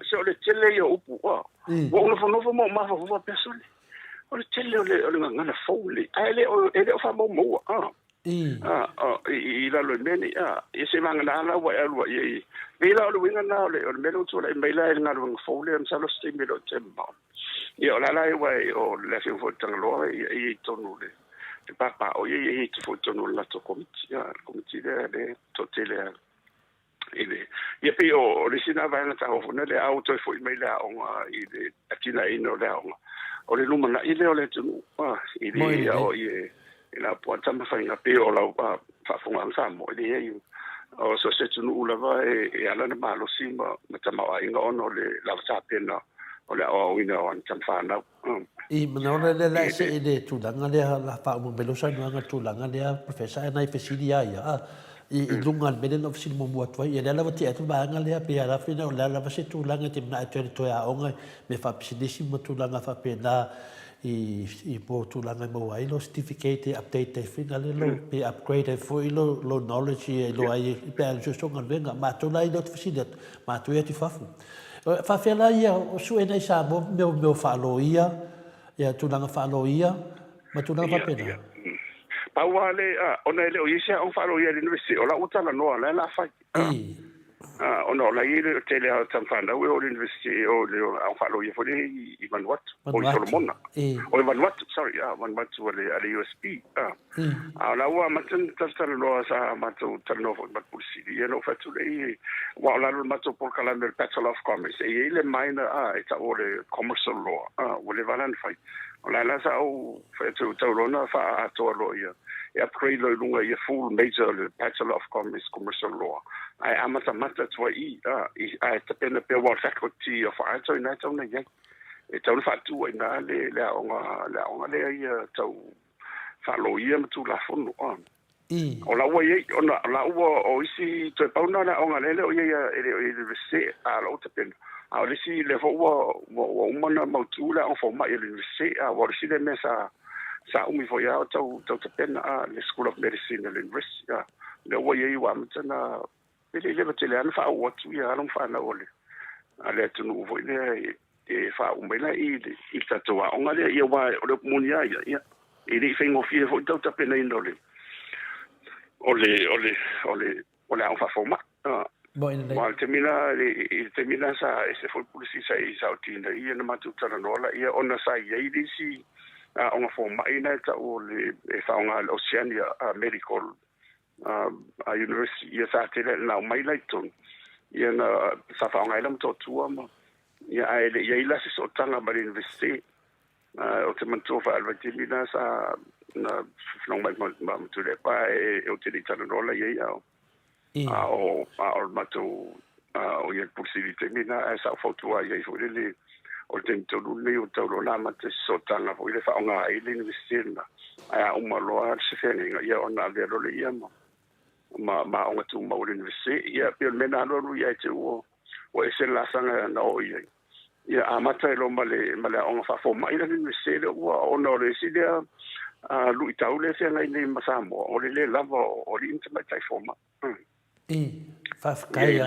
se o le tele ia o upu ua ou nofonofo ma ou mafaufau faapea sole o le tele o le gagana fou le ae e le o faamaumaua i lalo i mea nei ia se vagana la ua e alua ia i pei la o le uiga na o le mea lea ua tulai mai la i le galuega fou lea. Masalo se taimi e le o te mamao ia o la la e ua o le afioga foi Tagaloa ia i totonu le papa o ia ia i foi totonu o le latou komiti le komiti lea le toatele i le ia pei o le isi na vaega taua foi le au toe foi mai le aoga i le atinaeina o le aoga o le lumanai lea o le atunuu i le o i i la pua tamafaiga pei o lau faafofogaaga Samoa e leai o so se atunuu lava e ala na malosi ma tamaoaiga ona o le lava tapena o le aoaoina o ana tamafanau. I manaona le la se i le tulaga lea la faauma mai lou saunoaga i le tulaga lea, Professor, ae nai fesili lava ia i luga o le mea lea na ou fesili muamua atu ai. Ia lea lava tea atu vaega lea pe a lafina o le a lava se tulaga e te manao e toe toe aoga i mea faapisinisi ma tulaga faapena i mo tulaga e maua ai lou certificate e update ai foi le lou pe upgrade ai foi lou knowledge e iloa ai pe a so galuega. Matou la i le atu fesili atu, matou e atu i fafo. Faafefea la ia o sue nei Samoa mea faaloia, ia tulaga faaloia ma tulaga faapena? Pau lava le ona e le o i ai se aoga faaloia i le University, o lau ua talanoa la e la fai. Ona o la i ai le tele lava o tamafanau e o i le University o le aoga faaloia foi lea i Vanuatu, o i Solomona. O i Vanuatu, sorry, Vanuatu a le USP. A o la ua amata ona talatalanoa sa matou talanoa foi ma le Pule Sili, ia na ou fai atu lea ua o lalo o le matou polokalame o le Bachelor of Commerce, e i ai le minor e tau o le Commercial Law, ua leva la ona fai. O la la sa ou fai atu tau loa na faaatoa loa ia e upgrade loa i luga ia full major o le Bachelor of Commerce Commercial Law. Ae amatamata atu ai i ae tapena pea ua o le Faculty of Arts o ina e tau na i ai. E tatau ona faatu ai i ina le le aoga le aoga lea ia tau faaloia ma Tulafono. O la ua i ai, ona o la ua o isi toe pau na o le aoga lea e le o i ai e le o i ai i le Iunivesite, a o la ua tapena. A o le isi lea foi ua ua uma ona mautu le aoga fomai a le Iunivesite, a ua o le isi lea mea sa sa umi foi lava o tau tau tapena a le School of Medicine a le University, a lea ua i ai ua amata ona e le i leva tele lava ona faauu atu ia alo ma fanau o le a le atunuu foi lea e faauu mai la i le i le tatou aoga lea, ia aua o le upu moni lava ia, ia e le i faigofie foi le tau tapenaina o le o le o le o le o le aoga faafomai. Aua o le taimi la i le taimi la sa ese foi pulisi sa i saotina ia na matou talanoa laia ona sa i ai le isi aoga fomai na e tau o le e faaaoga e le Oceania Medical University ia sa tele na aumai la i totonu ia na sa faaaoga ai la Motootua ma ia ae le i ai la se sootaga ma le University. Ou te manatua foi a le vaitaimi lena sa na fanoga mai ma ma Tuilaepa e ou te le i talanoa la i ai a o a o a o le matou a o ia le Pule Sili i le taimi lena ae sa ou fautua i ai foi lele o le taimi tonu lenei ua tatau loa ona amata se sootaga foi lea e faaaoga ai le Iunivesite lena ae a uma loa se feagaiga ia ona avea loa lea ma ma ma aoga tumau a le Iunivesite. Ia pei o le mea lena alualu ia te ua ua ese le laasaga na oo i ai. Ia amata ai loa ma le ma le aoga faafomai la le Iunivesite lea ua ona o le isi lea luitau lea e feagai nei ma Samoa o le le lava o alii ma tamaitai fomai. I, faafetai a.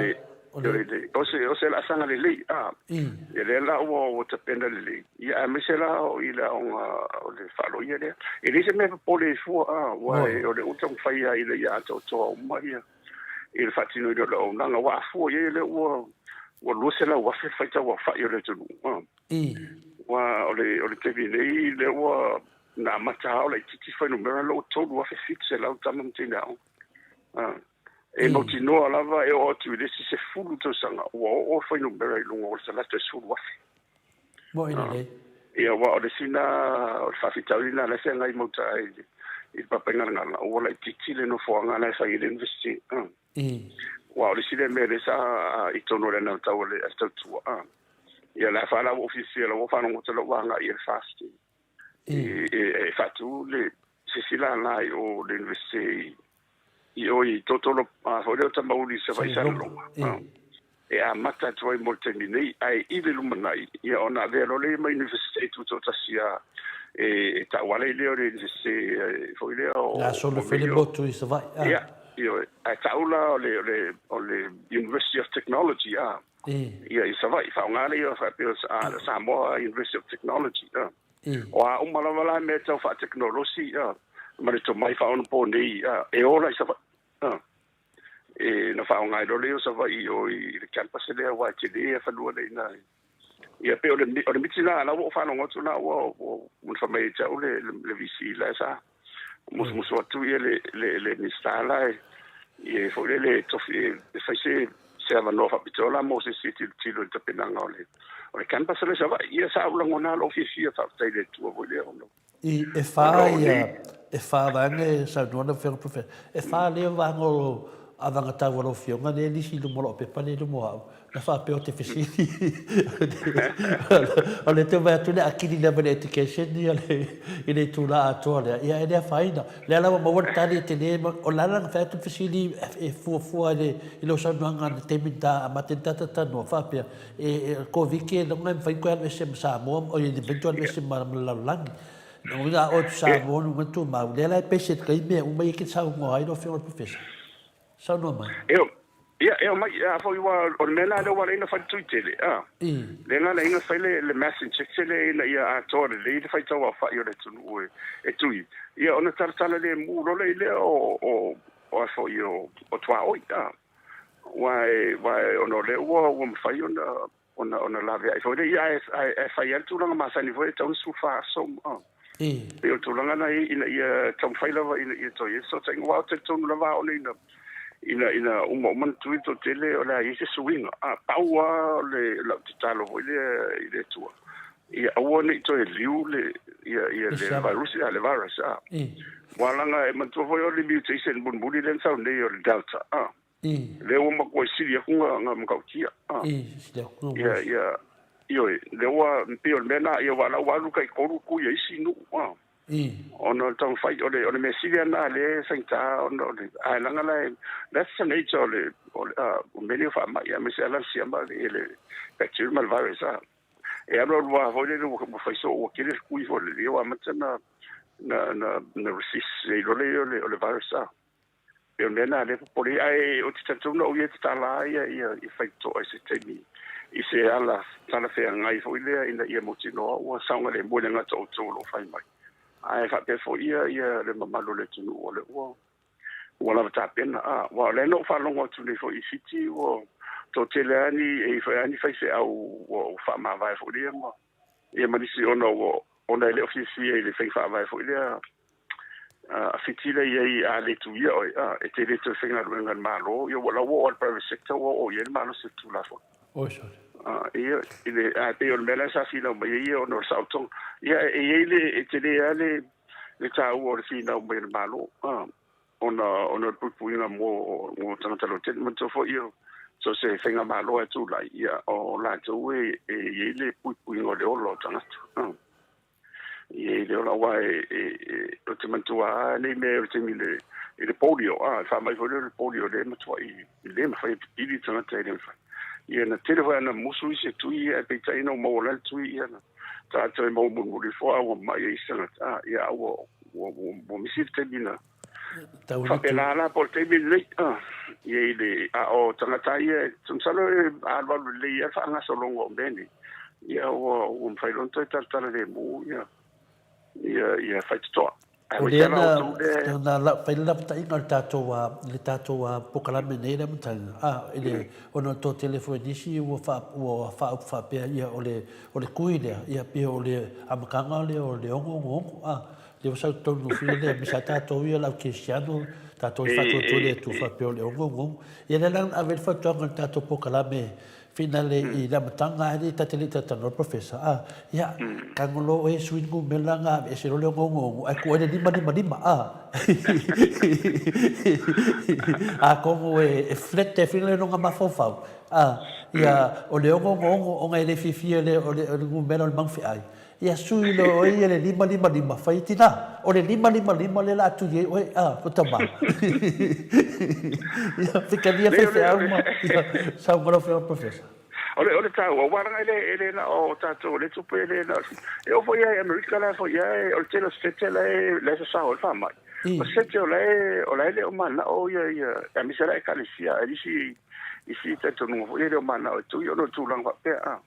O le o se o se laasaga lelei a. Ia lea la ua ua tapena lelei. Ia aemaise la o i le aoga o le faaloia lea. E leai se mea e popole ai fua a, aua o lea ua taumafai lava ina ia atoatoa uma ia i le faatinoina o le auaunaga. Aua a fua i ai o lea ua ua 200,000 le faitau aofai o le atunuu. Aua o le o le taimi nei lea ua na amata lava o laitiiti fuainumera lea ua 3,700 tama ma teine aoga. E mautinoa lava e oo atu i le isi 10 tausaga ua oo fuainumera i luga o le 110,000. Moe lelei. Ia, aua o le isi lena, o le faafitauli lena o la e feagai ma uta i le Papaigalagala, ua laitiiti le nofoaga la e fai ai le University. Aua o le isi lea mea lea sa i totonu o le anavatau a le tautua. Ia, la fa la ua ou fiafia, la ua faalogologo la ua agai i le FAST e faatu le se isi lala i o le University i o i Totolo foi lea o Tamauli i Savaii Salelologa. E amata atu ai mo le taimi nei, ae i le lumanai, ia ona avea loa lea ma Iunivesite Tutoatasi a e tau ala i lea o le Iunivesite foi lea o La solo foi le motu i Savaii. Ia, ioe, ae tau la o le o le o le University of Technology a. Ia i Savaii, faaaoga lea faapea o Samoa University of Technology a. O a uma lava la mea tau faatekonolosi ma le tomai faaonaponei e ola i Savaii. E na faaaoga ai loa lea o Savaii i o i le campus lea aua e tele lava fanua lea i ina. Ia pei o le o le miti lena la ua ou faalogo atu la ua ua fai mai ia te au le le VC la sa musumusu atu ia le le le Minisita la e e foi lele e tofi e fai se se avanoa faapitoa la mo se isi e tilotilo i le tapenaga o le o le campus lea i Savaii. Ia sa ou lagona lou fiafia faafetai i le Atua foi lea ona I, e whā ia, e whā vaega e saunoa lau Afioga Professor. E whā lea vaega o avanga tau a lau Afioga lea lisi i luma o lau pepa lea i luma o au. Na faapea o te fesili. O le te vaai atu le akili lea mai le education ia le, i le itula atoa lea. Ia e le afaina. Lea la ua maua le tali e tele, o le ala na fai atu le fesili e fuafua i le, i lau saunoaga i le taimi na amata ai le tatou talanoa faapea, E Koviti e lagona e mafai ona toe alu ese ma Samoa, oi e mafai ona toe alu ese ma le lalolagi. Lona uiga a oe tu Samoa lona uiga tumau. Lea la e pese i mea uma ia e te saunoa ai lau Afioga i le Professor. Saunoa mai. Ia, e omai, a foi ua, o le mea lena lea ua ala ai ona fai le tui tele, a. Lea na ala ai ona fai le mass injection lea ina ia atoa lelei le faitau aofai o le atunuu e tui. Ia ona talatala lemu loa lea o, o, o a foi o, o tuaoi, a. Aua ona o lea ua mafai ona ona laveai foi lea, ia ae fai lava le tulaga masani foi lea e tatau ona 14 aso. E pei o le tulaga lena ina ia taumafai lava ina ia toe i ai le fesootaiga. Aua ou te talitonu lava ona ina ina uma uma ona tui le toatele o le a i ai se suiga. Pau lava o le lau tatalo foi lea i le Atua, ia aua ne i toe liu le ia ia le virus ia le virus a. Aua leaga e manatua foi o le mutation mulimuli lea na sau nei o le delta a. Lea ua matuai sili atu na matautia a. Ia ia Ioe, lea ua pei o le mea lena, ia aua o la ua alu tai tolu tui a isi nuu, a. Ona o le taumafai, o le mea sili lava lena lea e faigata ona o le, ae leaga la e, that's the nature o le, o mea nei o faamai, aemaise lava la le siama le bacteria ma le virus, a. E alu alu lava foi lele ua fai soo ua tele le tui foi lele, ia ua amata na resist ai loa lea o le virus, a. Pei o le mea lena lea e popole ai, ae ou te talitonu au ia e tatala lava ia faitotoa i se taimi i se ala talafeagai foi lea ina ia mautinoa ua saogalemu e le gata o outou o lo o fai mai, ae faapea foi ia le mamalu o le atunuu o lea ua lava tapena. A, aua o lea na ou faalogo atu nei foi i Fiti ua toatele lava ni, e i ai foi lava ni faifeau ua faamavae foi lea ma ia ma nisi ona ua ona e le o fiafia i le faiga faavae foi lea a Fiti lea e i ai, a le tuia oe, a, e te le toe faigaluega i le Malo, ia ua la ua oo lava i le private sector ua oo i ai le malosi o le Tulafono. Oi sole. A, ia, i le, ae pei o le mea la sa finau mai ai ia ona o le saotoga. Ia, e i ai le, e tele lava le, le taua o le finau mai o le Malo, a, ona, ona o le puipuiga mo, mo tagata lautele. Manatua foi ia, so o se faigamalo lava e tulai, ia, o latou e, e i ai le puipuiga o le ola o tagata. A. I le ola aua e ou te manatua lava nei mea o le taimi i le polio, a, le faamai foi lea o le polio lea e matuai le mafai e pipili le tagata e le mafai. Ia na tele foi ana musu isi e tui ae peitai ina ua maua la le tui ia na tagata e maua mulimuli ifo a ua mamai ai isi tagata, a, ia a ua ua ua misi le taimi na faapena la po o le taimi lenei, a, ia i le, a o tagata ia, masalo e alualu lelei lava le faagasologa o mea nei, ia ua ua mafai loa ona toe talatala lemu ia ia ia faitotoa. O lea na na la fai le lapataiga o le tatou le tatou polokalame nei le amataga a i le ona o le toatele foi o nisi ua faa ua faaupu faapea ia o le o le kui lea ia pei o le amataga lea o le 666 a lea ua sau totonu foi lea aemaise a tatou ia le au kerisiano tatou e faatuatua le Atua faapea o le 666 ia lea la na ave ai le fautuaga i le tatou polokalame Finale i le amataga ae ta te le i talatalanoa le Professor a ia tago loa oe e sui le numera na aveese loa le 666 ae tuu ai le 555 a atonu e flat ai foi le lona mafaufau a ia o le 666 ona e le fiafia le o le numera o le manuwheai Ia sui loa oe ia le 555, fai iti la. O le 555 lea la a tui ai oe, a, ko tama. Ia, fikalia faifeau ma, ia, saunoa lau Afioga Professor. O le taua, aua leaga e le, e le na o tatou, o le tupe e le na o, e oo foi lava i Amerika la foi lava, o le tele o sete la e, la e sasao ai le faamai. O sete o la e, o la e le o manao ia, ia, aemaise la Ekalesia, e isi, isi talitonuga foi e le o manao e tui ona o le tulaga faapea, a.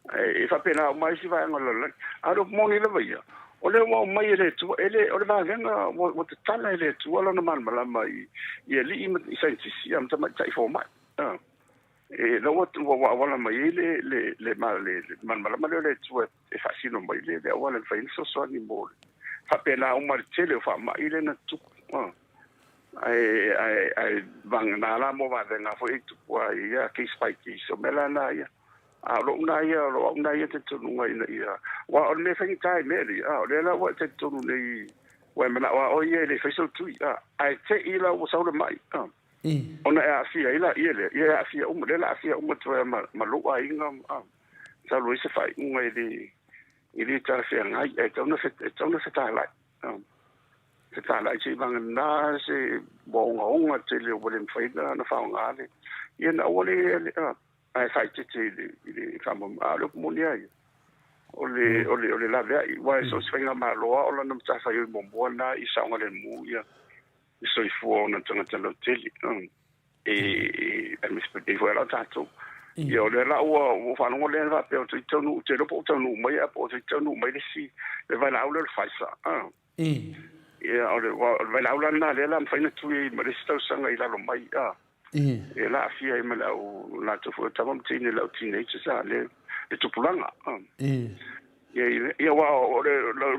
E faapena uma isi vaega o le lalolagi. A o le upu moni lava ia, o lea ua aumai e le Atua, e le, o le vavega ua tatala e le Atua lona malamalama i alii ma i saienitisi ma tamaitai fomai. E la ua ua auala mai ai le, le, le, le, le malamalama lea o le Atua e faasino mai le, le auala e mafai ai ona fesoasoani mo le faapena uma le tele o faamai lea na tutupu. Ae, ae, ae vagana la mo vavega foi e tupu ai ia case by case. O mea la na ia. A o lou na ia, o lou au na ia talitonuga ina ia, aua o le mea faigata i mea nei, a o lea la ua e talitonu nei, ua e manao lava oe ia e le fai sou tui, a, ae te i la ua sau le mai, a, ona e aafia ai laia lea, ia e aafia uma, lea la aafia uma atu ai ma, ma lou aiga, a, talu ai se faaiuga e le, e le talafeagai, ae tatau ona, e tatau ona fetalai, a, fetalai se i vagana se ua ogaoga tele ua le mafai ona faaaoga le, ia na aua le, a, ae faaeteete i le, i le faamama, a o le upu moni lava ia, o le, o le, o le laveai, aua e so o se faigamalo lava o lana matafaioi muamua lena ia saogalemu ia le soifua o ona tagata lautele, e, e, aemaise foi la tatou. Ia, o lea la ua, ua faalogo lea faapea o toe taunuu, ou te iloa po o taunuu mai ae po o toe taunuu mai le isi, le vailaau lea o le Pfizer, Ia, o le, o le vailaau la lena lea la mafai ona tui ai ma le isi tausaga i lalo mai, a. E la aafia ai ma le au latou foi o tama ma teine le au teenagers a le le tupulaga. Ia ia aua o le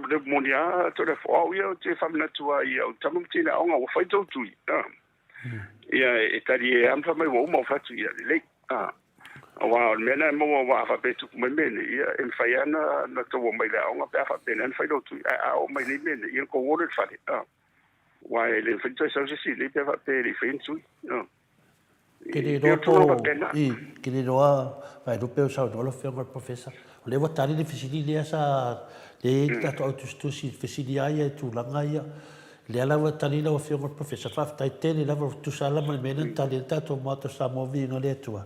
le moni a to le fo au ia te faamanatu ai i au tama ma teine aoga ua fai tou tui. Ia e tali e am fa mai ua uma o fatu ia lelei. Aua o le mea lena e maua aua a faapea e tupu mai mea nei, ia e mafai lava ona ona tou omai i le aoga pe a faapea na fai lou tui. Ae a oo mai nei mea nei, ia ona tou o lea i le fale. Aua e le mafai ona toe sau se isi i inei pe a faapea e le i faia ni tui. Ke le iloa po o, i, ke le iloa Vaelupe o saunoa lau Afioga i le Professor. O lea ua tali le fesili lea sa lea e i ai le tatou au tusitusi i le fesili lava ia i tulaga ia. Lea la ua tali lau Afioga i le Professor, faafetai tele lava, ua tutusa lava ma le mea lea na tali ai le tatou Maota o Samoa Viiga i le Atua.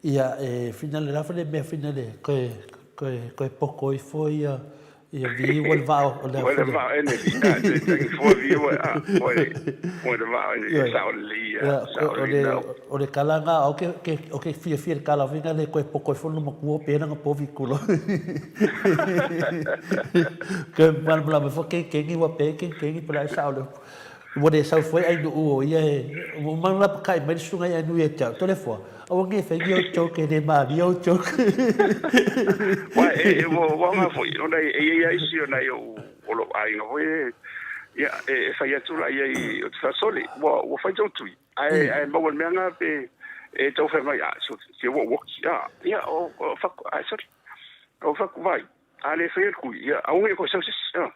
Ia, e finale lava le mea finale, koe, koe, koe poko ifo ia, ia viu le vaa o le Ua le vaa ene vi, a, te tangi fua viu a, ua le, ua le vaa ene, e sao lelei ia, sao lelei nau. O le kala nga, o ke, ke, o ke fiafia le kala vinga le koe poko ifo no makuo pe na povi kulo. Ke malamalama fo ke kengi wa pe ke kengi pala e sao le. Ua le sau foi ai nuu o ia e ua uma ona lapakai mai le susuga ia nui ia te au. Toleafoa, aua nge fai ni au joke e le malia au joke. Ua e e ua ua aoga foi ona e i ai lava isi o nai ou o lou aiga foi e ia e e fai atu la iai o te faasole ua ua fai tou tui ae ae maua le mea na pe e tau fai mai a so te ua ua a ia o o faku ae sole o faku vai A le faia le kui, ia aua ne i toe sau se isi. A.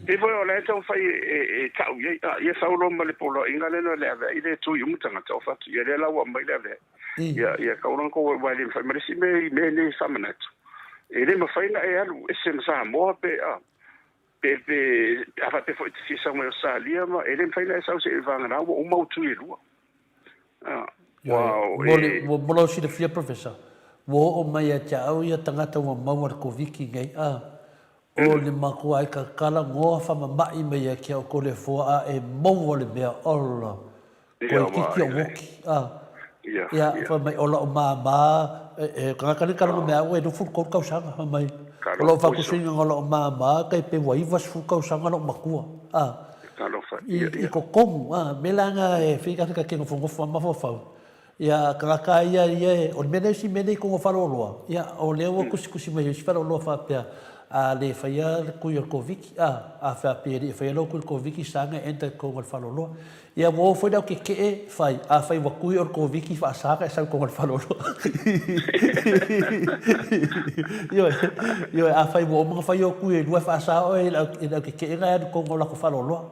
Pei foi o la e taumafai e, e tau i ai, a, ia sau loa ma le poloaiga lea na le aveai le tui uma tagata o fatu, ia lea la ua aumai le aveai. Ia, ia tau la tou aua e le mafai ma le isi mea i mea nei e faamanatu. E le mafai ona e alu ese ma Samoa pe, a, pe, pe, a faapea foi e te fia sau mai Ausetalia ma, e le mafai ona e sau seia vagana ua uma ou tui e lua. Ioe, mo lou silafia Professor, ua oo mai ia te au ia tagata ua maua le Koviti nei, a, o le matua ai kakala goa famama'i mai ia te au Toleafoa a e maua le mea, ola, koe titi o woki, a, ia, fai mai o la'u māmā, e, tagata nei kalaga mea au e 23 tausaga, fai mai, o la'u faatusina o la'u māmā tai pe ua 90 tausaga la'u matua, a. Talofa, ia, ia. I totonu, a, me la nga e whika whika ke nofonofo a mafaufau. Ia, tagata ia, ia e, o le mea lea isi mea lea i totonu o faleoloa, ia, o lea ua kusikusi mai isi faleoloa faapea, a le faia le kui o le Koviti, a, a faapea e le i faia lou kui o le Koviti, sa na e enter i totonu o le faleoloa. Ia, ua o foi le au keke'e fai, afai ua kui o le Koviti, faasa na e sau i totonu o le faleoloa. Ioe, ioe, afai ua uma ona fai ou kui e lua e faasa oe i le au keke'e na e alu i totonu o lako faleoloa.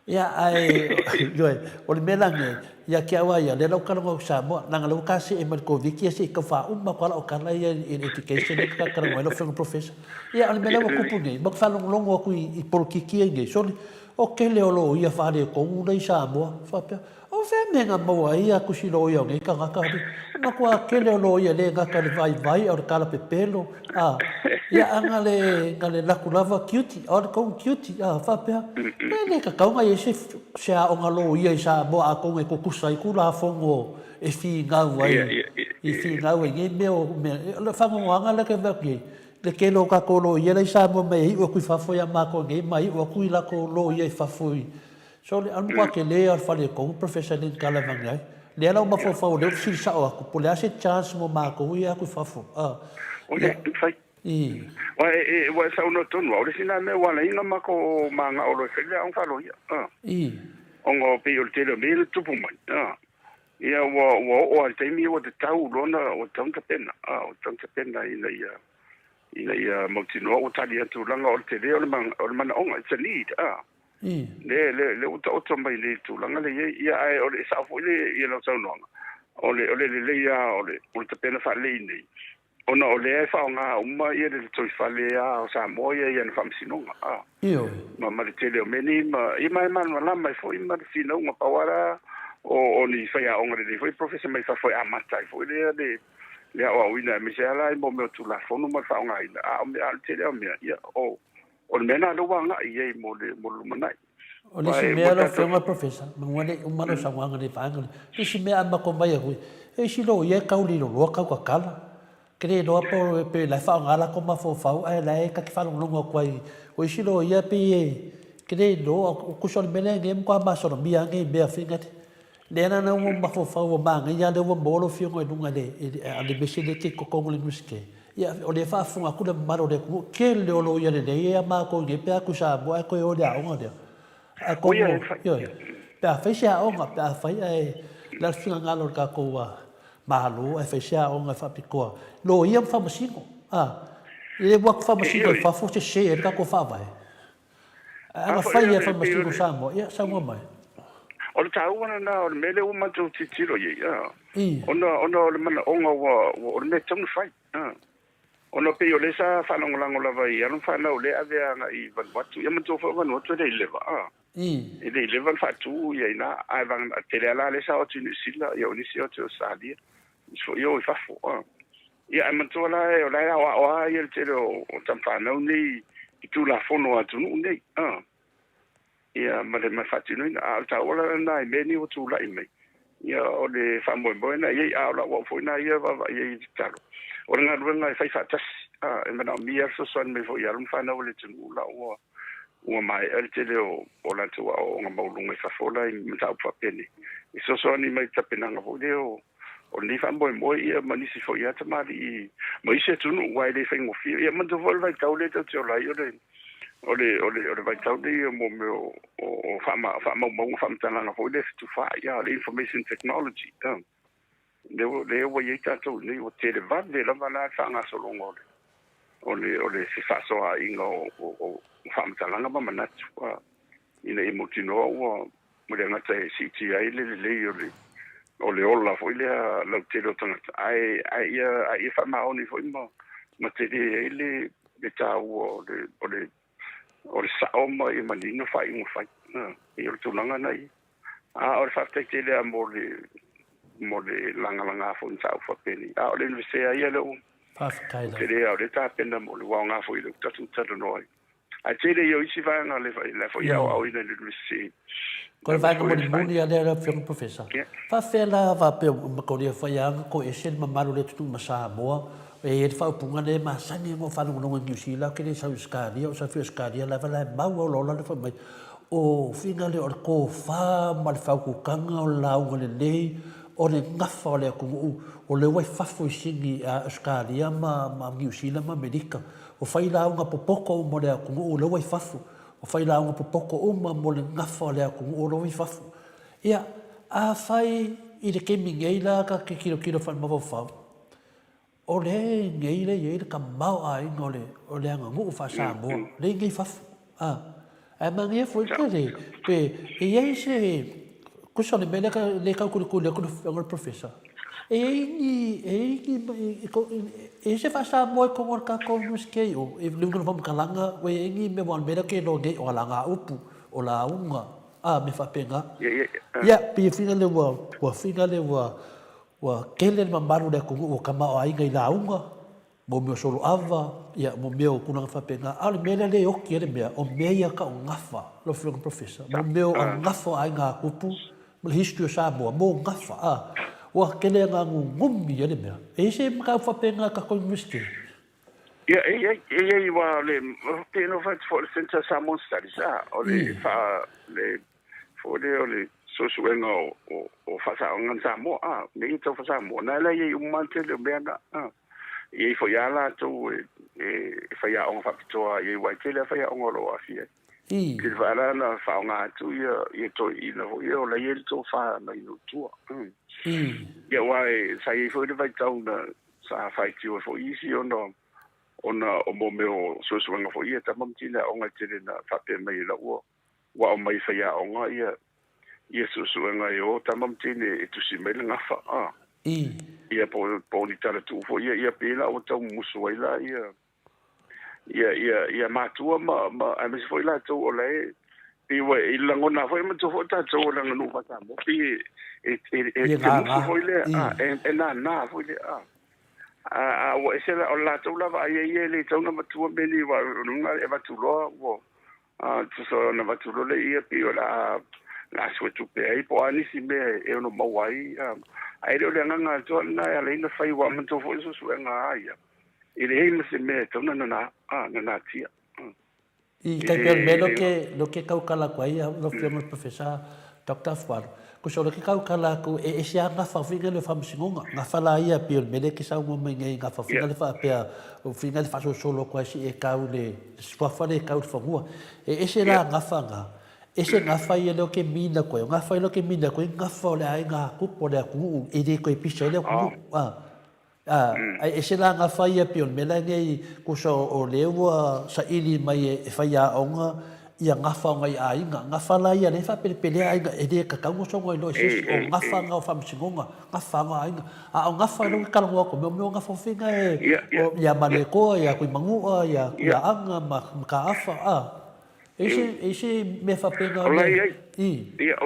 Ia, ae, ioe, o le mea la nei, ia te au lava ia, lea la ua talanoa atu i Samoa, leaga o lea ua ta see mai le Koviti ia se i tau faauma atu lava lau tala ia i le education lea ta talanoa ai lau Afioga i le Professor. Ia, o le mea la ua tupu nei, matou te faalogologo atu i polokiki ia i nei, sole, o tele o loia faaletonu la i Samoa, faapea, O fea mea na maua ai ia tusi loia o nei tagata alii? O matua tele o loia le gata le vaivai a o le tala pepelo, a, ia a na le, na le laku lava tiuti, a o le tou tiuti, a, faapea, e le tatau na i ai se, se aoga loia i Samoa atonu e tutusa ai Tulafono e finau ai, i finau ai nei mea o mea, o le faanoanoaga lea ke vaai atu i ai, le tele o tatou loia la i Samoa mai e iu atu i fafo ia matou nei ma iu atu i latou loia i fafo i So le alu matua tele a o le faletonu Professor Lynn Calavan ai. Lea la ua mafaufau lea ua fesili sao atu po o le a se chance mo matou ia atu i fafo. Ah. O le fai. I. Ua e e ua e saunoa tonu au le isi na mea ua ala ai ona matou magao loa e fai le aoga faaloia. Ah. I. Ona o pei o le tele o mea ia na tupu mai. Ah. Ia ua ua oo lava i le taimi ua tatau loa ona ua tatau ona tapena. Ah, ua tatau ona tapena ina ia ina ia mautinoa ua tali atu leaga o le tele o le o le manaoga. It's a need. Ah. Le, le, le ua taoto mai le tulaga le i ai, ia, ae o le, e sao foi le, ia lau saunoaga, o le, o le lelei lava o le, o le tapena faalelei nei, ona o lea e faaaoga uma ia le lotoifale lava o Samoa ia i ana faamasinoga, a. Ioe. Ma, ma le tele o mea nei, ma, ia, ma e malamalama ai foi ma le finauga, pau lava la o, o ni faiaoga lelei foi, polofesa mai fafo e amata ai foi lea le, le aoaoina, aemaise lava la i mo mea o Tulafono ma le faaaogaina, a o mea, a o le tele lava o mea, ia, o, O le mea lena lea ua agai i ai mo le, mo le lumanai. O le isi mea lau Afioga Professor, manu le uma lau saunoaga i le vaega lea. Le isi mea a matou mai atu, e isi loia e tau liloloa tau tatala. Ke le iloa po o pe la e faaaoga latou mafaufau ae la e ta te faalogologo atu ai. O isi loia pei e ke le iloa, tusa o le mea lea nei e matua masalomia lava nei mea fina lea. Lea la ua mafaufau ua manaia lea ua maua lau Afioga i luga i le a le mese lea e te i totonu o le Iunivesite. Ia, o lea e faafofoga atu le mamalu o le atunuu, tele o loia lelei ia matou nei pe a atu i Samoa ae toe o i le aoga lea. Atonu, ioe, pe a fai se aoga, pe a fai ae o le a le finagalo o le tatou Malo ae fai se aoga e faapitoa loia ma faamasino. A, e le alu atu faamasino i fafo sese ai le tatou faavae. Ae ana fai e faamasino Samoa, ia saunoa mai. O le taua lena o le mea lea ua matou tilotilo i ai, a, ona, ona o le manaoga ua, ua, o le mea e tatau ona fai, a. Ona pei o lea sa faalagolago lava i alo ma fanau lea e ave agai i Vanuatu. Ia manatua foi o Vanuatu e le i leva, a. E le i leva ona faatu ia i ina, ae vagana tele lava la lea sa o atu i Niu Sila, ia o nisi o atu i Ausetalia, nisi foi o i fafo, a. Ia ae manatua la o la e aoao lava ia le tele o tama fanau nei i Tulafono a atunuu nei, a. Ia ma le faatinoina. A o le taua la lena i mea nei ua tulai mai, ia o le faamoemoe lena i ai, a o lau au foi lena ia vaavaai i ai i le tatalo, o le galuega e fai faatasi, a, e manaomia le fesoasoani mai foi i alo ma fanau a le atunuu la ua ua maea le tele o o latou aoaoga maualuga i fafo la i mataupu faapenei, e fesoasoani mai i le tapenaga foi lea o o lenei faamoemoe ia ma nisi foi lava tamalii ma isi atunuu, aua e le faigofie. Ia manatua foi le vaitau lea tatou te ola ai, o le o le o le o le vaitau lenei o mo mea o o faamaumauga faamatalaga foi lea fetufaai, a o le information technology, a. Lea ua lea ua i ai tatou i nei, ua televave lava la le faagasologa o le o le o le fefaasoaaiga o o faamatalaga ma manatu, a, ina ia mautinoa ua ua le gata e siitia ai le lelei o le o le ola foi lea lautele o tagata, ae ae ia ae ia faamaoni foi ma ma tele ai le le taua o le o le o le sao ma ia manino faaiuga fai. E pei o le tulaga lena ia. A o le faafetai tele lava mo le mo le lagalaga foi o mataupu faapenei. A o le Iunivesite lava ia lea ua Faafetai lava. Tele lava o lea e tapena mo le, ua aoga foi i lea ua tatou talanoa ai. Ae tele ia o isi vaega le la foi e aoaoina i le Iunivesite. Ko le vaega mulimuli a lea lau Afioga Professor, faafefea la faapea makaolia fai a ona toese le mamalu o le atunuu ma Samoa, e i ai le faaupuga lea e masani ona ou faalogologo i Niu Sila, ou te le sau i Ausetalia, o sau i Ausetalia lava la e mau olaola le fai mai, o ufiga lea o le tofa ma le faautautaga o le lauga lelei, o le gafa o le atunuu, o lea ua i fafo i Sini, Ausetalia ma Niu Sila ma Amerika. O failauga popoto uma o le atunuu o lea ua i fafo. O failauga popoto uma mo le gafa o le atunuu o lea ua i fafo. Ia, afai i le taimi nei la ta te tilotilo faale-mafaufau, o lea e nei lea e i ai le tamaoaiga o le, o le aganuu faa-Samoa, lea e i nei i fafo. A, ae manaia foi pe, pe e i ai se, tusa o le mea lea lea e tau tulituli atu le Afioga i le Professor, e i ai ni, e i ai ni, e i ai se faa-Samoa i totonu o le tatou Iunivesite i o, i le uiga o le faamatalaga, ua i ai ni mea, aua o le mea lea ou te iloa nei, o alagaupu, o lauga, a, mea faapena. Ia, pei e feel lea ua, ua feel lea ua, ua tele le mamalu o le atunuu ua tamaoaiga i lauga, mo mea o soloava, ia, mo mea o tulaga faapena. A o le mea lea lea e oti ai le mea, o mea ia tau gafa, lau Afioga Professor, mo mea o gafa o aiga tupu ma le history o Samoa, mo gafa, a. Ua tele ina nunumi ai le mea. E i ai se mataupu faapena i le tatou Iunivesite? Ia, e i ai, e i ai, aua o le, pei ona ou fai atu foi o le Centre of Samoan Studies, a, o le faa, le foi lea o le suesuega o faasaoga na Samoa, a, mea ia tau faa-Samoa, na la e i ai uma lava le tele o mea na, a. E i ai foi lava latou e faiaoga faapitoa i ai, aua e tele lava faiaoga o lo o aafia ai. Tele foi lava la ona faaaoga atu ia toeaiina foi ia o la e i ai le tofa mai nuu i tua. Ia aua sa i ai foi le vaitau na sa faitio ai foi isi ona ona o mo mea o suesuega foi ia tama ma tine aoga e tele na faapea mai ai la ua ua aumai e faiaoga ia ia suesuega e o tama ma teine e tusi mai le gafa a. Ia po po o ni tala tuu foi ia ia pei la ua tau mumusu ai la ia ia ia ia matua ma ma aemaise foi latou o la e pei ua i le lagona foi manatua foi tatou o le aganuu faa-Samoa pei e e e e te musu foi lea a e e nānā foi lea a. A ua ese la o le latou la vaai ai ia e le tatau ona matua mea nei aua o lona e avatu loa ua A tusa ona avatu loa lea ia pei o le a le a suetupe ai po o a nisi mea e ono maua ai. Ae le o le agaga atoa lena e ala ai ona fai aua manatua foi le suesuega a ia e leai ma se mea e tatau ona nana a nanatia. I tai pei o le mea lea ou te tautala atu ai lau Afioga i le Professor Doctor Afualo, Tusa o lea e te tautala atu e ese lava gafa foi lele o faamasinoga. Gafa la ia pei o le mea lea e te saunoa mai nei, gafa foi lele faapea, o fina le faasolosolo atu ai se i e tau le suafa lea e tau i le fanua. E ese la gafa na, ese gafa ia lea ou te mean atu ai. O gafa ia lea ou te mean atu ai, gafa o le aiga tupu o le atunuu e le toe pisa ai le atunuu. Ae ese la gafa ia pei o le mea la nei, tusa o lea ua saili mai e faiaoga Ia gafa o ngai aiga, gafa la ia lea e faapelepelea aiga e le tatau ona soga iloa e se isi, o gafa na o faamasinoga, gafa na o aiga. A o gafa lea ou te talanoa atu, o mea o gafa foi na e, o ia Malietoa, ia Tuimanua, ia Tuiaana ma Mataafa, a. E i se, e i se mea faapena o lea, i. Ia,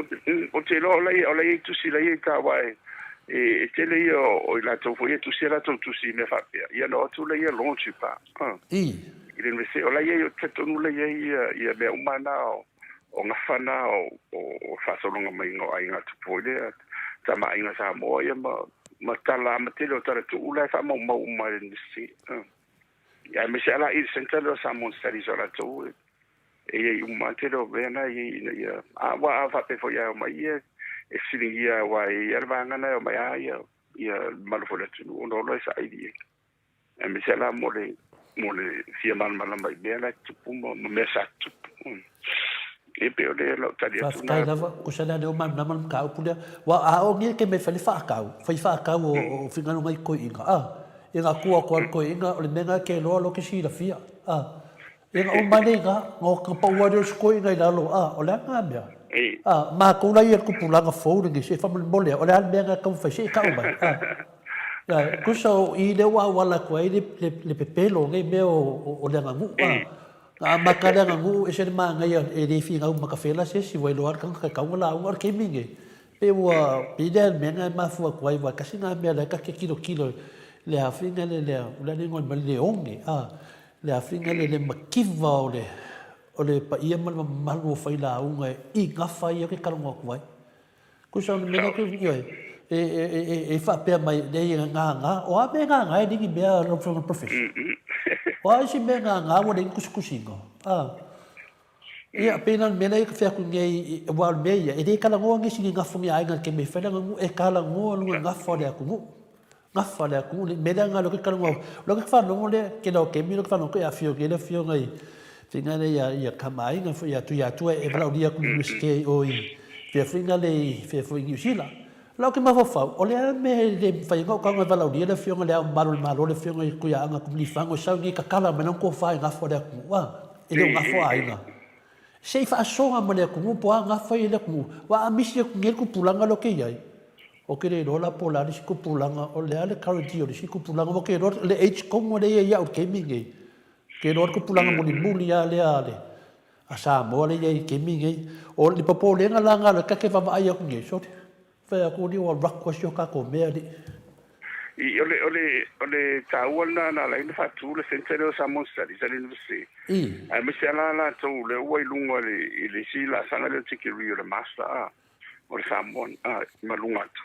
ou te iloa o la e i ai tusi la e i ai ta, aua e tele ia o i latou foi e tusi a latou tusi i mea faapea, ia ona o atu lea launch i pa. I. I le Iunivesite, o la e i ai, ou te talitonu o la e i ai ia mea uma na o gafa na o faasologa maiga o aiga tupu foi lea, Tama a Aiga Samoa ia ma tala ma tele o tala tuu la e faamaumau uma e le Iunivesite. Ia aemaise lava la i le centre lea o Samoan Studies o latou e i ai uma lava tele o mea na e i ai ina ia a aua a faapea foi a omai ia e fesiligia aua e i ai lava le vaega na e omai lava ia ia le mamalu foi o le atunuu ona o loa e saili ai. Aemaise la mo le mo le fia malamalama i mea la e tutupu ma mea sa tutupu. E pei o le lau tali atu na. Faafetai lava, tusa lea lea ua malamalama le mataupu lea. Aua a oo nei ke mea e fai le faatau, fai faatau o finagalo nai toeaiina, a, ia na tua atu lava le toeaina, o le mea lena e te iloa loa e te silafia, a. Ia na uma lea i ina, na pau lava lea o si toeaina i lalo, a, o le a lena mea? A, matou la ia i le tupulaga fou lenei, se faamolemole lava, o le a le mea lena e taumafai, se i tau mai, a. Ia, tusa o i lea ua auala atu ai le pepelo o nei mea o le aganuu, a. Na amata le aganuu, ese le manaia e le finau ma kafela se isi, ua iloa lava le tagata e tatau ona lauga. O le taimi lenei, pei ua pei lea le mea lena e mafua atu ai, aua e tasi lena mea o lea ta te tilotilo i le afiga lea, o le a le igoa mai, le oge, a, le afiga lea, le mativa o le o le paia ma le mamalu o failauga i gafa ia ou te talanoa atu ai. Tusa o le mea lea, ioe, e faapea mai, leai e gagā. O a mea e gagā e leai ni mea lau Afioga i le Professor? O a isi mea e gagā ua leai ni tusitusiga? A. Ia, pei la o le mea lea e fai atu nei, aua o le mea ia, e le talanoa nisi i ni gafo ni aiga i le taimi e fai lana nuu, e talanoa luga i gafa o le atunuu. Gafa o le atunuu, le mea lea na o lea ou te talanoa atu. O lea ou te faalogo lea, tele o taimi lea ou te faalogo atu e afio nei le afioga i faiga lea ia Tamaaiga foi ia Tuiatua e valaaulia atu i le Iunivesite i o i fea foi na le i fea foi i Niu Sila. O la ou te mafaufau, o le a le mea e le mafai ai ona ou tago e valaaulia le afioga i Le Ao Mamalu o le Malo le afioga i Tuiaaga Tupulifago e sau nei tatala mai lana tofa i gafa o le atunuu, a, e le o gafa o aiga. Se i faasoa ma le atunuu po o a gafa ia i le atunuu, aua a misi atu nei le tupulaga lea ou te i ai, Ou te le iloa la po o le a le isi tupulaga, o le a le currency o le isi tupulaga, aua ou te iloa le age tonu lea e i ai au i le taimi lenei, ou te iloa le tupulaga mulimuli lava lea a le a Samoa lea e i ai i le taimi lenei. O le popolega la lena o lea ta te vaavaai atu nei, sole, fai atu alii ua alu atu lava si o tatou mea alii. I, o le, o le, o le taua lena na ala ai ona faatu le centre lea o Samoan Studies a le University. Aemaise lava la latou lea ua i luga i le, i le isi laasaga lea o le tikeri o le Master a. o le Samoan ma luga atu.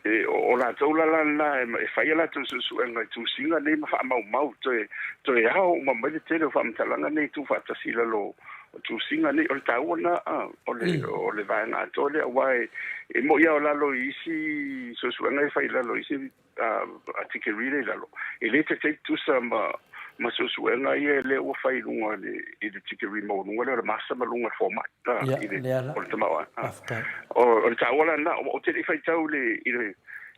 E, o, o latou la la lena e, e fai a latou suesuega i tusiga nei ma faamaumau toe, toe ao uma mai le tele o faamatalaga nei tuufaatasi i lalo o tusiga nei. O le taua lena, a, o le, o le vaega atoa lea, aua e, e moi lava o lalo i isi suesuega e fai i lalo i isi a tikeri lea i lalo, e le taitai tutusa ma ma suesuega ia lea ua fai i luga i le tikeri maualuga lea o le Master ma luga i le fomai i le o le tamaoaiga. O le taua la lena, ou te le i faitau i le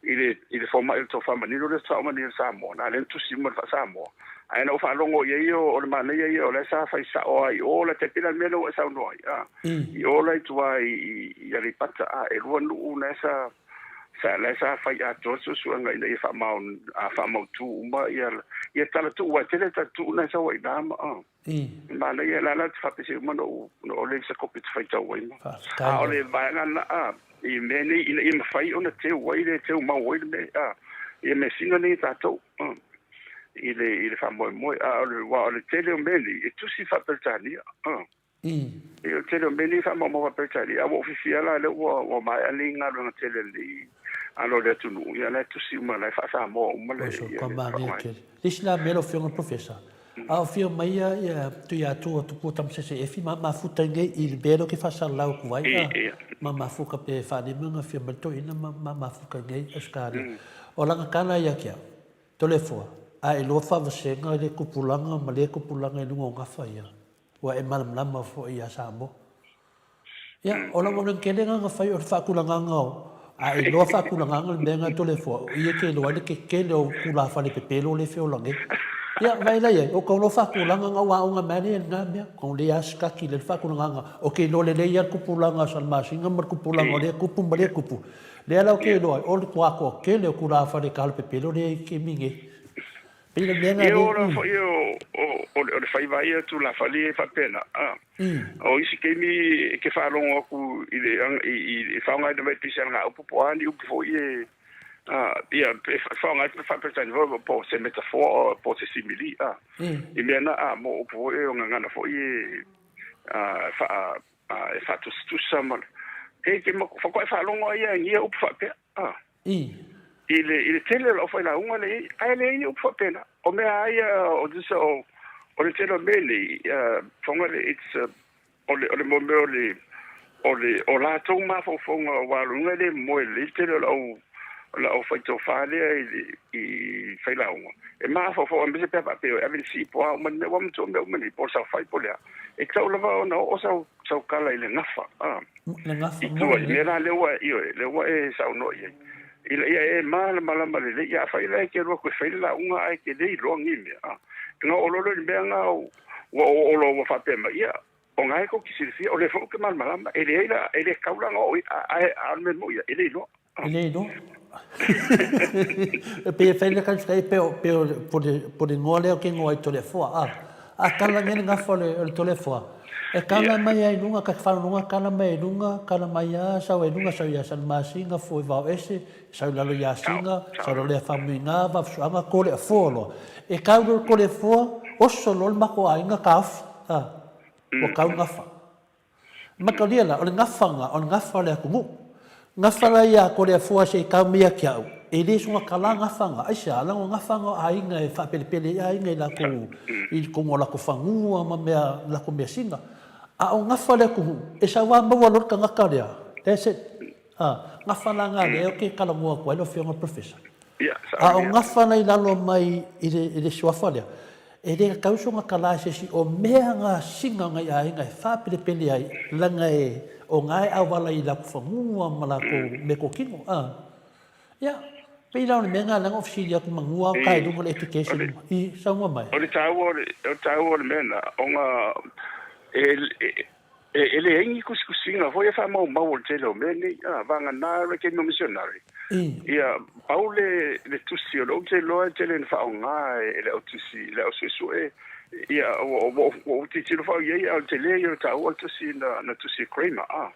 i le i le fomai o le tofa manino lea faatoa uma nei o le Samoa, na lea na tusi uma i le faa-Samoa. Ae na ou faalogo i ai o le manaia ia o la e sa fai sao lava i o la tai pei la le mea lea ua e saunoa ai, a, i o la i tua i Aleipata, a, e lua nuu na e sa Sa, la e sa fai atoa le suesuega ina ia faamao, a, faamautu uma ia, ia tala tuu, aua e tele tala tuu na e sau ai i ina ma, a. Manaia, la la te faapese uma na ou, na ou leai se kopi te faitau ai ma. Faafetai A o lava. le vaega lena, a, i mea nei ina ia mafai ona teu ai le teu mau ai le mea, a, ia measina nei e tatou, a, i le, i le faamoemoe. A o le, aua o le tele o mea nei, e tusi faa-Peretania, a. E o le tele o mea nei e faamaumau faa-Peretania, a ua ou fiafia la lea ua ua maea nei galuega tele a lenei alo o le atunuu, ia la e tusi uma, la e faa-Samoa uma le Oi so ia ka le manaia faaaogaina. tele. Le isi la mea lau Afioga i le Professor, a o afio mai ia ia Tuiatua Tupua Tamasese Efi ma mafuta i nei i le mea lea ou te faasalalau atu ai a, ma mafuta pe faalima ona afio mai le toeaina ma ma mafuta i nei Ausetalia. O lana tala ia te au, Toleafoa, a e iloa faavasega i le tupulaga ma lea tupulaga i luga o gafa ia, Ua e malamalama foi ia Samoa. Ia, o lau galuega tele lena na fai o le faatulagaga o, a e iloa faatulagaga le mea lena Toleafoa, o i e te iloa ai le tetele o tulafale pepelo lea e feola nei. Ia, vaai la i ai, o kou loa faatulaga na ua aoga mai ai lena mea, kou le asikati le faatulagaga, o ke iloa lelei lava le tupulaga o Salamasina ma le tupulaga o lea tupu ma lea tupu. Lea la ou te iloa ai, o le toatoa tele o tulafale talapepelo lea i taimi nei. Pei o le mea lena Ia, o la foi o le faiva ia tulafale e faapena. O isi taimi e ke faalogo atu i le i faaaogaina mai pei se alagaupu po o a ni upu foi e ia e faaaoga ai faa-Peretania foi po o se metaphor po o se simile i mea na mo upu foi o gagana foi e e faatusatusa ma e ke faatoa e faalogo ai ia ia upu faapea i le tele o lau failauga le i ae leai ni upu faapena o mea a ia o tusa o le tele o mea nei faga le it's o le mo mea o le o latou mafaufauga ua aluga le moe le tele o lau faitofa lea i le i failauga e mafaufau a mese pe faapea e ave le sii po a uma mea ua matua mea uma nei po o le saofai po le a e tau lava ona oo sau kala i le gafa Le gafa i tua i mea la lea ua ioe lea ua e saunoa i ai ina ia e malamalama lelei. Ia afai la e ke lua koe fai le lauga ae ke le iloa ni mea nga o lolo i le mea nga ua o olo ua faapea mai ia o ngai ko ki silafia o le foi ke malamalama e leai la e le kaulaga o ae a o le mea moi ia e le iloa. E le iloa. E pei e fai le kai pe o pe o po le ngoa lea o ke ngoa i Toleafoa a. A kala nge le gafa o le Toleafoa. E kala mai ai lunga ka whanonga kala mai ai lunga kala mai a sau ai lunga sau ia Salamasina fo i vao ese sau lalo ia Singa sau lalo ia Famuiga Vafusuaga Toleafoa loa. E kau lo Toleafoa oso loa le mako aiga ka ofi a. Ua kau gafa. Matalia la, o le gafaga, o le gafa o le atunuu. Gafa la ia Toleafoa se i kau mai ia ki au, e le soga kala gafaga, aisea, leaga o gafaga o aiga e faapelepele ai aiga i latou, i totonu o latou fanua ma mea, latou measina. A o gafa o le atunuu, e sau lava maua loa le tagata lea, that's it. A, gafa la nga lea ou te talanoa atu ai lau Afioga i le Professor. A o gafa la i lalo mai i le suafa lea, e le tatau soga tala e se isi, o mea gasina o nai aiga e faapelepele ai, leaga e, o na e auala i latou fanua ma latou meatotino. A, ia, pei la o le mea lena leaga ou fesili atu manua o tae i luga o le education i saunoa mai. O le taua o le, o le taua o le mea lena, ona e E leai ni tusitusiga foi e faamaumau o le tele o mea nei, a, vagana le taimi o misionare. Ia, pau le tusi o lea ou te iloa e tele ina faaaoga e le au tusi, le au suesue, ia, ua ou tilotilo foi i ai, a o le tele ia o le taua o le tusi na tusi e Kramer, a.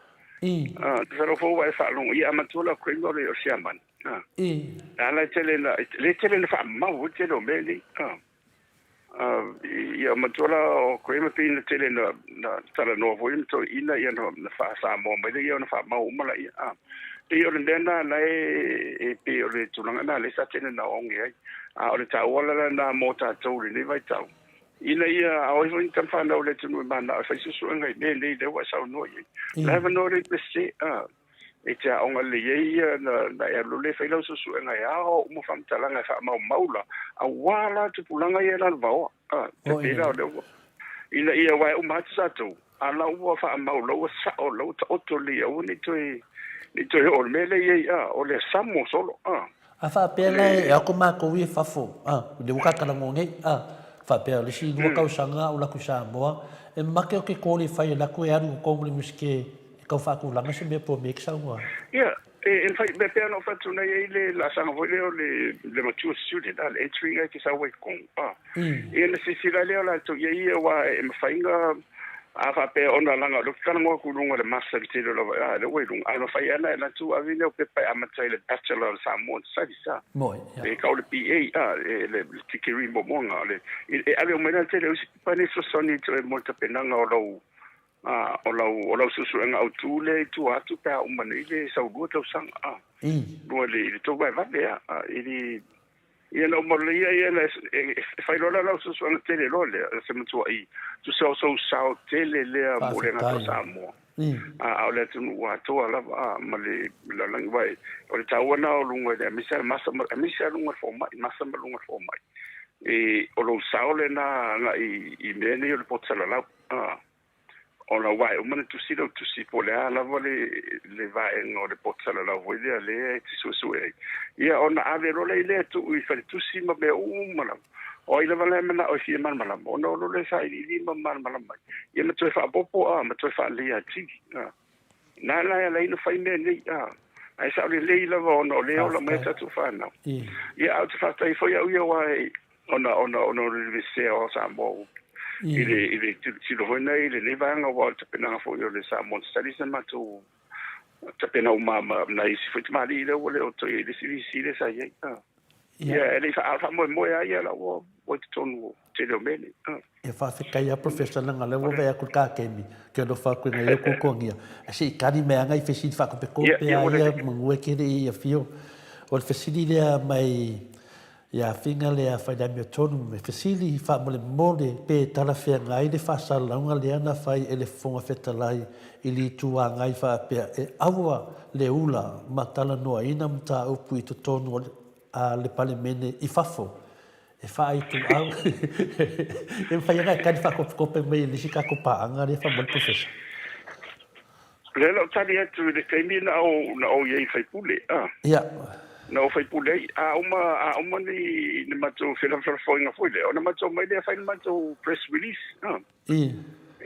A, masalo foi ua e faalogo, ia, a manatua la o Kramer o le siamani, a. A la e tele ina, le tele ina faamau ai le tele o mea nei, a. Ia matua la o Kramer pei na tele na talanoa foi ma toeaiina ia na faa-Samoa mai lea ona faamau uma laia. Pei o le mea lena la e pei o le tulaga lena lea sa tele na oge ai. A o le taua la lena mo tatou i lenei vaitau ina ia a o ai foi ni tamafanau o le atunuu e mananao e fai suesuega i mea nei lea ua e saunoa i ai. La e avanoa le Iunivesite e te aoga lelei ai ia na e alu le fai lau suesuega e ao uma faamatalaga e faamaumau la aua la tupulaga ia lalovaoa e pei la o lea ua ina ia aua e uma atu tatou a la ua faamau la ua sao la ua taoto lelei aua ne i toe ne i toe oo i le mea lea i ai o le samo solo. A faapea la e ako matou ia i fafo, a, lea ua tatalanoa nei, a, faapea o le isi 2 tausaga a ou alu atu i Samoa, e make o ke qualify e alu atu e alu i totonu o le Iunivesite e tau faatulaga se mea po o mea e te saunoa ai. Ia, e mafai, e pei ona ou fai atu nei, e i ai le laasaga foi lea o le mature student, a, le entry lea e te sau ai i totonu, a. Ia ona silasila lea o latou i ai ia, aua e mafai ona, a faapea ona leaga o lea ou te talanoa atu i luga o le masa i le tele o lava, a, lea ua i luga, ae mafai lava ona e alu atu ave ni au pepa e amata i le Bachelor of Samoan Studies, a. Moi, ia. E tau le BA, a, le tikeri muamuaga, o le, e ave uma ai la le tele o isi pepa nei e fesoasoani mo le tapenaga o lau, o lau suesuega autu lea i tua atu pe a uma nei le sau 2 tausaga, a. Lua i le tou vaevave, a, i le, ia na uma loa ia, ia na e fai loa la lau suesuega tele loa lea, se matuai tusa o sou sao tele lea mo le gata o Samoa. A o le atunuu atoa lava, a, ma le lalolagi, aua o le taua lena o luga i le, aemaise lava masa, aemaise lava luga o le fomai, masa ma luga o le fomai. E, o lou sao lena agai i mea nei o le poto salalau. Ona ua e uma ona tusi lau tusi po o le a lava le vaega o le poto salalau foi lea lea e te suesue ai. Ia ona ave loa lea i lea tuu i faletusi ma mea uma lava. O ai lava la e manao e fia malamalama, ona o lo lea e sailiili ma malamalama ai, ia ma toe faaopoopo a, ma toe faaleleia atili. A. Na la e ala ai ona fai mea nei, a. Ae sao lelei lava ona o lea e ola mai a tatou fanau. Ia, ae ou te faafetai foi au ia aua e, ona, ona, ona o le Iunivesite o Samoa i le, i le tilotilo foi nei i lenei vaega aua o le tapenaga foi o le Samoan Studies na matou tapena uma ma nai isi foi tamalii lea ua le o toe i ai le isi VC lea sa i ai. Ia, e le i faamoemoe lava ia la ua i totonu o tele o mea nei. Ia faafetai lava Professor leaga o lea ua vaai atu i le kakemi, ou te alofa atu i nai ou tuatuagia, ae se i tali mai lava nai fesili faakopekope lava ia manu e te le i afio. O le fesili lea mai ia Figa lea fai le amiotonu, me fesili faamolemole pe talafeagai le faasalalauga lea na fai e le Fofoga Fetalai i le Itu Agai faapea e aua le ula ma talanoaina mataupu i totonu o le Palemene i fafo e faaituau e mafai ona e tali faakopekope mai e le isi tatou paaga lea faamolemole Professor. Lea la ou tali atu i le taimi na ou na ou iai faipule a. Ia. Na ou faipule ai, a uma a uma ni ni matou felafolafoaiga foi lea, ona matou omai lea fai le matou press release a. I.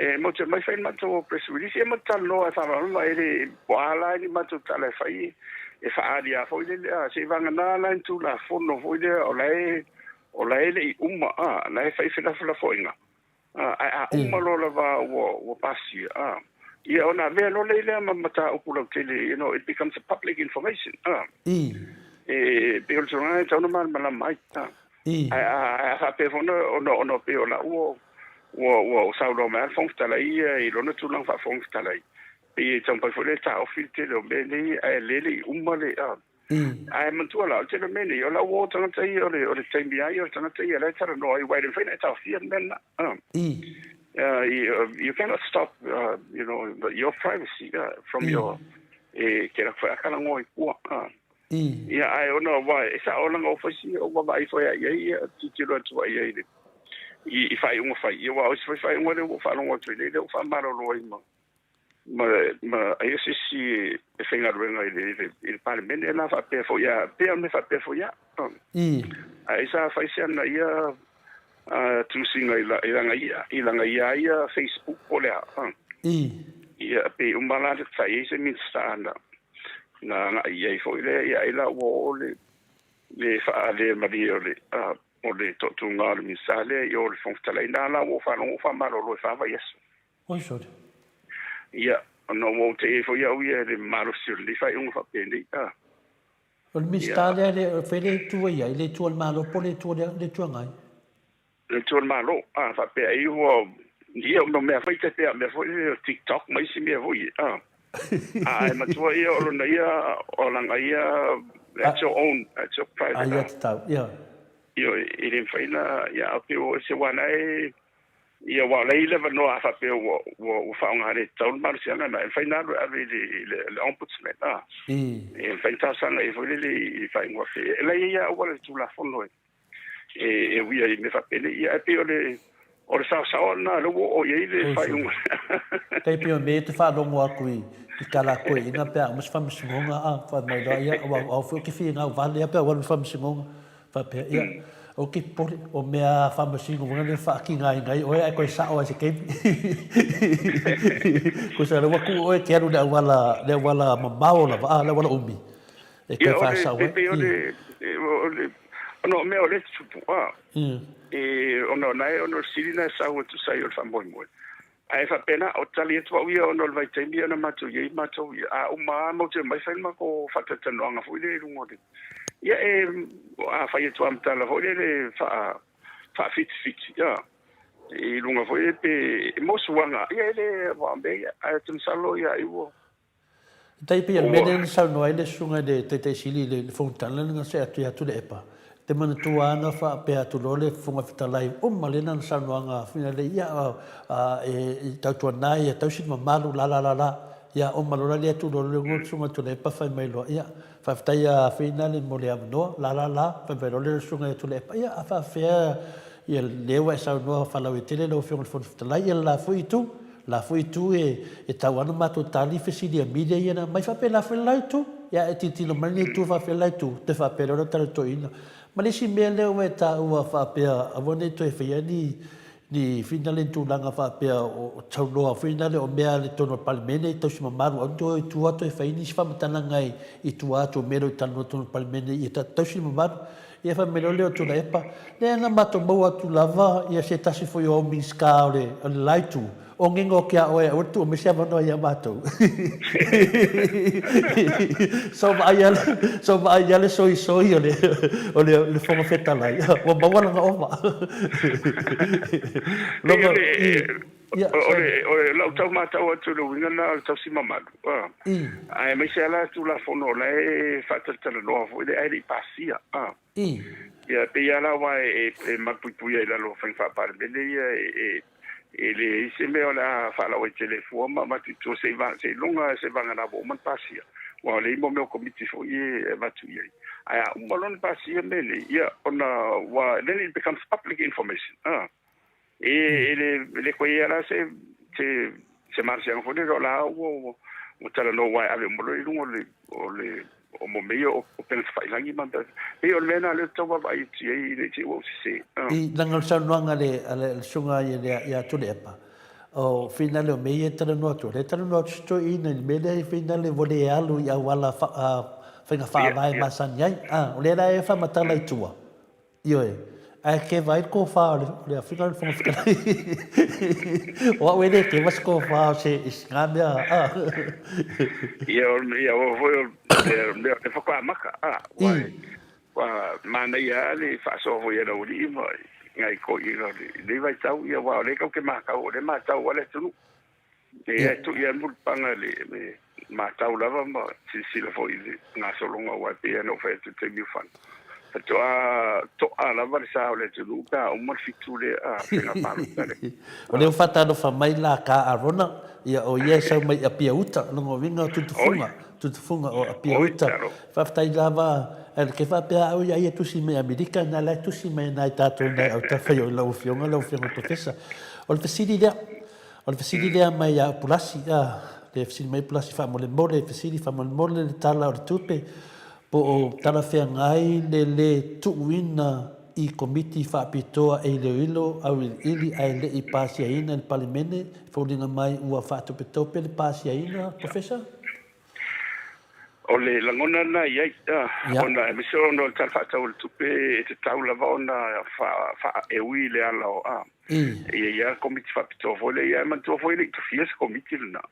E matou te omai fai le matou press release, ia matou talanoa e faamalamalama e le po o a la ni matou tala e fai e faaalia foi lele a, seivagana la ni Tulafono foi lea o la e o la e le i uma a, la e fai felafolafoaiga. Ae a uma loa lava ua pasia, ia ona avea loa lea ma mataupu lautele, you know, it becomes a public information. E pei o le tulaga lena e tatau ona malamalama ai. Ae a faapea foi ona pei o lau ua saunoa mai lava le Fofoga Fetalai ia i lona tulaga faa-Fofoga Fetalai, pei e taumafai foi lea e taofi le tele o mea nei ae le i uma le... Ae manatua la, o le tele o mea nei, o lau uo tagata ia, o le, o le taimi lava ia o le tagata ia la e talanoa ai, aua e le mafai ona e taofia le mea lena. You cannot stop, you know, your privacy from your, e te alu atu foi a talanoa i tua. Ia, ae ona, aua e sao leaga o faisi, o vaavaai foi lava i ai, ia, tilotilo atu lava i ai i le, i faaiuga fai, ia aua o isi foi faaiuga lea ua ou faalogo atu ai nei, lea ua faamalolo ai ma, ma, ma ai se isi e faigaluega i le, i le Palemene la faapea foi a, pei o le mea faapea foi a. Ae sa fai se ana ia tusiga i, i lana ia, i lana ia ia Facebook po o le a. Ia, pei uma la sa i ai se Minisita na, na agai i ai foi lea, ia ai la ua oo le, le faalea malie o le, o le toatuga o le Minisita lea i o le Fofoga Fetalai. Na la ua ou faalogo ua faamalolo e fa vaiaso. Oi sole. Ia, ona ua ou te'i ai foi au ia i le malosi o lenei faaiuga faapenei, a. O le Minisita lea, le, fai le itu e i ai, le itu a le Malo po o le itu a le Itu Agai? Le itu a le Malo, a, faapea ai ua, ia, o mea foi te pei a mea foi lele o TikTok ma isi mea foi, a. Ae matua ia o lona ia, o lana ia, that's your own, that's your private. A ia tatau, ia. Ioe, e le mafai ona, ia, a pei o se uana e, Ia, aua o la e i ai le avanoa a faapea ua, ua, ua faaaoga le tatau le malosiaga lena, e mafai ona alu e ave i le, i le, le Ombudsman, a. E mafai ona talosaga i ai foi lele i faaiuga fe. E la e i ai lava auala i le Tulafono e, e, e uia ai i mea faapenei. Ia, ae pei o le, o le saosaoa lena lea ua oo i ai le faaiuga. Tai pei o mea ia te faalogo atu i, i tala a toeaiina pe a uma se faamasinoga, a, fai mai loa, ia, aua au foi ou te finau vale lava pe a ou alu i le faamasinoga. Faapea, ia, ou te popole, o mea faamasino foi lea e faatigaina ai oe ae toe sao lava i se taimi. Tusa o lea ua tuu oe e te alu i le auala, le auala mamao lava, a, le auala umi, e toe Ia, o le, faasao ai. pei o le, o le, ona o mea o lea e tutupu, a, e, ona o na e, ona o le sili na e sau e tusa ai o le faamoemoe. Ae faapena, o tali atu au ia ona o le vaitaimi ia na matou i ai matou ia, a uma lava matou te omai fai le matou faatalatalanoaga foi lea i luga o le, ia e, a fai atu lava ma tala foi lele faa, faafitifiti, ia, i luga foi lele pe, mo suaga, ia e le, aua o mea ia, ae ou te masalo ia ai ua. Tai pei o le mea lea na saunoa ai le susuga i le Taitai Sili i le fonotaga lea na see atu ia Tuilaepa, te manatua lava na faapea atu loa le Fofoga Fetalai, uma lea lana saunoaga foi lea, ia, e tautuana ia tausi le mamalu, la la la la. Ia, uma loa la lea tu loa le susuga i Tuilaepa fai mai loa, ia, faafetai ia Finale mo le avanoa, la la la, fai mai loa le susuga ia Tuilaepa, ia, a faapefea ia lea ua e saunoa faalauaitele lau Afioga i le Fofoga Fetalai, ia le la foi itu. La foi itu e tau ana matou tali fesili a media ia na aumai faapena foi le la itu. Ia e tilotilo mai lenei itu faapea le la itu, toe faapea loa le tala toeaina. Ma le isi mea lea ua e taua faapea aua ne i toe faia ni ni finale ni tulaga faapea o taunoa foi lale o mea i totonu o le Palemene e tausi mamalu aua ne i o i tua toe fai nisi faamatalaga i tua atu o mea e le o talanoa i totonu o le Palemene ia tausi le mamalu. Ia fai mai loa lea o Tuilaepa, lea na matou maua atu lava ia se tasi foi o au Minisita o le o le la itu, o gego ake a oe aua le tuu mai se avanoa ia matou. So vaai a so vaai a le soisoi o le o le o le Fofoga Fetalai, ua maua lana ova. Logo i Ia, o le, o le lau tau matau atu i le uiga lena o le tausi mamalu, aemaise lava la Tulafono o la e faatalatalanoa foi lea ae le i pasia. Ia, pei lava la aua e malupuipuia i lalo o faiga faa-Palemene ia e leai se mea o le a faalauaitele fua ma avatu i tua seiloga seivagana ua uma ona pasia, aua o lea e i ai mea o Komiti foi ia e avatu i ai. Ae a uma loa ona pasia mea nei, ia ona ua, then it becomes public information. E le koe ia la se se se malosiaga foi lele o la ua ua talanoa aua e ave uma loa i luga o le o le o mo mea ia o upega tafailagi ma mea pei o le mea lena lea ou te tau vaavaai atu i ai ina ne i te i ua ou sese. I leaga o le saunoaga a le a le susuga ia ia Tuilaepa, o finale o mea ia e talanoa atu, o lea e talanoa atu si toeaina i le mea lea e finale ua le alu i auala faiga faavae masani ai. O lea la e faamatala i tua. Ioe, ae keva ai le tofa o le Afioga i le Fofoga Fetalai. O au e le keva se tofa o se i na mea, a. Ia, o ia o foi o le mea o le faatoa amata, a, ua ua manaia lava le faasoa foi a le aualii ma nai toeaiina o lenei vaitau, ia aua o lea tatou te matau, o lea e matau lava le atunuu. Ia, e tuu i ai le mulipaga i le matau lava ma silasila foi i le gasologa aua e pei lava ona ou fai atu i le taimi ua fano, faatoa to'a lava le sa o le atunuu pe a uma le fitu lea a faiga palota lea. O lea ua faatalofa mai la ka Arona, ia o ia e sau mai Apia Uta, lona uiga o Tutufuga, Tutufuga o Apia Uta. Faafetai lava, ae ke faapea au ia ia tusi mai Amerika, na la e tusi mai nai tatou nai autafa i lau Afioga, lau Afioga i le Professor. O le fesili lea, O le fesili lea mai ia Pulasi, a, le fesili mai Pulasi faamolemole, fesili faamolemole le Tala o le Tupe, po o talafeagai le lē tuuina i Komiti Faapitoa e iloilo auiliili ae le i pasiaina e le Palemene, e foliga mai ua faatopetope le pasiaina, Professor? O le lagona lena e i ai, ona aemaise ona o le Tala Faatatau o le Tupe e tatau lava ona faaeui le ala o a. E i ai lava Komiti Faapitoa foi lea, ia e manatua foi e le i tofia se Komiti lena.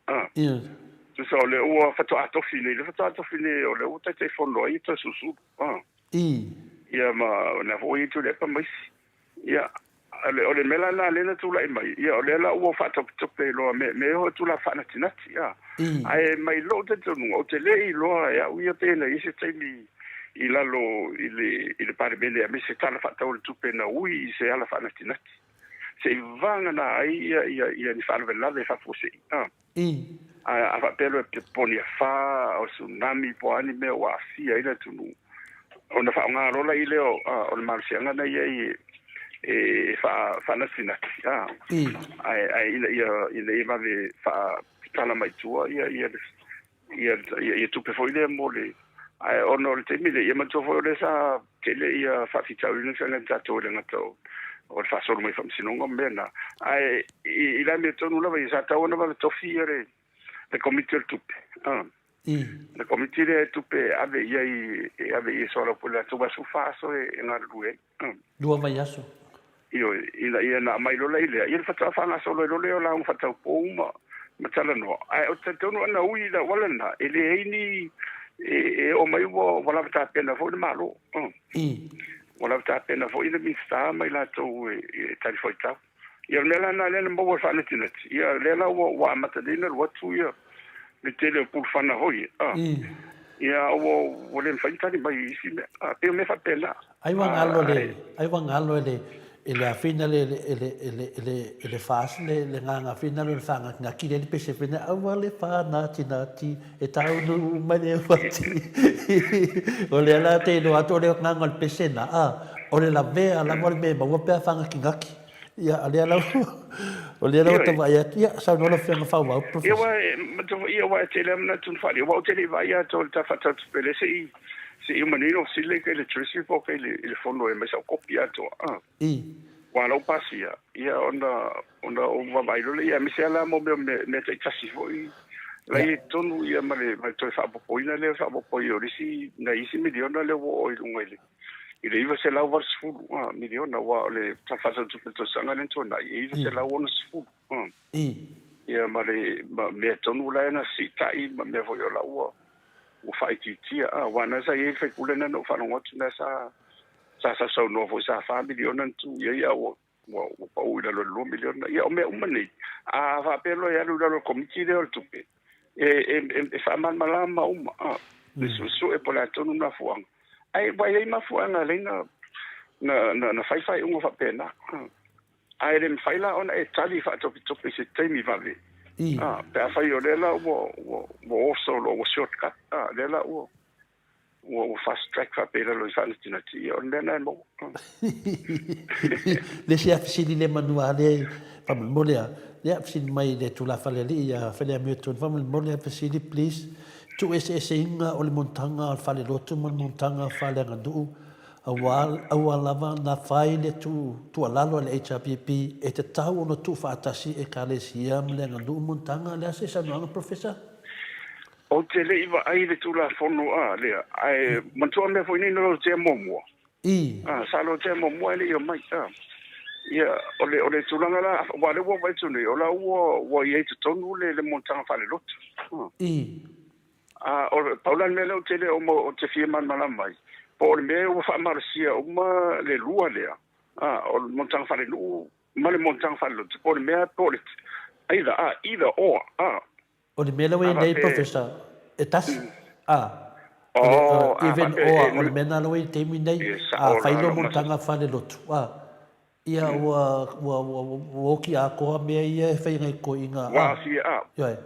Tusa o lea ua faatoa tofi nei, lea faatoa tofi nei o lea ua Taitaifono ai Toesulusulu. Ia ma o lena foi ua i ai Tuilaepa ma isi. Ia, o le mea la lena lea na tulai mai, ia o lea la ua faatopetope loa me me ho tula faanatinati, a. Ae mai lou talitonuga, ou te le iloa e au ia pe na i ai se taimi i lalo i le i le Palemene aemaise Tala Faatatau o le Tupe na ui i se ala faanatinati se i vagana ai ia ia ia ni faalavelave faafuasei, a. Ae a faapea loa e poni afa o tsunami po o a ni mea ua aafia ai le atunuu, ona faaaoga loa la i lea o le malosiaga na i ai e faanatinati, ae ae ina ia ina ia vave faatatala mai tua ia ia ia ia tupe foi lea mo le ae ona o le taimi lea, ia manatua foi o lea sa tele ia faafitauli na feagai ma tatou e le gata o o le faasolo mai faamasinoga ma mea na, ae i le amiotonu lava ia sa tatau ona vave tofi ia le le Komiti o le Tupe. Le Komiti lea e tupe e ave i ai e ave i ai soalaupule latou aua e 14 aso e galulue ai. Lua vaiaso. Ioe, ina ia na aumai loa la i lea, ia faatoa faagasolo ai loa lea o lauga faataupou ma ma talanoa. Ae ou te talitonu ana ui i le auala lena, e leai ni e oo mai ua lava tapena foi le Malo. Ua lava tapena foi le Minisita ma i latou e talifuaitau. Ia o le mea la lena lea na maua e faanatinati, ia lea la ua amata nei ona alu atu ia le tele o pulufana foi, ia ua le mafai ona tali mai i isi mea. Pei o mea faapena. Ai ua galo le, ai ua galo e le, e le afina le, e le, e le, e le, e le fas le, le nganga fina le whanga nga kile le pese fina aua le whanatinati e taunu mai le wati. O le ala te iloa atu o le nganga o le pese na, a, o le lavea lava o le mea e maua pe a whangakingaki. Ia, o lea lava, o lea lava ta vaai atu, ia, saunoa lau Afioga faaauau, Professor. Ia, aua, ia, aua e tele lava manatu na faaali, aua ou te le i vaai atoa i le Tala Faatatau o Tupe lea se i, se i uma nei ona fesili lea i le Treasury po o i le Fono e aumai sau kopi atoa. I. Aua o la ua pasia, ia, ona, ona ou vaavaai loa lea, ia, aemaise lava la mo mea o mea, mea taitasi foi la e i totonu, ia, ma le, ma le toe faaopoopoina lea o le faaopoopo o le isi, nai isi miliona lea ua oo i luga i le i le $980 miliona, aua o le Tala Faatatau o Tupe o le tausaga lea na tuanai, e $960. Ia ma le ma mea tonu la e na siitai ma mea foi o la ua ua faaitiitia. Aua na sa i ai le faipule lena na ou faalogo atu na sa sa sausaunoa foi sa $4 miliona na tuu i ai a ua ua ua pau i lalo i le $2 miliona. Ia o mea uma nei, a faapea loa e alu i lalo o le Komiti lea o le Tupe, e, e, e, e faamalamalama uma, le suesue po o le a tonu mafuaaga. Ae ua i ai mafuaaga e ala ai na, na, na, na fai faaiuga faapena. Ae le mafai la ona e tali faatopetope i se taimi vave. Pe afai o lea la ua, ua, ua oso loa, ua shortcut, lea la ua, ua, ua fast track faapea i lalo i faanatinati, ia o le mea lena e maua. Le isi lava fesili le manua lea faamolemole a, lea fesili mai le tulafale alii ia Faleamiotonu, faamolemole a fesili please, tuueseeseina o le monotaga o le falelotu ma le monotaga faaleaganuu aua aua lava na fai le tuualalo a le HRPP e tatau ona tuufaatasi Ekalesia ma le aganuu monotaga, le a se saunoaga Professor? Ou te le i vaai i le Tulafono a lea, ae manatua mea foi nei na lotea muamua. I. A, sa lotea muamua ae le i omai. A. Ia, o le, o le tulaga la, aua o lea ua vaai atu nei, o la ua, ua i ai i totonu le, le monotaga faalelotu. A. I. A, o le, pau la le mea lea ou te le o, ou te fia malamalama ai, po o le mea ua faamalosia uma le lua lea, a, o le monotaga faalenuu ma le monotaga faalelotu, po o le mea, po o le, either, a, either or, a. O le mea lea ua i ai nei Professor, e tasi, a, o le even or, o le mea lena lea ua i ai i le taimi nei, a fai loa monotaga faalelotu, a, ia ua, ua, ua oti atoa mea ia e fai e nai toeaiina, a, ioe,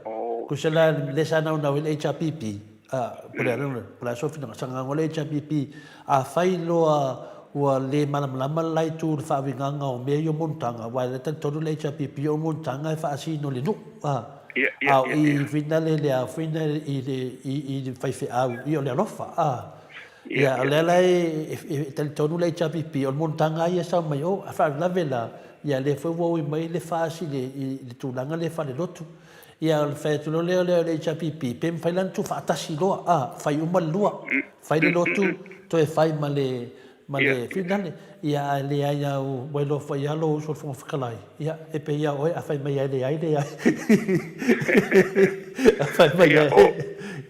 tusa la lea sa naunau ai le HRPP, a, po o le a po o le a sou finagalo, sa naunau le HRPP, a fai loa ua le malamalama le la itu i le faauigaga o mea ia o monotaga, aua e talitonu le HRPP o monotaga e faasino i le nuu, a. A o i whina le le a whina i le i le faifeau, ia o le alofa, a. Ia, o lea la e talitonu le HRPP, o le monotaga lava ia e sau mai o, a faalavelave la, ia lea foi ua ui mai le FAS i le i le tulaga lea faalelotu. Ia, o le fai atu loa lea o le HRPP, pe mafai la ona tuufaatasi loa, a, fai uma le lua, fai le lotu, toe fai ma le ma le finale, ia ae leai a ua iloa foi lava lou uso le Fofoga Fetalai, ia e pei lava o oe a fai mai ai leai, leai. A fai mai ai,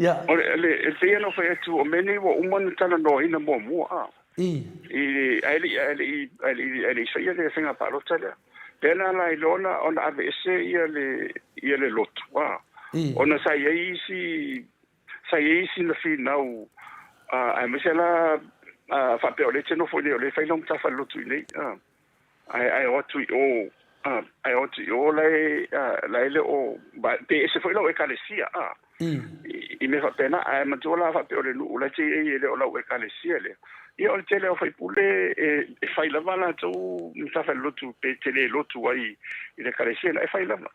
ia. O le, e pei ona ou fai atu, o mea nei ua uma ona talanoaina muamua, a. I. I, ae le i, ae le i, ae le i, ae le i faia le faiga palota lea. Lea la na iloa ona, ona aveese ia le, ia le lotu, a. I. Ona sa i ai isi, Sa i ai isi na finau, aemaise la faapea o lea e te nofo i inei o lea e fai lau matafale lotu i inei, ae ae o atu i o, ae o atu i o la e la e le o, pe ese foi lau ekalesia, i mea faapena, ae manatua la faapea o le nuu la e te i ai e le o lau ekalesia lea. Ia o le tele o sui usufono e fai lava latou matafale lotu pe te le lotu ai i le ekalesia, e fai lava.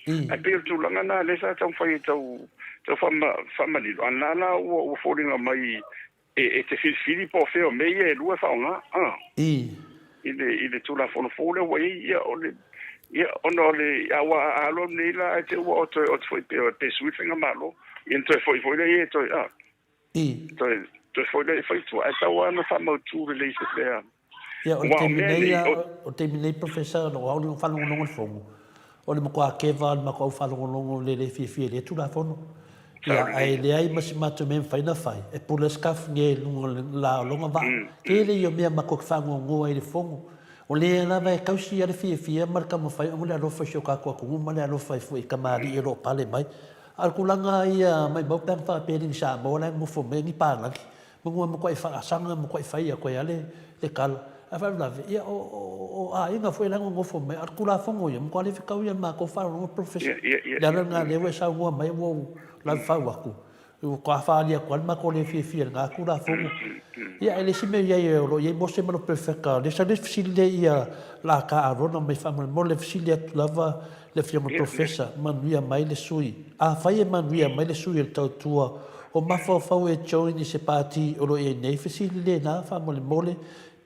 Ae pei o le tulaga lena lea sa taumafai e tau tau faamanino, a na la ua ua foliga mai e e te filifili po o fea o mea ia e lua e faaaoga a i le i le Tulafono fou lea ua i ai, ia o le ia ona o le a ua alu alu nei la ae te i ua o toe o te foi pe pe sui le faigamalo, ia ona toe foi foi lea e toe a toe toe foi lea e fai i tua, ae tau lava ona faamautu lelei se mea. Ia, o le taimi nei, o le taimi nei Professor, o au le faalogologo i le fono, o le matua keva o le matou au faalogologo le le fiafia i lea Tulafono. Ia, ae leai ma se matou mea e mafai ona fai, e pule scarf nge i luga o le la o lona vaa. Tele ia o mea matou te faanoanoa ai i le fono. O lea lava e tausi lava le fiafia ma le taumafai ona le alofa i si o tatou atunuu ma le alofa ai foi i tamalii o lo o pale mai. A o le tulaga ia maimau pe ana faapea e le ni Samoa la e nonofo mai ni palagi, Manu e matuai faasaga e matuai fai atu ai lava le tala. Ae faalavelave, ia o aiga foi la e nonofo mai, a o le Tulafono ia, matua le fetau ia ma le matou faalogologo Professor. Le ala lena lea ua e saunoa mai ua ou lavefau atu. Ua toa faaalia atu ai le matou le fiafia i lena Tulafono. Ia, e le isi mea i ai o lo o i ai Mose ma lo Perofeta, lea sa le fesili lea ia la ta Arona mai faamolemole le fesili atu lava le Afioga i le Professor, manuia mai le sui. Afai e manuia mai le sui o le tautua o mafaufau e join i se pati o lo o i ai nei, fesili lena faamolemole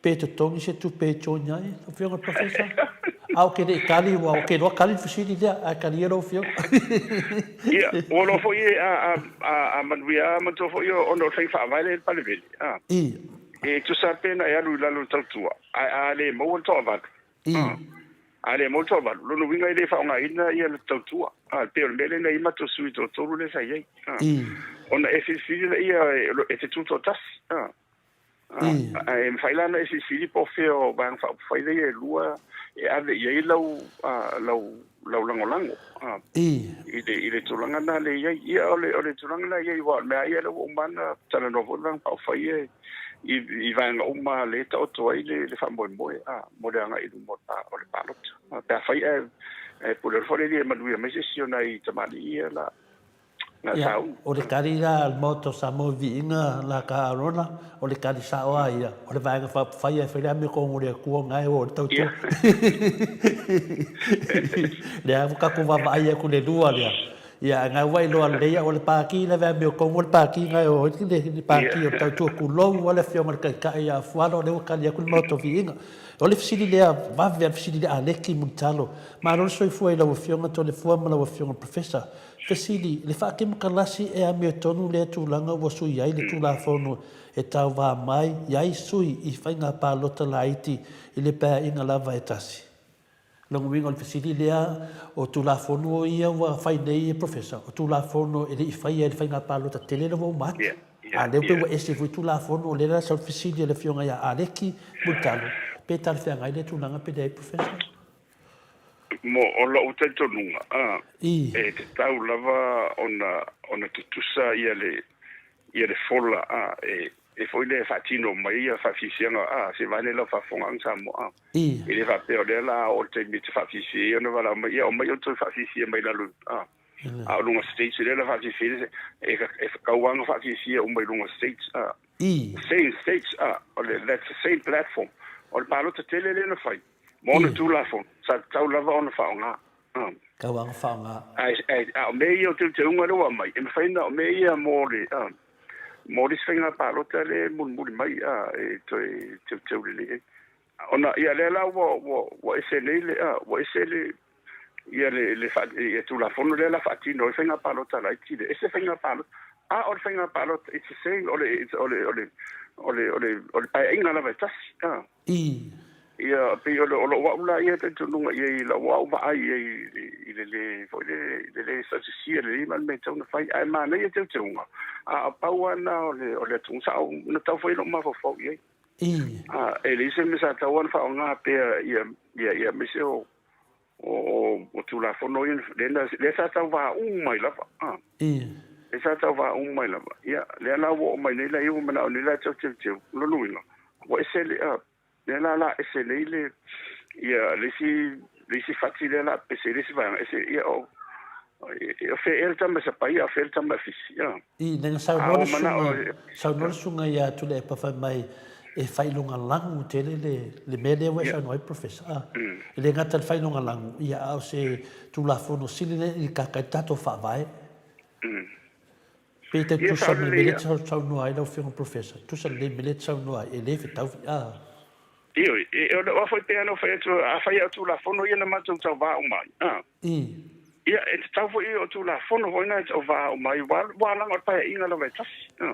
Pe totogi se tupe e join ai lau Afioga i le Professor? A ou te le i tali, ua ou te iloa tali le fesili lea, ae talia lau Afioga. Ia, ua iloa foi e a manuia lava manatua foi ona o le faiga faavae lea i le Palemene, a. I. E tusa pe na e alu i lalo o le tautua, ae a le maua le toavalu, I. A le maua le toavalu, lona uiga e le faaaogaina ia le tautua. A, e pei o le mea lea na i ai matou sui toatolu lea sa i ai. A. I. Ona e filifili laia e te tutoatasi. A. Ae mafai la ona e filifili po o fea o Vaega Faaupufai lea e lua e ave i ai lau, lau, lau lagolago i le tulaga lena lea e i ai. Ia, o le tulaga lena e i ai, aua o le mea lava ia lea ua uma ona talanoa foi le Vaega Faaupufai ia i vaega uma lea e taoto ai le faamoemoe mo le agai i luma o le palota. Pe afai ae pule alofa le Alii e manuia mai se isi o nai tamalii ia la. Ia, o le tali la a le Maota o Samoa i viiga la ka Arona, o le tali sao lava ia, o le Vaega Faaupufai ae fai le amiotonu o le Atua na e o i le tautua. Lea ua tatou vaavaai atu i le lua lea, ia ae na ua iloa lelei au o le Pati la e amiotonu o le Pati na e o ai le Pati o le Tautua. Tulou lava le Afioga i le Taitai ia Fualo, lea ua tali atu le Maota o Viiga. O le fesili lea, vave lava le fesili lea Aleki Mulitalo. Malo le soifua i lau Afioga Toleafoa ma lau Afioga i le Professor. Fesili, Le faakemokalasi e amiotonu lea tulaga ua sui ai le Tulafono e tauva mai ai sui i faiga palota laiti i le paeaiga lava e tasi? Lona uiga o le fesili lea, o Tulafono ia ua fai nei e Professor, o Tulafono e le i faia i le faiga palota tele lea ua uma atu. A o lea pei ua ese foi Tulafono, o lea la sau le fesili a le Afioga ia Aleki Mulitalo, pe talafeagai lea tulaga pe leai Professor? Mo o lou talitonuga, e tatau lava ona ona tutusa ia le ia le fola a e e foi lea e faatino mai ia faafiafiaga a se vae nei lau faafofogaaga Samoa a. E le faapea o lea la a oo i le taimi e te faafiafia ai ona valaau mai ia omai outou e faafiafia mai lalo a. A o luga stage lea la faafiafia ai e e tau lava ona faafiafia uma i luga stage a. Same stage a o le that's the same platform. O le palota tele lea na fai. Ma ona Tulafono, sa tatau lava ona faaaoga. Tatau lava ona faaaoga. Ae, a o mea ia o teuteuga lea ua aumai, e mafai ona, o mea ia mo le, mo le isi faiga palota lea e mulimuli mai, e toe teuteu lelei ai. Ona, ia, lea la ua, ua, ua ese nei le, ua ese le, ia le, le, ia Tulafono lea la faatino ai faiga palota laiti lea, ese faiga palota. A o le faiga palota, it's the same, o le, o le, o le, o le, o le, o le paeaiga lava e tasi. I. Ia, pei o, o lou au la ia talitonuga i ai, i lau au vaai i ai i le le, foi le, i le le sausisia lelei ma le mea e tatau ona fai. Ae manaia teuteuga, a o pau lava lena o le, o le atunuu sa ou, na tau foi lou mafaufau i ai. I. A, e leai se mea sa tatau ona faaaoga pea ia, ia, ia aemaise o, o, o, o Tulafono ia, lea, lea sa tau vauma mai lava. A. I. Lea sa tau vauma mai lava. Ia, lea la ua oo mai nei la, ia ua manao nei la e tau teuteu. O lona uiga, ua ese le, a, lea la la ese nei le, ia, le isi, le isi fati lea la pese i le isi vaega, ese, ia, o, o fea ea le tama e sapai, a o fea le tama e fisi, ia. I, nega saunoa le susuga, saunoa le susuga ia Tuilaepa fai mai e faailoga lagu tele le, le mea lea ua e saunoa ai Professor, a, e le gata i le faailoga lagu, ia, a o se Tulafono sili lea i kaka i le tatou Faavae. Pe te tusa ma le mea lea e te saunoa ai lau Afioga Professor, tusa lelei ma le mea lea e te saunoa ai, e le fetaui, a. Ioe, e, o le foi pei ona fai atu, afai o Tulafono ia na matou tauvā uma ai, a. Ia, e tatau foi o Tulafono foi na e tauvā uma ai, ua, ua laga o le paeaiga lava e tasi, a.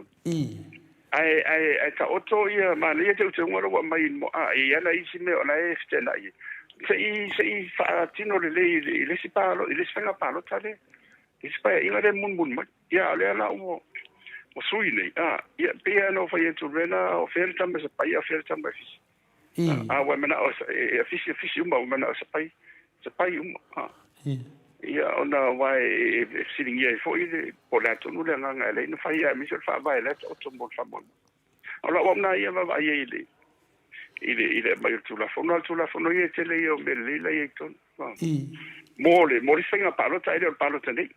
Ae, ae, ae taoto ia manaia teuteuga la ua aumai, a, e i ai la isi mea o la e feteenai ai. Se i, se i faatino lelei i le isi palo, i le isi faiga palota lea, i le isi paeaiga lea e mulimuli mai. Ia, o lea la ua, ua sui nei, a, ia, pei lava ona ou fai atu, o le mea lena, o fea le tama e sapai, a o fea le tama e fisi. A, ua e manao e fisi, e fisi uma, ua manao e sapai, sapai uma, a. Ia, ona aua e fesiligia ai foi le, po o le a tonu le agaga e ala ai ona fai, aemaise o le faavae la e taoto mo le faamoemoe. O lau au lena ia vaavaai ai i le, i le, i le aumai o le Tulafono, a o le Tulafono ia e tele ia o mea lelei la e i ai i totonu. Mo le, mo le isi faiga palota, e le o le palota nei.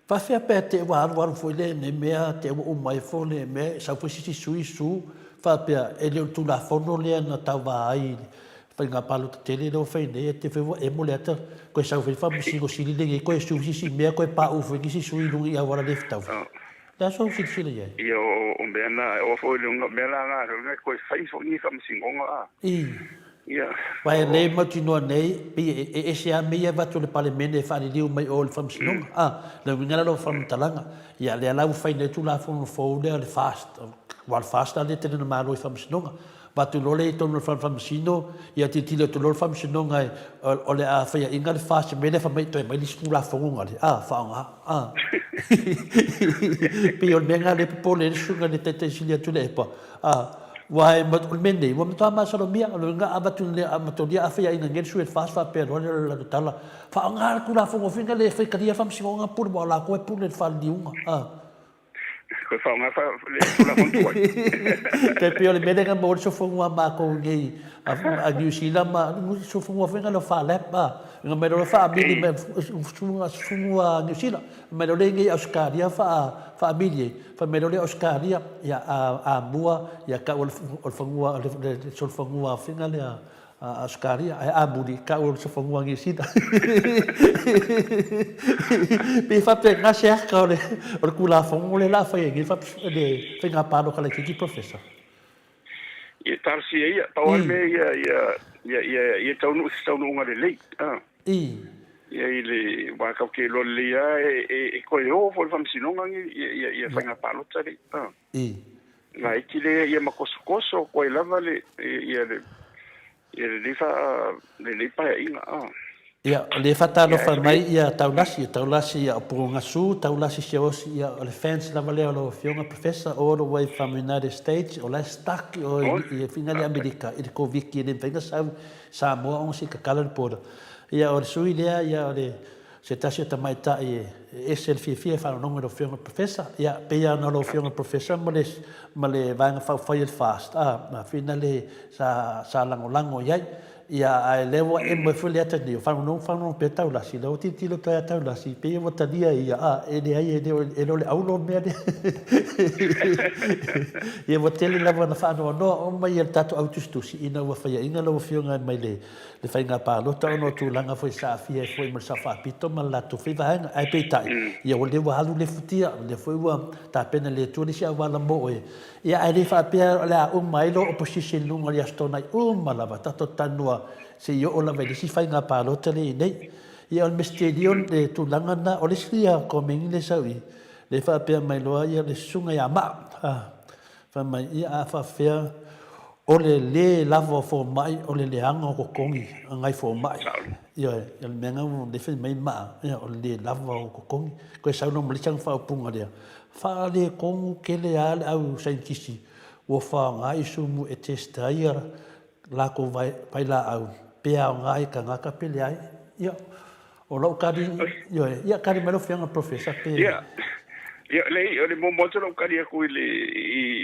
Faafefea pea te ua alualu foi lenei mea, te ua uma ifo le mea, e sau foi se isi sui su, faapea, e le o le Tulafono lea na tauva ai i le faiga palota tele lea ua fai nei, e te foi ua emo le ata, toe sau foi le Faamasino Sili lenei, toe sue se isi mea, toe pauu foi nisi sui i luga i auala le fetaui. O le a sou silasila i ai? Ia, o mea na, o foi le mea la na, toe fai foi ni faamasinoga a. I. Ia. Aua e le mautinoa nei, pei e ese lava mea ia e avatu e le Palemene e faaliliu mai o i le Faamasinoga. A, le uiga la o lau faamatalaga, ia lea la ua fai nei le Tulafono fou lea o le FAST, aua o le FAST lea e tele ina malo i Faamasinoga. Avatu loa lea i totonu o le Faamasino, ia tilotilo atu loa le Faamasinoga o le a faiaina le FAST i mea lea fai mai toe aumai le isi Tulafono na lea, a, faaaoga, a. Pei o le mea lena lea e popole ai le Susuga i le Taitaisili atu i le EPA, A, ua e, o le mea lenei, ua matua masalomia, o le uiga a avatu i le Amatonia a faiaina nei le sui o le FAST faapea loa le latou tala, faaaoga le Tulafono foi lea e fai talia le Faamasinoga pule, aua o latou e pule i le faaliliuga. A. Toe faaaoga le Tulafono tuai. Tai pei o le mea lea na maua ai le sofonua a matou i inei a Niu Sila ma sofonua foi lea o Falep, a, na aumai loa le faamili mai sofonua a Niu Sila, aumai loa lea i inei i Ausetalia faamili ai. Fai mai loa lea Ausetalia, ia a amua ia tau o le fanua le solofanua fina lea a Ausetalia, ae amuli tau o le sofanua Niu Sila. Pei e faapena se ata o le Tulafono lea o le a fai ai nei le faiga palota laitiiti Professor. Ia talosia ia, pau lava le mea ia ia ia ia ia taunuu i se taunuuga lelei. Ia i le aua tatou te iloa lelei lava e toe o foi i le faamasinoga nei ia ia faiga palota nei. Laiti lea ia ma tosotoso atu ai lava le ia le ia lenei faa lenei paeaiga. Ia, o lea e faatalofa mai ia Taulasi, Taulasi ia Opurugasu, Taulasi Siaosi, ia o le fans lava lea o lau Afioga Professor all the way from United States, o la e stuck i o i Finale Amerika i le Koviti e le mafai ona sau Samoa ona se i tatala le border. Ia o le sui lea ia o le se tasi o tamaitai e ese le fiafia e faalogologo i lau Afioga Professor. Ia pei lava ona o lau Afioga Professor ma le ma le Vaega Faaupufai o le FAST, a, finale sa lagolago i ai. Ia, ae lea ua emo ai foi le ata nei, o faalogologo faalogologo pea Taulasi, lea ua tilotilo atu ai ia Taulasi, pei ua talia e ia, a, e leai, e le o, e le o le aulo le mea lea. Ia, ua tele lava ina faanoanoa uma ia le tatou au tusitusi ina ua faiaina lau Afioga mai le, le faiga palota ona o tulaga foi sa aafia ai foi ma le Sao Faapito ma le latou foi vaega. Ae peitai, ia o lea ua alu le futia, o lea foi ua tapena e le Atua le isi auala mo oe Ia ae le faapea o le a uma ai lou opposition i luga o le Aso Toonai uma lava, tatou talanoa se i oo lava i le isi faiga palota lea i ai nei. Ia o le mestelia o le tulaga lena, o le isi ia komeni lea e sau i i, lea e faapea mai loa ia le susuga ia Maa, fai mai, ia a faapefea o le le lava o fomai o le leaga o totogi a nai fomai. Ioe, o le mea lena lea e fai mai Maa, ia o le le lava o totogi. Toe sau loa ma le isi ana faaupuga lea, Faaletonu tele lava le au saienitisi ua faaaoga i sumu e test ai a latou vailaau pe aoga i tagata pe leai. Ia, o lau tali, ioe, ia tali mai lau Afioga Professor pe. Ia, ia, leai, o le muamua atu lau tali atu i le,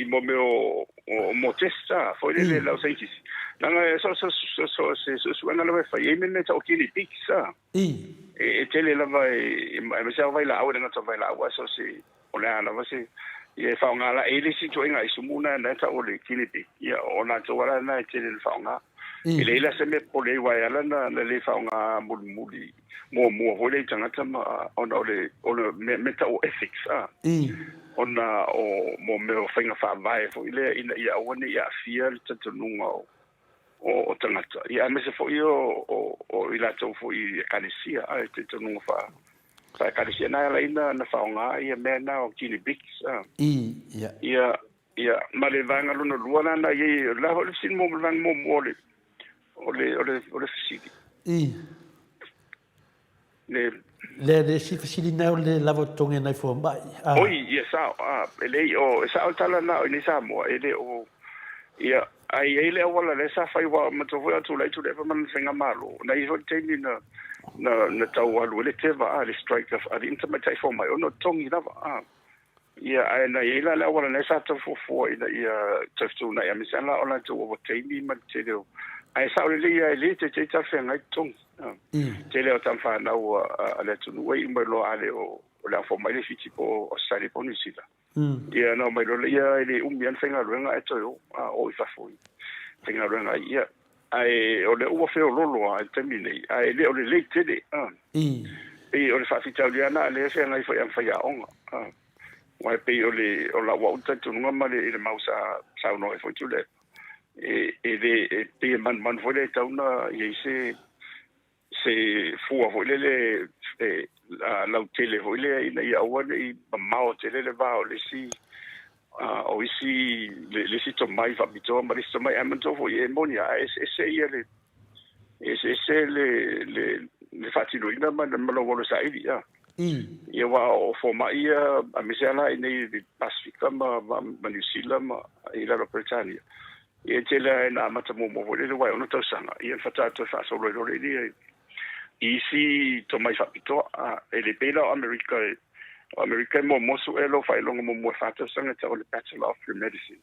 i mo mea o, o mo test a, foi lele lau saienitisi. Leaga so, so, so, so se suesuega lava e fai ai mea tau o guinea pigs a. E tele lava e aemaise lava vailaau, e le gata o vailaau ae so o se, o le a lava se, ia e faaaoga la, e i ai le isi ituaiga aisumu na e tau o le guinea pig, ia o latou lava la na e tele ina faaaoga. E leai la se mea popole ai aua e ala ona le faaaoga mulimuli muamua foi lea i tagata ma ona o le o le mea tau o ethics a, ona o mo mea o faiga faavae foi lea ina ia aua ne i aafia le talitonuga o o tagata, ia aemaise foi o i latou foi i ekalesia, a, i talitonuga faa-ekalesia. Na ala ai na faaaoga ia mea na o guinea pigs, a. Ia. Ia, ia, ma le vaega lona lua la na i ai, o le a foi le fesili muamua, le vaega muamua o le, o le, o le, o le fesili. Le. Le, le isi fesili na o le lava o totogi a nai fomai. Oi, ia sao, a, e leai, o, e sao le tala na o i nei Samoa, e le o, ia, ae i ai le auala lea sa fai, aua matou foi a tulai Tuilaepa ma lana faigamalo, na i ai foi le taimi na, na, na tau alu ai le teva, a, le strike a alii ma tamaitai fomai, ona o totogi lava, a. Ia, ae na i ai la le auala lea sa tau fuafua ina ia toe fetuunai aemaise lava la o latou ovataimi ma le tele o. Ae sao lelei lava e le taitai talafeagai totogi. Tele o tama fanau a le atunuu e iu mai loa a le o o le a fomai le Fiti po o Australia po o Niu Sila. Ia na omai loa lea, e le umi lava le faigaluega ae toe o, o i fafo i faigaluega ai. Ia, ae o lea ua feoloolo lava i le taimi nei, ae le o lelei tele. Pei o le faafitauli lava lena lea e feagai foi ma faiaoga. Aua e pei o le o lau au talitonuga ma le i le mau sa saunoa ai foi Tuilaepa, e le e pei e manumanu foi lea e tatau ona i ai se fua foi lele e lautele foi lea ina ia aua ne i mamao tele le va o le isi o isi le isi tomai faapitoa ma le isi tomai. Ae manatua foi e moni lava ae eseese ia le eseese le faatinoina ma lou alu e saili. Ia aua o fomai ia aemaise lava la i inei i le Pasefika ma Niu Sila ma i lalo o Peretania. Ia e tele lava ina amata muamua foi lele aua e 6 tausaga, ia ona faatoa toe faasolo ai loa lea i isi tomai faapitoa. E le pei la o Amerika, o Amerika e muamua sue lou faailoga muamua e 4 tausaga e tau o le Bachelor of Medicine.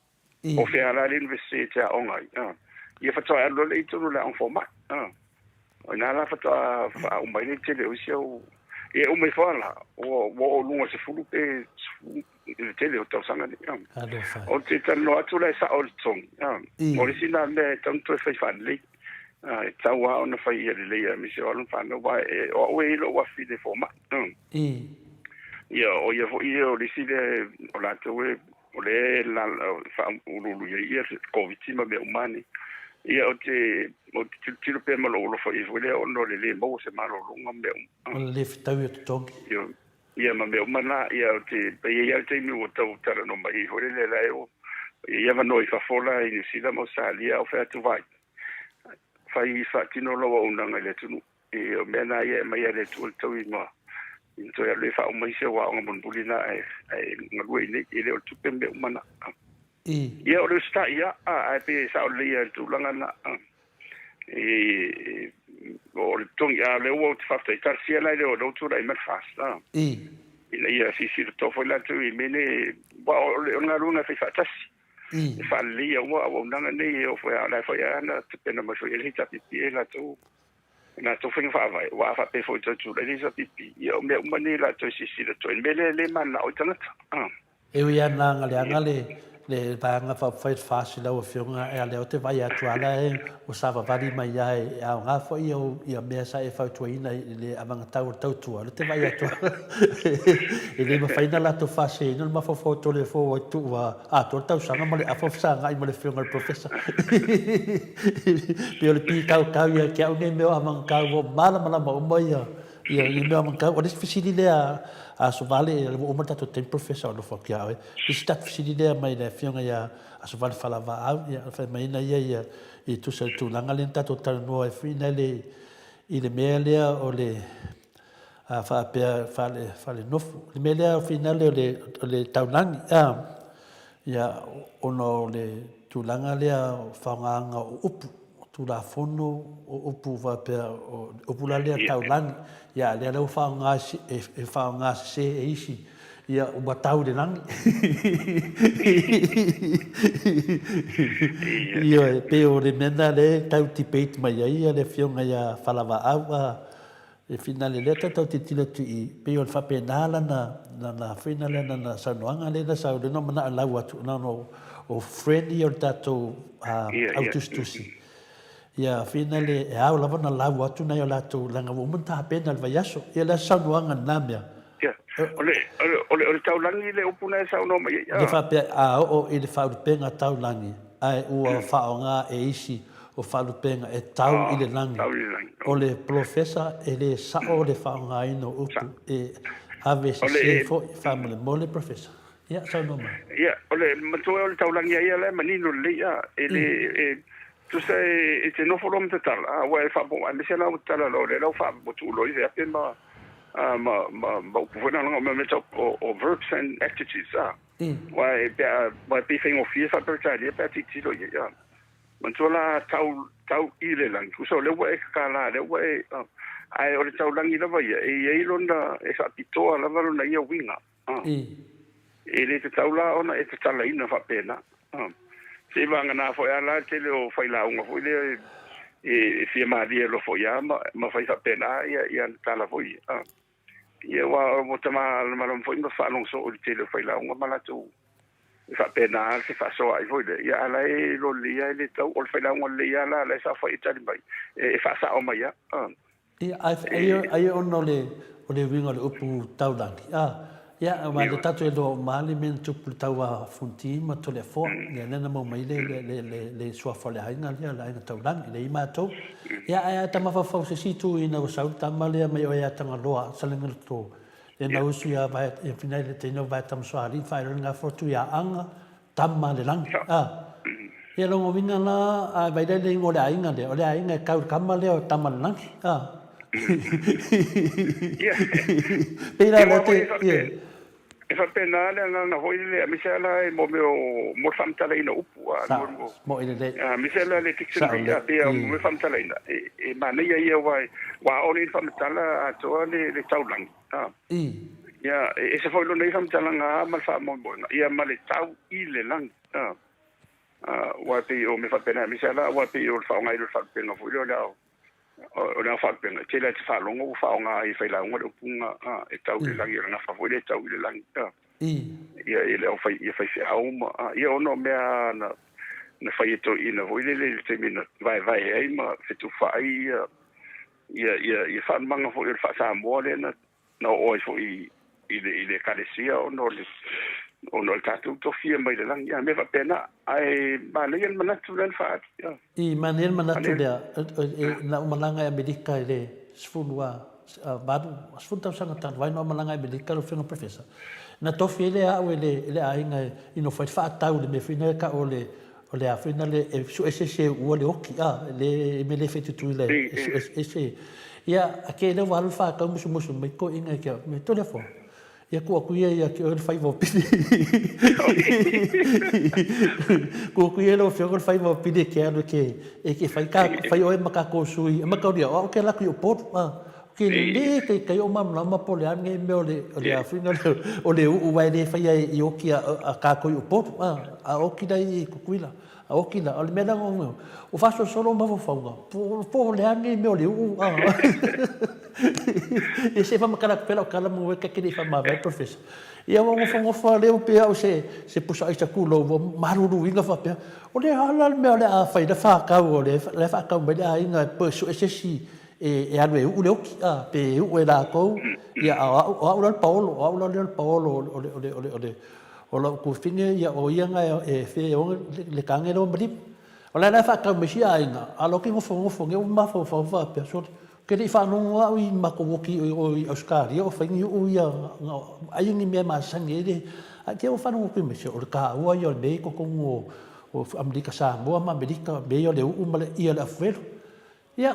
O fea la le University e te aoga ai. Ia faatoa e alu loa lea i totonu o le aoga fomai. O i ina la faatoa faauma ai le tele o isi au. Ia e uma ifo lava la, ua oo i luga o le 10 pe 10 i le tele o tausaga nei. Ou te talanoa atu la e sao le totogi. O le isi lena mea e tatau ona toe fai faalelei. E tatau lava ona fai ia lelei aemaise o alo ma fanau aua o au e i ai lou afi i le fomai. Ia o ia foi o le isi lea o latou e o lea e faauluulu i ai ia le Koviti ma mea uma nei. Ia ou te tilotilo pea ma lou alofa i ai foi lea ona o le le maua o se malologa ma mea uma. O le le fetaui o totogi. Ia ma mea uma na. Ia ou te, e i ai lava le taimi ua tau talanoa mai ai foi lele la e o i ai avanoa i fafo la i Niu Sila ma Ausetalia a o fai atu vai. Fai faatino lau auaunaga i le atunuu. E o mea na ia e aumai e le Atua le tauigoa ina toe alu e faauma ai se aoga mulimuli na ae galue i nei, e le o le tupe ma mea uma na. Ia o le usitai ia, ae pei e sao lelei ia i le tulaga na. E o le totogi, a o lea ua ou te faafetai, talosia la i le o lea ua tulai mai le FAST, ina ia silasila totoa foi latou i mea nei, aua o le galuega e fai faatasi. E faaleleia uma auaunaga nei e oo foi a o la e foi a na tapena mai foi e le HRPP e latou latou faiga faavae, aua a faapea foi e toe tulai le HRPP, ia o mea uma nei o le a toe silasila atu ai i le mea lea e le mananao ai tagata. E ui lava ina leaga le vaega faaupufai le FAST i lau Afioga, a o lea ou te vaai atu lava la ua savavali mai lava e aoga foi ia mea sa e fautuaina i le avagatau o le tautua. O lea ou te vaai atu e le mafai ona latou faaseseina le mafaufau o Toleafoa ua tuu atoa le tausaga ma le afa o fesagai ma le Afioga i le Professor. Pei o le pīkaukau ia te au nei mea o avagatau ua malamalama uma ia mea o avagatau. O le isi fesili lea a Asovale, ua uma le tatou taimi Professor o alofa atu ia oe. Le isi tatou fesili lea mai le Afioga ia Asovale Falavaau, ia fai mai na ia ia e tusa i le tulaga lea na tatou talanoa ai foi lele i le mea lea o le faapea faalenofo. Le mea lea finale o le taulagi, ia, ona o le tulaga lea o faaaogaina o upu, Tulafono o upu faapea, o le upu la lea taulagi, ia, a lea la ua faaaoga e faaaoga sese e isi, ia, ua tau i le lagi. Ioe, pei o le mea lena lea e tau debate mai ai le Afioga ia Falavaau, a E finale lea tatou tilotilo atu i i, pei o le faapena lana, lana foi lea lana saunoaga lea na sau, lea na manao e lau atu, na ona o friend ia o le tatou au tusitusi. Ia finale e ao lava ona lau atu nai o latou, leaga ua uma ona tapena i le vaiaso. Ia le saunoaga i lena mea. Ia, o le taulagi le upu na e saunoa mai ai. Le faapea a oo i le faalupega taulagi, ae ua faaaoga e isi o faalupega e tau i le lagi. O le polofesa e le sao le faaaogaina o upu e ave sese foi faamolemole Professor. Ia saunoa mai. Ia, o le matua o le taulagi a ia la e manino lelei a, e le, e, tusa e te nofo loa ma tatala, aua e faapo, aemaise la ua tatala loa, o lea la ua faa, ua tuu loa i veape ma, ma, ma, ma upu foi na laga, o mea tau, o verbs and adjectives, a. Aua e, pe a, aua e pei e faigofie faa-Peretania pe a tilotilo i ai, a. Manatua la tau, tau i le lagi, tusa o lea ua e kakala, lea ua e, ae o le taulagi lava ia, e i ai lona, e faapitoa lava lona ia uiga. E le tatau la ona e tatalaina faapena. Seiavagana foi a la le tele o failauga foi lea e fia malie loa foi lava ma fai faapena ia ana tala foi ia. Ia aua ua tama foi ma faalogo soo i le tele o failauga ma latou e faapena le fefaasoaai foi lea. Ia a la e loli lava e le tau o le failauga lelei lava la, la e saofai e tali mai e faasao mai lava. Ia, ai ona o le uiga o le upu taulagi, a, ia, aua o lea tatou te iloa uma lava le mea na tupu i le tau a Fonoti ma Toleafoa, ia lea na maua mai ai le suafa o le aiga lea, le aiga taulagi, lea i matou. Ia, ae a ta mafaufau i se isi itu ina ua sau le tama lea mai oe ia Tagaloa, Salegaloto, lea na usu ia Vaea, le teine o Vaetamasoalii, faailoa le gafa o Tuiaaga, tama le lagi. A. Ia lona uiga la, a vaai la i le igoa o le aiga lea, o le aiga e kau i le kama lea o tama le lagi. A. Ia. Pei la lea te, ia. E faapena le agaga foi lele, aemaise lava la i mo mea o, mo le faamatalaina o upu, a, Sa, mo, mo'i lelei. aemaise la le dictionary, a, pei lava o mea faamatalaina, e manaia ia aua ua aole ai le faamatala atoa le taulagi. A. Ia, e ese foi lona ia faamatalaga a ma le faamoemoega, ia ma le tau i le lagi. A. A, aua e pei o mea faapena, aemaise lava la, aua e pei o le faaaoga ai o le faalupega foi lea o le ao, o le ao faalupega, e tele lava e te faalogo ua faaaoga ai e failauga le upuga, a, e tau i le lagi, o le gafa foi lea e tau i le lagi. A. Ia, i le ao fai, ia faifeau ma, a, ia ona o mea na, na fai e toeaiina foi lele i le taimi na vaevae ai ma fetufaai ia, ia, ia, ia faanumaga foi o le faa-Samoa lea na, na oo ai foi i le, i le Ekalesia ona o le, ona o le tatou tofia mai le lagi, a mea faapena. Ae manaia le manatu lea na faaali. Ia. I, manaia le manatu lea, na ou malaga i Amerika i le 10 a, valu, 10 tausaga talu ai na ou malaga i Amerika lau Afioga Professor. Na tofi ai lea au e le, e le aiga i nofo ai le faatau i le mea foi lea e tau o le, O le a foi na le e suese se ua le oki a le me le fetutu le e suese ese ia a ke le walu fa ka musu musu mai ko inga ke me to le fo ia ku aku ia ia ke o le fai vo pili ku aku ia lo fio le fai vo pili ke alu ke e ke fai ka fai o e maka ko sui ma ka ria o ke la ku o por a ke le ke ke o mam la ma po le ange me o le o le afuinga o le uu wai le fai ai i oki a ka koi o poru a a oki la i Kukuila a oki la o le mea la o o faasolosolo mafaufauga po po le ange me o le uu a e se faamatala atu pea lau tala mo e ke le faamavae professor ia ua nofonofo lea ua pei au se se pusa aisa tulou ua maluluina faapea o le a la le mea o le a fai le faatau o le le faatau mai le aiga pe sue se isi e alu e uu le oki, a, pe e uu e latou, ia, a o au, o au la le paolo, o au la lea o le paolo o le, o le, o le, o le, o lau tuafafine, ia, o ia na e fea e ona le tane lea ua maliu. O la e la e faatau mai isi aiga, a o lou nofonofo nei ua mafaufau faapea, sole, ou te le i faanono au i matou oki i o i Ausetalia o fai ni uu ia, ai ni mea masani ai le, ae te i ua faalogo atu mai, se o le taua ia o le mea ia i totonu o Amerika Samoa ma Amerika, mea ia o le uu ma le, ia le afuelu. Ia,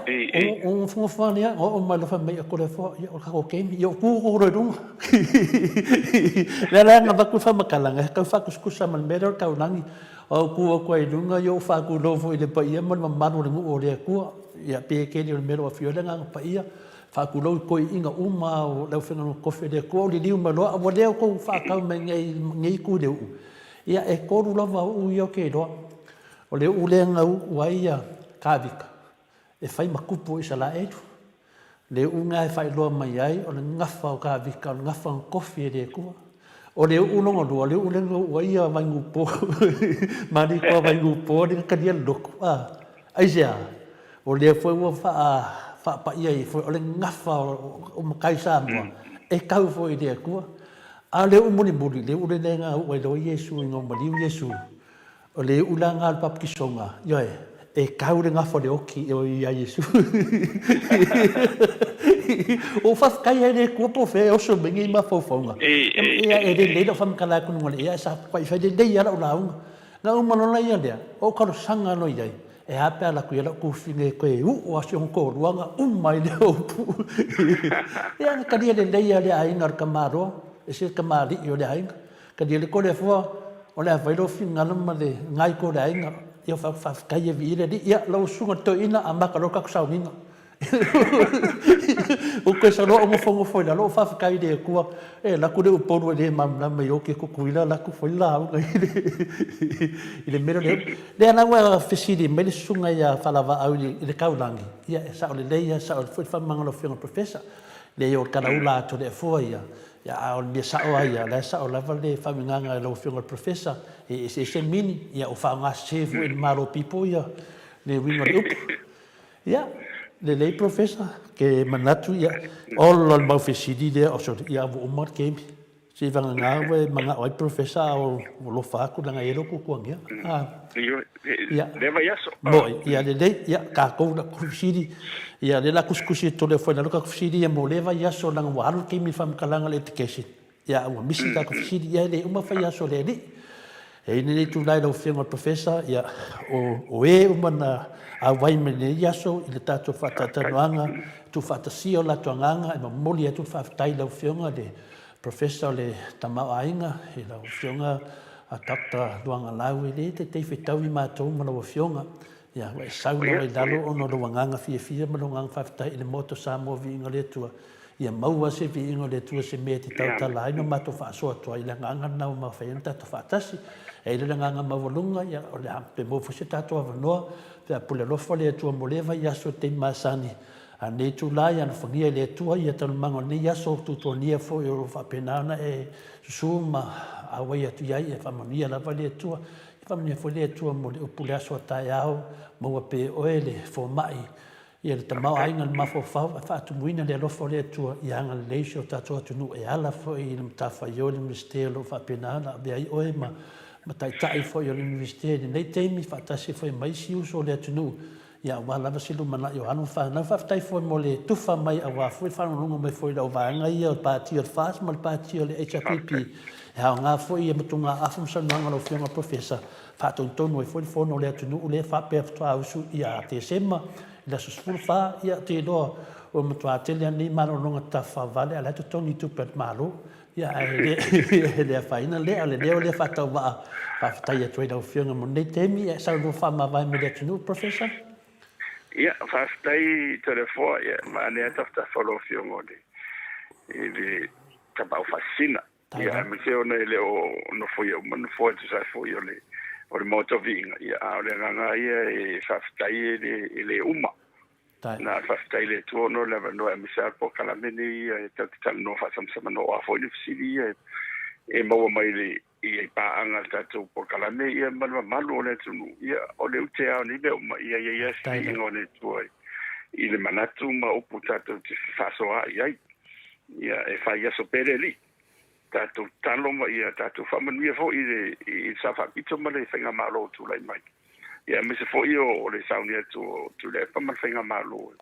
o nofonofo lava lea, oo mai loa fai mai atu le afoa, ia o le tatou taimi, ia o tu tou loa i luga. Lea la na avatu le faamatalaga, e tau faatusatusa ma le mea lea o le taulagi, a ou tu atu ai i luga, ia ou faatulou foi i le paia ma le mamalu o le nuu o le Atua, ia pei e tele o le mea o lo o afio ai le Agaga Paia, faatulou i toeaiina uma o le aufaigaluega tofi a le Atua, o liliu mai loa, a ua le outou faatau mai nei itu i le uu. Ia e tolu lava uu ia ou te iloa. O le uu lea na uu ai ia Kāvika e fai ma kupu o Isaraelu. Le uu lena e faailoa mai ai o le gafa o Kāvika, o le gafa na tofi e le Atua. O le uu lona lua, o le uu lea na uu ai ia Vainūpō, Malikoa Vainūpō lea na talia le lotu. A, aisea? O lea foi ua faapaia ai foi, o le gafa o matai Samoa e tau foi i le Atua. A o le uu mulimuli, le uu lea na uu ai loa Iesu ina ua maliu Iesu, O le iu la lena o le papatisoga, ioe, e tau le gafa o le oki ia Iesu. Ua ou faafetai ai i le Atua po o fea e oso mai nei mafaufauga. Ia, e lelei lau faamatala atu i luga o le ea, ae sa fai lelei lava lau lauga. Na uma loa la ia lea, o ou talosaga loa i ai, e a pe a alu atu i ai lau tuafafine e toe uu lava si ona toalua ona uma ai lea o upu. Ia, na talia lelei lava e le aiga o le tamaloa, e ese le tamalii o le aiga. Talia le Toleafoa, o le a fai lou finagalo ma le gai ko le aiga. Ia faafetai e viia le Alii. Ia, lau susuga i le toeaina, amata loa le tatou sauniga. Ua toe sau loa ou nofonofo i lalo, ou faafetai i le Atua, e alu atu le Upolu e le malamalama i o ke Tutuila, alu atu foi le lauga i le mea lea. Lea la ua fesili mai le susuga ia Falavaau i le taulagi, ia e sao lelei lava, e sao foi le faamalamalamaga a lau Afioga i le Professor. Leai o le talaula a Toleafoa ia, ia a o le mea sao lava ia, o la e sao lava le faauigaga a lau Afioga i le Professor, e eseese meaning, ia ua faaaoga sese foi e le Malo pipo ia le uiga o le upu. Ia, lelei Professor, ke manatu ia, ola le mau fesili lea, oh sorry, ia ua uma le taimi. Seivagana ua e manao ai Professor a ua alofa atu leaga e i ai lou tuatuagia. Ia, lea vaiaso. Moi, ia lelei, ia tatou la fesili, ia lea la tusitusi atu lea foi lalo tatou fesili ia mo lea vaiaso leaga ua alu le taimi i le faamatalaga i le education. Ia ua misi tatou fesili, ia e le uma fai aso a le alii. E i ai lenei itula i lau Afioga i le Professor, ia, o e uma na auai mai lenei aso i le tatou faatalatalanoaga, tuufaatasia o latou agaga, e momoli atu le faafetai i lau Afioga i le Professor o le Tamaoaiga, i lau Afioga Doctor Luagalau, e le taitai fetaui matou ma lau Afioga. Ia, ua e sau lava i lalo ona o lou agaga fiafia ma lou agaga faafetai i le Maota o Samoa, viiga o le Atua. Ia maua se viiga o le Atua se mea e te tautala ai ma matou faasoa atu ai i le agaga lena ua mafai ai ona tatou faatasi. E i ai le agaga maualuga, ia, o le a pe maua foi se tatou avanoa pe a pule alofa le Atua mo lea vaiaso i le taimi masani. A o lenei itula, ia alofagia e le Atua ia taualumaga o lenei aso, tuatuagia foi o lo o faapena ona e susu ma auai atu i ai, ia faamanuia lava le Atua. Ia faamanuia foi le Atua mo le upu i le aso a taeao, maua pea e oe le fomai Ia le tamaoaiga i le mafaufau ae faatumuina le alofa o le Atua ia agalelei si o tatou atunuu e ala foi i le matafaioi le Iunivesite o lo o faapena ona avea ai oe ma ma taitai foi o le Iunivesite i lenei taimi faatasi foi ma isi uso o le atunuu ia aua lava se lumanai o alo ma fanau. Faafetai foi mo le tufa mai aua foi le faalogologo mai foi i lau vaega ia o le Pati o le FAST ma le Pati o le HRPP e aoga foi ia motugaafa ma saunoaga a lau Afioga Professor Faatonutonu ai foi le fono a le atunuu lea faapea faatoa usu ia Tesema i le aso 14, ia ou te iloa ua matua tele lava nei malologa tafafavale a o la e totogi tupe a le Malo. Ia ae le e le afaina lea, o le leo lea faatauvaa faafetai atu ai i lau Afioga mo lenei taimi, ia saunoa faamavae mai le atunuu Professor. Ia, faafetai Toleafoa, ia maanea tafatafa o lau Afioga o le i le Tapaau Faasisina. Ia, aemaise ona e le o nofoia uma nofoa e tusa ai foi o le o le Maota o Viiga, ia, a o le agaga lava ia e faafetai e le, e le uma. Na o le faafetai i le Atua ona o le avanoa aemaise lava le polokalame lenei ia e tatou te talanoa faasamasamanoa, o a foi ni fesili ia e maua mai i le i paaga a le tatou polokalame ia ma le mamalu o le atunuu, ia, o le ute lava o nei mea uma, ia i ai lava se viiga o le Atua i le manatu ma upu tatou te fefaasoaai ai. Ia, e fai aso pea le Alii. Tatou tatalo ma ia tatou faamanuia foi i le, i le Sao Faapito ma le Faigamalo o tulai mai. Ia, aemaise foi o, o le sauni atu o Tuilaepa ma le Faigamalo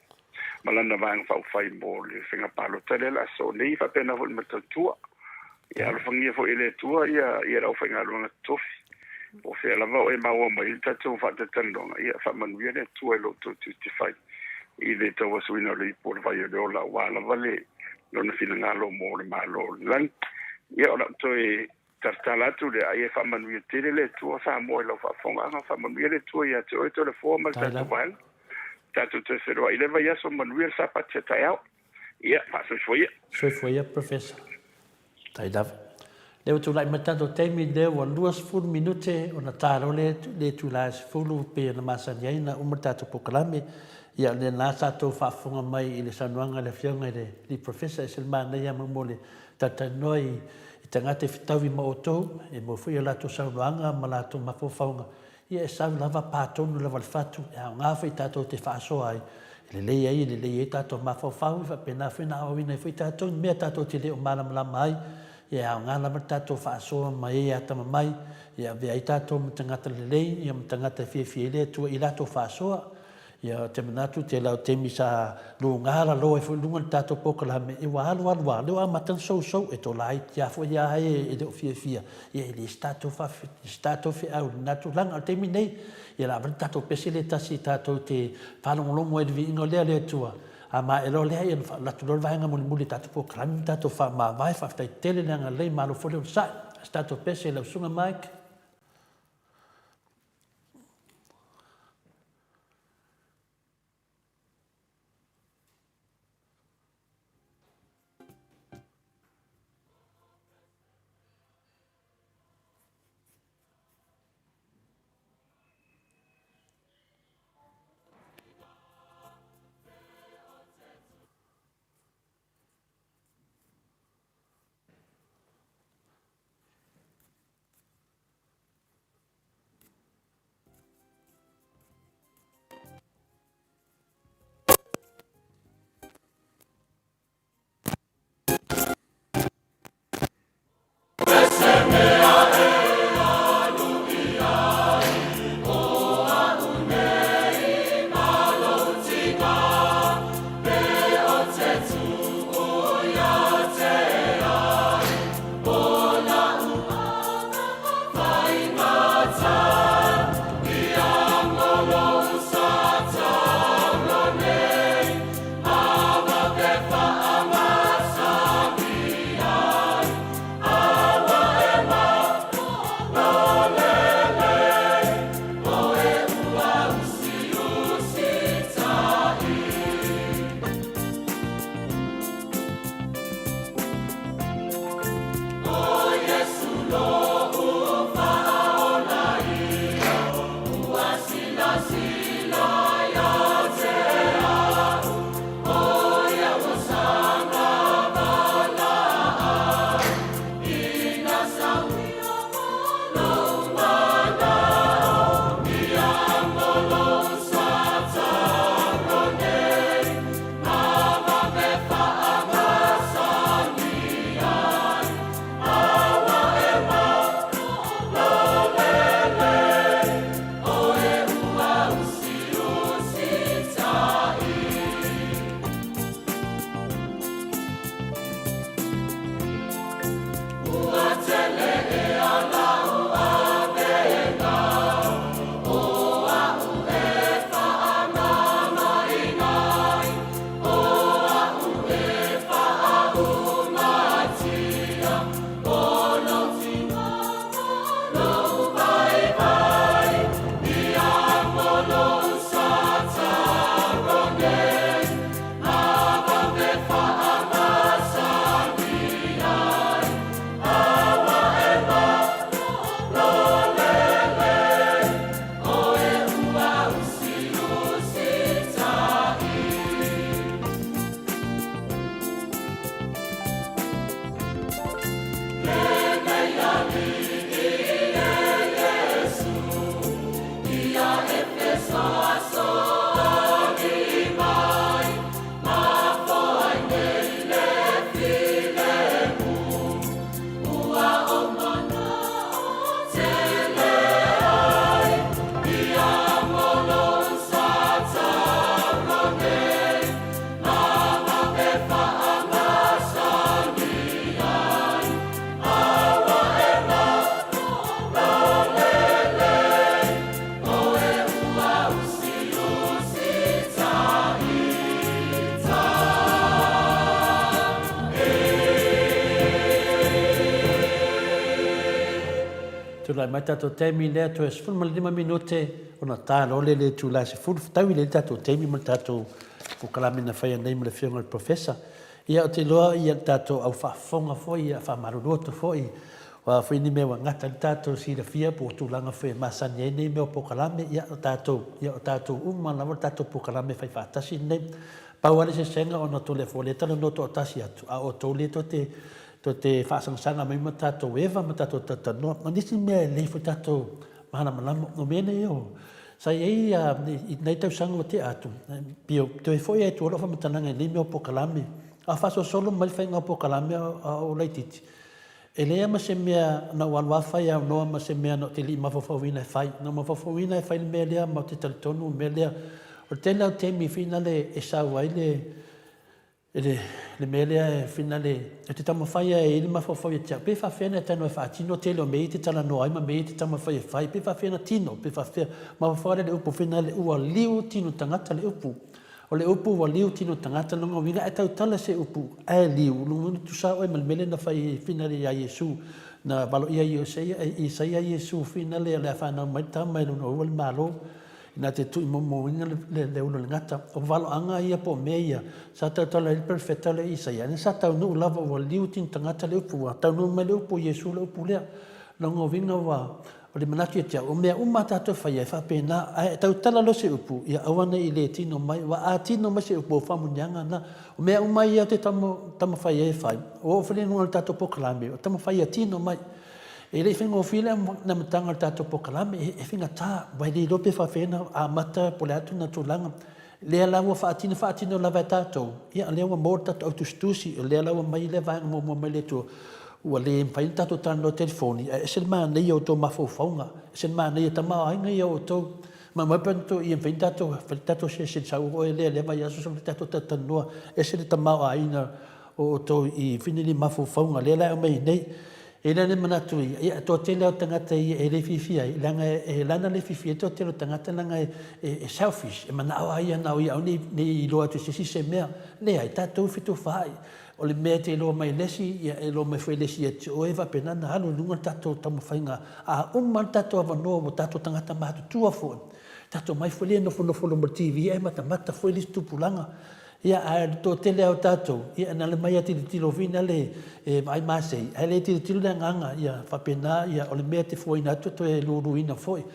ma lana Vaega Faaupufai mo le faiga palota lea o le a sosoo nei, faapena foi i le Matautua. Ia alofagia foi e le Atua ia, ia le aufaigaluega totofi. Po o fea lava o e maua mai ai le tatou faatalatalanoaga, ia faamanuia le Atua i lo outou tiute fai i le tauasuina o le ipu o le vai o le ola aua lava le Lona finagalo mo le Malo o le lagi. Ia, o lau toe talatala atu lea, ia faamanuia tele le Atua Samoa i lau faafofogaaga, faamanuia le Atua ia te oe Toleafoa ma le tatou vaega. Tatou toe feiloai i le vaiaso, manuia le Sapati a taeao. Ia, faasoifua ia. Soifua ia Professor. Faafetai lava. Lea ua tulai mai le tatou taimi lea ua 20 minute ona ta loa le le itula e 10 pei ona masani ai ona uma le tatou polokalame. Ia o lena sa tou faafofoga mai i le saunoaga a le Afioga i le Alii Professor, e ese le manaia mo mo le talatalanoa i i tagata e fetaui ma outou, e maua foi a latou saunoaga ma latou mafaufauga. Ia e sau lava pa tonu lava le fatu, e aoga foi tatou te faasoa ai, e lelei ai e lelei ai tatou mafaufau, e faapena foi ona aoaoina ai foi tatou i mea tatou te le o malamalama ai, ia e aoga lava le tatou faasoa ma e atamamai, ia avea ai tatou ma tagata lelei, ia ma tagata e fiafia ai le Atua i latou faasoa. Ia, ou te manatu tele lava o taimi sa luga lalo ai foi i luga le tatou polokalame, ia ua alu alu lava, lea ua amata ona sousou, e tolaiti lava foi a e le o fiafia, ia e leai se tatou se tatou feau i lena tulaga. O le taimi lenei, ia o le a avatu le tatou pese lea e tasi tatou te faalogologo ai i le viiga o lea le Atua, a maea loa lea, ia ona alu atu loa le vaega mulimuli i le tatou polokalame ma tatou faamavae. Faafetai tele le agalelei, malo foi le onosai. Se tatou pese i lau Susuga Mike. tulai mai tatou taimi lea, toe 15 minute ona ta loa lea i le itula e 10, fetaui lelei le tatou taimi ma le tatou polokalame na faia nei ma le Afioga i le Professor. Ia, ou te iloa ia le tatou au faafofoga foi, ia faamalulu atu foi, o a foi ni mea ua gata ai le tatou silafia po o tulaga foi e masani ai nei mea o polokalame, ia o tatou, ia o tatou uma lava le tatou polokalame faifaatasi lenei. Pau lava le eseesega ona Toleafoa lea e talanoa toatasi atu, a o outou lea tou te tou te faasagasag mai ma tatou eva ma tatou talatalanoa. O nisi mea e lelei foi tatou malamalama, o mea nei o, sa i ai i nai tausaga ua tea atu, pei e toe foi lava i tua lau faamatalaga i nei mea o polokalame, a faasolosolo mai le faiga o polokalame a o laitiiti, e leai lava ma se mea na ou alu lava fai aunoa ma se mea na ou te le i mafaufauina e fai. Na ou mafaufauina e fai le mea lea ma ou te talitonu o le mea lea. O le tele lava o taimi finale e sau ai le le mea lea e finale, e te taumafai lava e i ai le mafaufau ia te au, pe faapefea ona e tago e faatino tele o mea ia e te talanoa ai ma mea ia e te taumafai e fai, pe faapefea ona tino, pe faapefea. Mafaufau lava le upu finale, ua liu tino tagata le upu. O le upu ua liu tino tagata, lona uiga a e tautala se upu ae liu, lona uiga tusa oe ma le mea lea na fai finale ia Iesu, na valoia e Isaia Iesu finale o le a fanau mai le tama e lona ua le Malo. Ina te tuuimomoina le ulu o le gata. O valoaga ia po o mea ia sa tautala ai le perofeta lea Isaia, lea sa taunuu lava ua liu tino tagata le upu, ua taunuu mai le upu o Iesu le upu lea. Lona uiga ua, o le manatu ia te au, o mea uma a tatou e faia e faapena, ae tautala loa se upu, ia aua ne i le tino mai, aua a tino mai se upu, o faamanuiaga na. O mea uma ia ou te taumafai ai e fai, ua oo foi lea i luga o le tatou polokalame, o taumafai ia tino mai. E le i faigofie le amataga o le tatou polokalame, e faigata, aua e le iloa pe faapefea ona amata po o le a tona tulaga. O lea la ua faatino, faatino lava e tatou, ia o lea ua maua le tatou au tusitusi, o lea la ua aumai lea vaega muamua mai le Atua, ua le mafai ona tatou talanoa i telefoni, ae ese le manaia o outou mafaufauga, ese le manaia o tamaoaiga ia o outou. Maumau pe ana ia mafai ona tatou fai le tatou seseni sau oe lea i lea vaiaso sau tatou talatalanoa, ese le tamaoaiga o outou i finili mafaufauga, lea la e aumai nei. E i ai le manatu ia, ia, e toatele lava o tagata ia e le fiafia ai, leaga e lana le fiafia ai le toatele o tagata leaga e selfish, e manao lava ia na o ia, aua ne i iloa atu e se isi se mea. Leai, tatou e fetufaai. O le mea e te iloa mai e le isi, ia e iloa mai foi e le isi ia te oe, e faapena ona alu i luga le tatou taumafaiga. A uma le tatou avanoa ua tatou tagata matutua foi, tatou omai foi lea e nofonofo luma o le TV ae matamata foi le isi tupulaga. Ia, ae o le toatele lava o tatou, ia na ona omai lava tilotilo foi lea e vaai masei, ae le tilotilo le agaga, ia faapena, ia o le mea e te fuaina atu e toe luluina foi.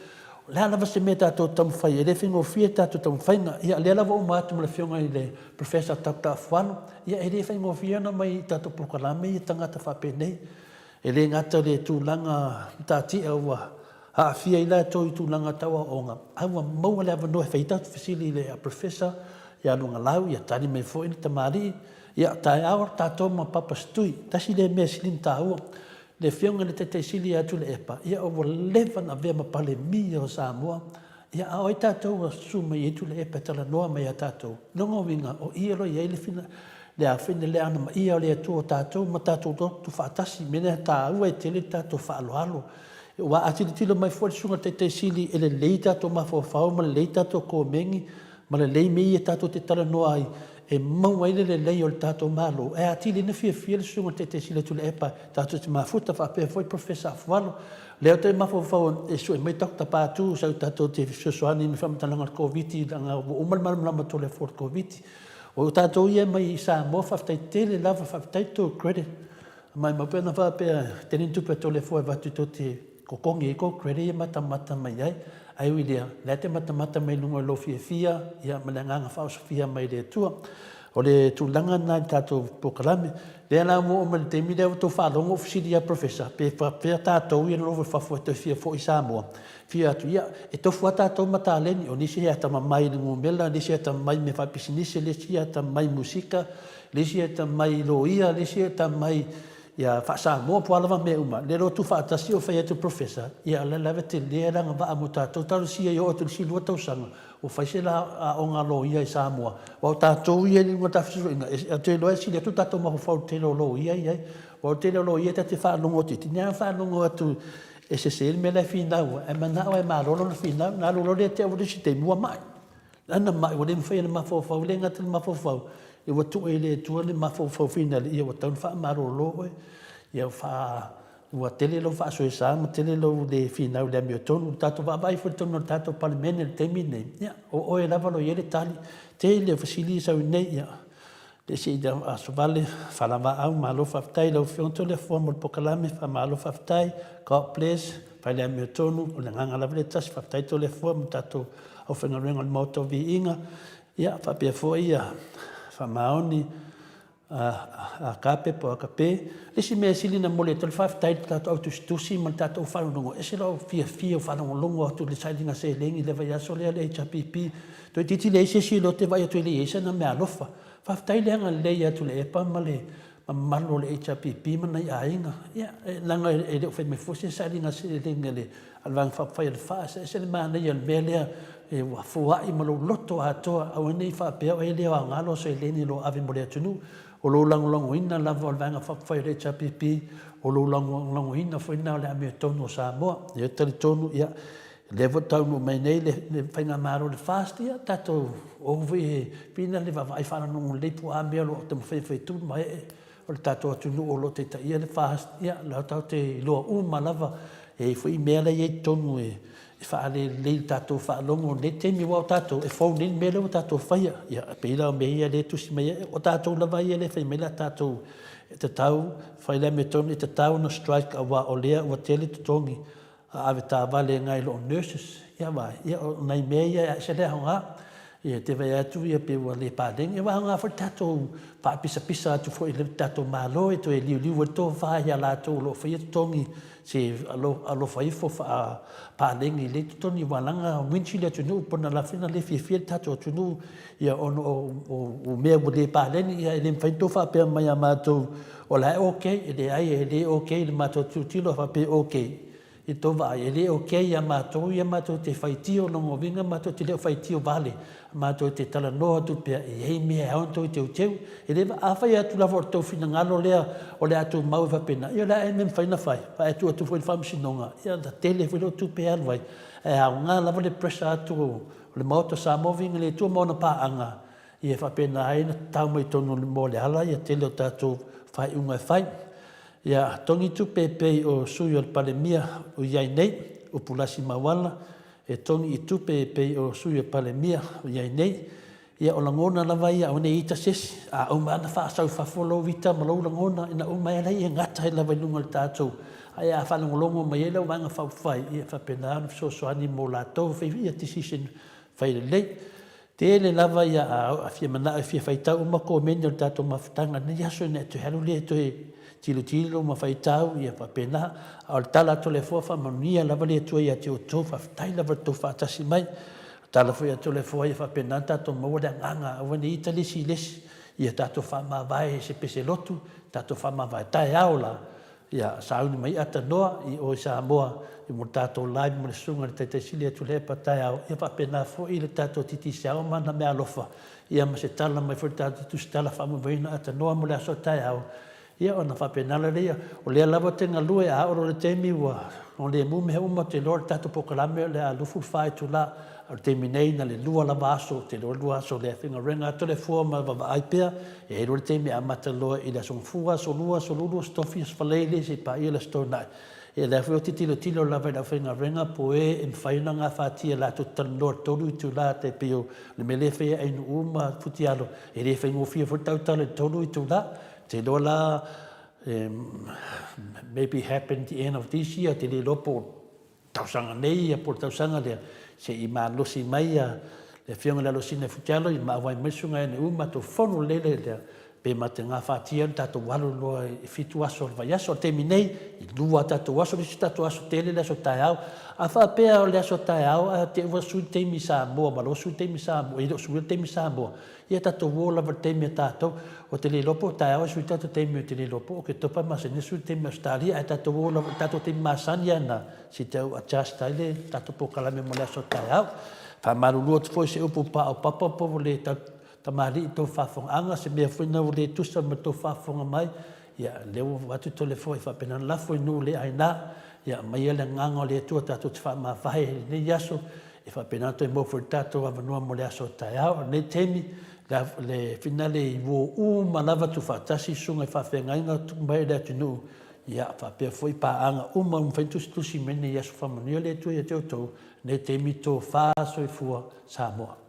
O le a lava se mea tatou te taumafai ai, e le faigofie le tatou taumafaiga. Ia o lea la ua uma atu ma le Afioga i le Professor Doctor Afualo, ia e le faigofie ona omai i tatou polokalame ia tagata faapenei. E le gata i le tulaga matatia ua aafia ai latou i tulaga tau aoaoga, a ua maua le avanoa e fai ai tatou fesili i le Professor ia Lugalau, ia tali mai foi le tamalii, ia taeao tatou ma Papa Setui. Tasi lea mea sili ona taua, le Afioga i le Taitai Sili ia Tuilaepa, ia ua leva ona avea ma Palemia o Samoa, Ia, a o ai tatou ua susu mai ai Tuilaepa e talanoa mai ia tatou? Lona uiga, o i o lo o i ai le fina, le afine, le anamaia o le Atua o tatou ma tatou lotu faatasi. O le mea lea e taua ai tele le tatou faaaloalo. Aua a tilotilo mai foi le Susuga i le Taitai Sili e lelei tatou mafaufau ma lelei tatou komeni ma lelei mea ia tatou te talanoa ai e maua ai le lelei o le tatou Malo, e atili ai ona fiafia le Susuga i le Taitai Sili o Tuilaepa tatou te mafuta faapea foi Professor Afualo. Lea ou te mafaufau e sue mai Doctor Patu sau tatou te fesoasoani i faamatalaga o le Koviti leaga ua uma le malamalama atu o le afu o le Koviti. O tatou ia mai i Samoa faafetai tele lava faafetai tou credit. Maimau pe ana faapea tele ni tupe a Toleafoa e avatu tou te totogi ai tou credit ia matamata mai ai. Ae ui i lea, lea te matamata mai luga o lou fiafia ia ma le agaga faaosofia mai le Atua. O le tulaga lena i le tatou polokalame. Lea la ua oo mai i le taimi lea ua outou faalogo o fesili ia Professor pe faapefea tatou ia nonofo i fafo e toe fia foi i Samoa. Fia atu, ia, e tofu lava tatou ma taleni. O nisi e atamamai i le numera, nisi e atamamai i mea faapisinisi, le isi e atamamai i musika, le isi e atamamai i loia, le isi e atamamai ia faa-Samoa po o a lava mea uma. Lea la ua tuufaatasi o fai atu Professor, ia o lea lava e tele le agavaa mo tatou. Talosia ia oo atu i le isi 2 tausaga Ua fai se aoga loia i Samoa, aua o tatou ia i luga o le tafesosoina, ou te iloa e sili atu tatou mafaufau i le tele o loia ia e i ai. Aua o le tele o loia ta te faalogo atu, e tiga lava ona faalogo atu e sese le mea la e finau ai, ae manao lava e malo lona finau. Ona alu loa lea te au i le isi taimi ua mai. Lana mai ua le mafai e le mafaufau, e le gata i le mafaufau, ia ua tuu e le Atua le mafaufau finale, ia ua tatau ona faamalolo oe, ia Ua tele lou faasoesa ma tele lou le finau i le amiotonu. Ua tatou vaavaai foi i totonu o le tatou Palemene i le taimi lenei, ia, o oe lava o lo o i ai le tali. Tele o fesili ia e sau nei, ia, le isi aso vale, falavaau, malo faafetai i lau Afioga Toleafoa mo le polokalame, faamalo faafetai, God bless, fai le amiotonu, o le agaga lava lea e tasi, faafetai Toleafoa ma tatou aufaigaluega o le Maota o Viiga, ia, faapea foi ia Faamaoni, a Kape po o Akape. Le isi mea e sili ona momoli atu ai le faafetai i le tatou au tusitusi ma le tatou faalogologo, e ese lou fiafia i faalogologo atu i le sailiga seleni i le vaiaso lea a le HRPP. Toeitiiti leai se isi e te vaai atu e le i i ai sana meaalofa. Faafetai le agalelei ia Tuilaepa ma le mamalu o le HRPP ma nai aiga. Ia, leaga e le o fai mai fua se sailiga seleni a le Vaega Faaupufai a le FAST. E ese le manaia o le mea lea ua foai ma lou loto atoa, aua ne i faapea oe e le aoga lou seleni o lo o ave mo le atunuu. O lou lagolagoina lava o le Vaega Faaupufai o le HRPP, o lou lagolagoina foi lena o le amiotonu o Samoa. Ia talitonu, ia, lea foi e taunuu mai nei le Faigamalo o le FAST, ia tatou o foi e pei na le vaavaai faalogologo lelei po o a mea o lo o taumafai e fai tu ma ee o le tatou atunuu o lo o taitaia le FAST, ia o lea tatou te iloa uma lava e i ai foi mea la e i ai i totonu e faalelelei i le tatou faalogo i lenei taimi, aua o tatou e fou nei le mea lea ua tatou faia. Ia, e pei la o mea ia lea e tusi mai ai, o tatou lava ia lea e fai mai le tatou e tatau, fai le amiotonu, e tatau ona strike aua o lea ua tele totogi a avetaavale nai lo nurses. Ia vaai, ia o nai mea ia e ese le aoga. Ia te vaai atu ia pe ua le paleni. Ia ua aoga foi le tatou faapisapisa atu foi i le tatou Malo e toe liuliu ai le tofa ia latou o lo o faia totogi se alofa ifo faapaleni i lea totogi ua laga winchi le atunuu pona lafina le fiafia le tatou atunuu ia ona o mea ua le paleni ia e le mafai ona tou faapea mai ia matou o la e ok e leai e le ok i le matou tilotilo faapea ok i tou vaai e le ok ia matou ia matou te faitio lona uiga matou te le o faitio vale matou te talanoa atu pea e i ai mea e ao ona toe teuteu e le a fai atu lava o le tou finagalo lea o le a tumau e faapena ia o le a ea mea mafai ona fai a e tuu atu foi i le faamasinoga ia tele foi lou tupe e alu ai ae aoga lava le pressure atu o le Maota o Samoa viiga i le Atua ma ona paaga ia faapena ai ona tatau mai totonu mo le ala ia tele o tatou faaiuga e fai. Ia togi tupe e pei o sui o le Palemia o i ai nei, Upulasi Mauala, e togi i tupe e pei o sui o Palemia o i ai nei. Ia o lagona lava ia aua ne i ita se isi. A uma lava ona faasau i fafo lou ita ma lou lagona, ina uma ai lea e gata ai lava i luga o le tatou. Ae a faalogologo mai ai lau Vaega Faaupufai, ia e faapena ona fesoasoani mo latou e fai ia decision fai lelei. Tele lava ia a fia manao e fia faitau uma komeni o le tatou mafutaga i lenei aso ina ia toe alu lea e toe tilotilo ma faitau ia faapena. A o le tala a Toleafoa faamanuia lava le Atua ia te outou, faafetai lava i le tou faatasi mai. O le tala foi a Toleafoa ia faapena ona tatou maua le agaga aua ne i ita le isi i le isi, ia tatou faamavae i se pese lotu, tatou faamavae taeao la Ia sauni mai Atanoa i o i Samoa i mo le tatou live ma le Susuga i le Taitai Sili atu Tuilaepa taeao, ia faapena foi le tatou Titiseao ma ana meaalofa, ia ma se tala mai foi le tatou tusitala faamoemoeina Atanoa mo le aso a taeao, ia ona faapena la lea, o lea lava ou te galue a oo loa i le taimi ua lemu mea uma ou te iloa o le tatou polokalame o le a 24 itula, a o le taimi nei na o le lua lava aso, ou te iloa e lua aso o lea e faigaluega atu le fua ma vaavaai pea, E ai loa le taimi e amata loa i le Aso Gafua, Aso Lua, Aso Lulu, Aso Tofi, Aso Faraile seia paia le Aso Toonai. Ia lea foi ou te tilotilo lava i le aufaigaluega po o e e mafai ona gafatia latou te talanoa i le 3 itula tai pei o le mea lea e fai e Ainuu ma Futialo, e le faigofie foi le tautala i le 3 itula. Ou te iloa la maybe happen the end of this year, ou te le iloa po o tausaga nei ia po o le tausaga lea, se i malosi mai ia le Afioga i le Alosina Futialo ia ma auai mai le Susuga ia NU matou fono lelei lea lea, pe ma te gafatia ona tatou alu loa i 7 aso o le vaiaso. O le taimi nei, e 2 a tatou aso, le isi tatou aso tele le aso taeao. A faapea o le aso taeao ae te i ua sui le taimi i Samoa, ma loa sui le taimi i Samoa, e le o suia le taimi i Samoa, Ia tatou o lava i le taimi a tatou, ou te le iloa po o taeao e sui tatou taimi ou te le iloa po o Oketopa e masani ona sui le taimi Ausetalia ae tatou o lava i le tatou taimi masani lava lena se i tau adjust ai le tatou polokalame mo le aso taeao. Faamalulu atu foi i se upu paopapa po ua le tamalii i tou faafofogaaga, se mea foi lena ua le tusa ma le tou faafofoga mai, ia lea ua avatu Toleafoa e faapena ona lafo i nuu le aina, ia aumaia le agaga o le Atua tatou te faamavae i lenei aso E faapena ona toe maua foi le tatou avanoa mo le aso taeao. O lenei taimi, le finale i uo uma lava tuufaatasi susuga i faafeagaiga tupu mai i le atunuu. Ia, faapea foi paaga uma ua mafai ona tusitusi mai lenei aso. Faamanuia le Atua ia te outou nei taimi tofa soifua Samoa.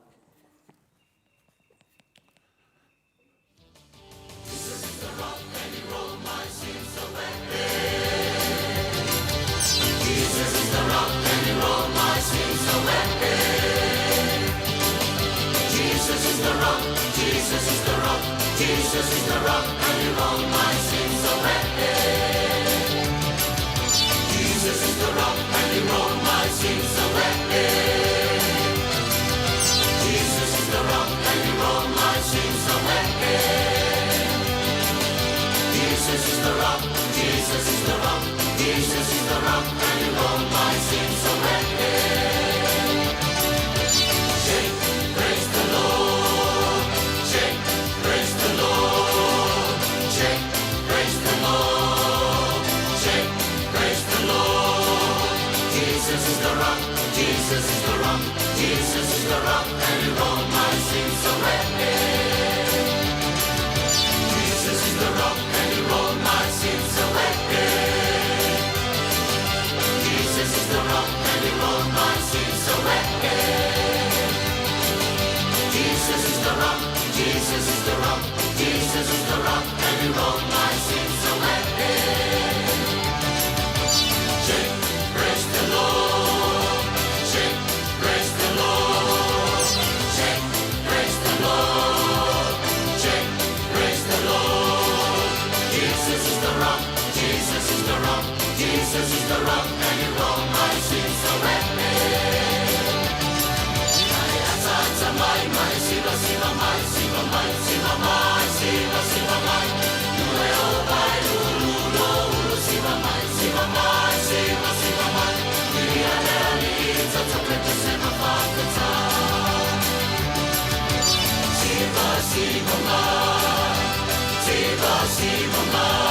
Siva, Siva,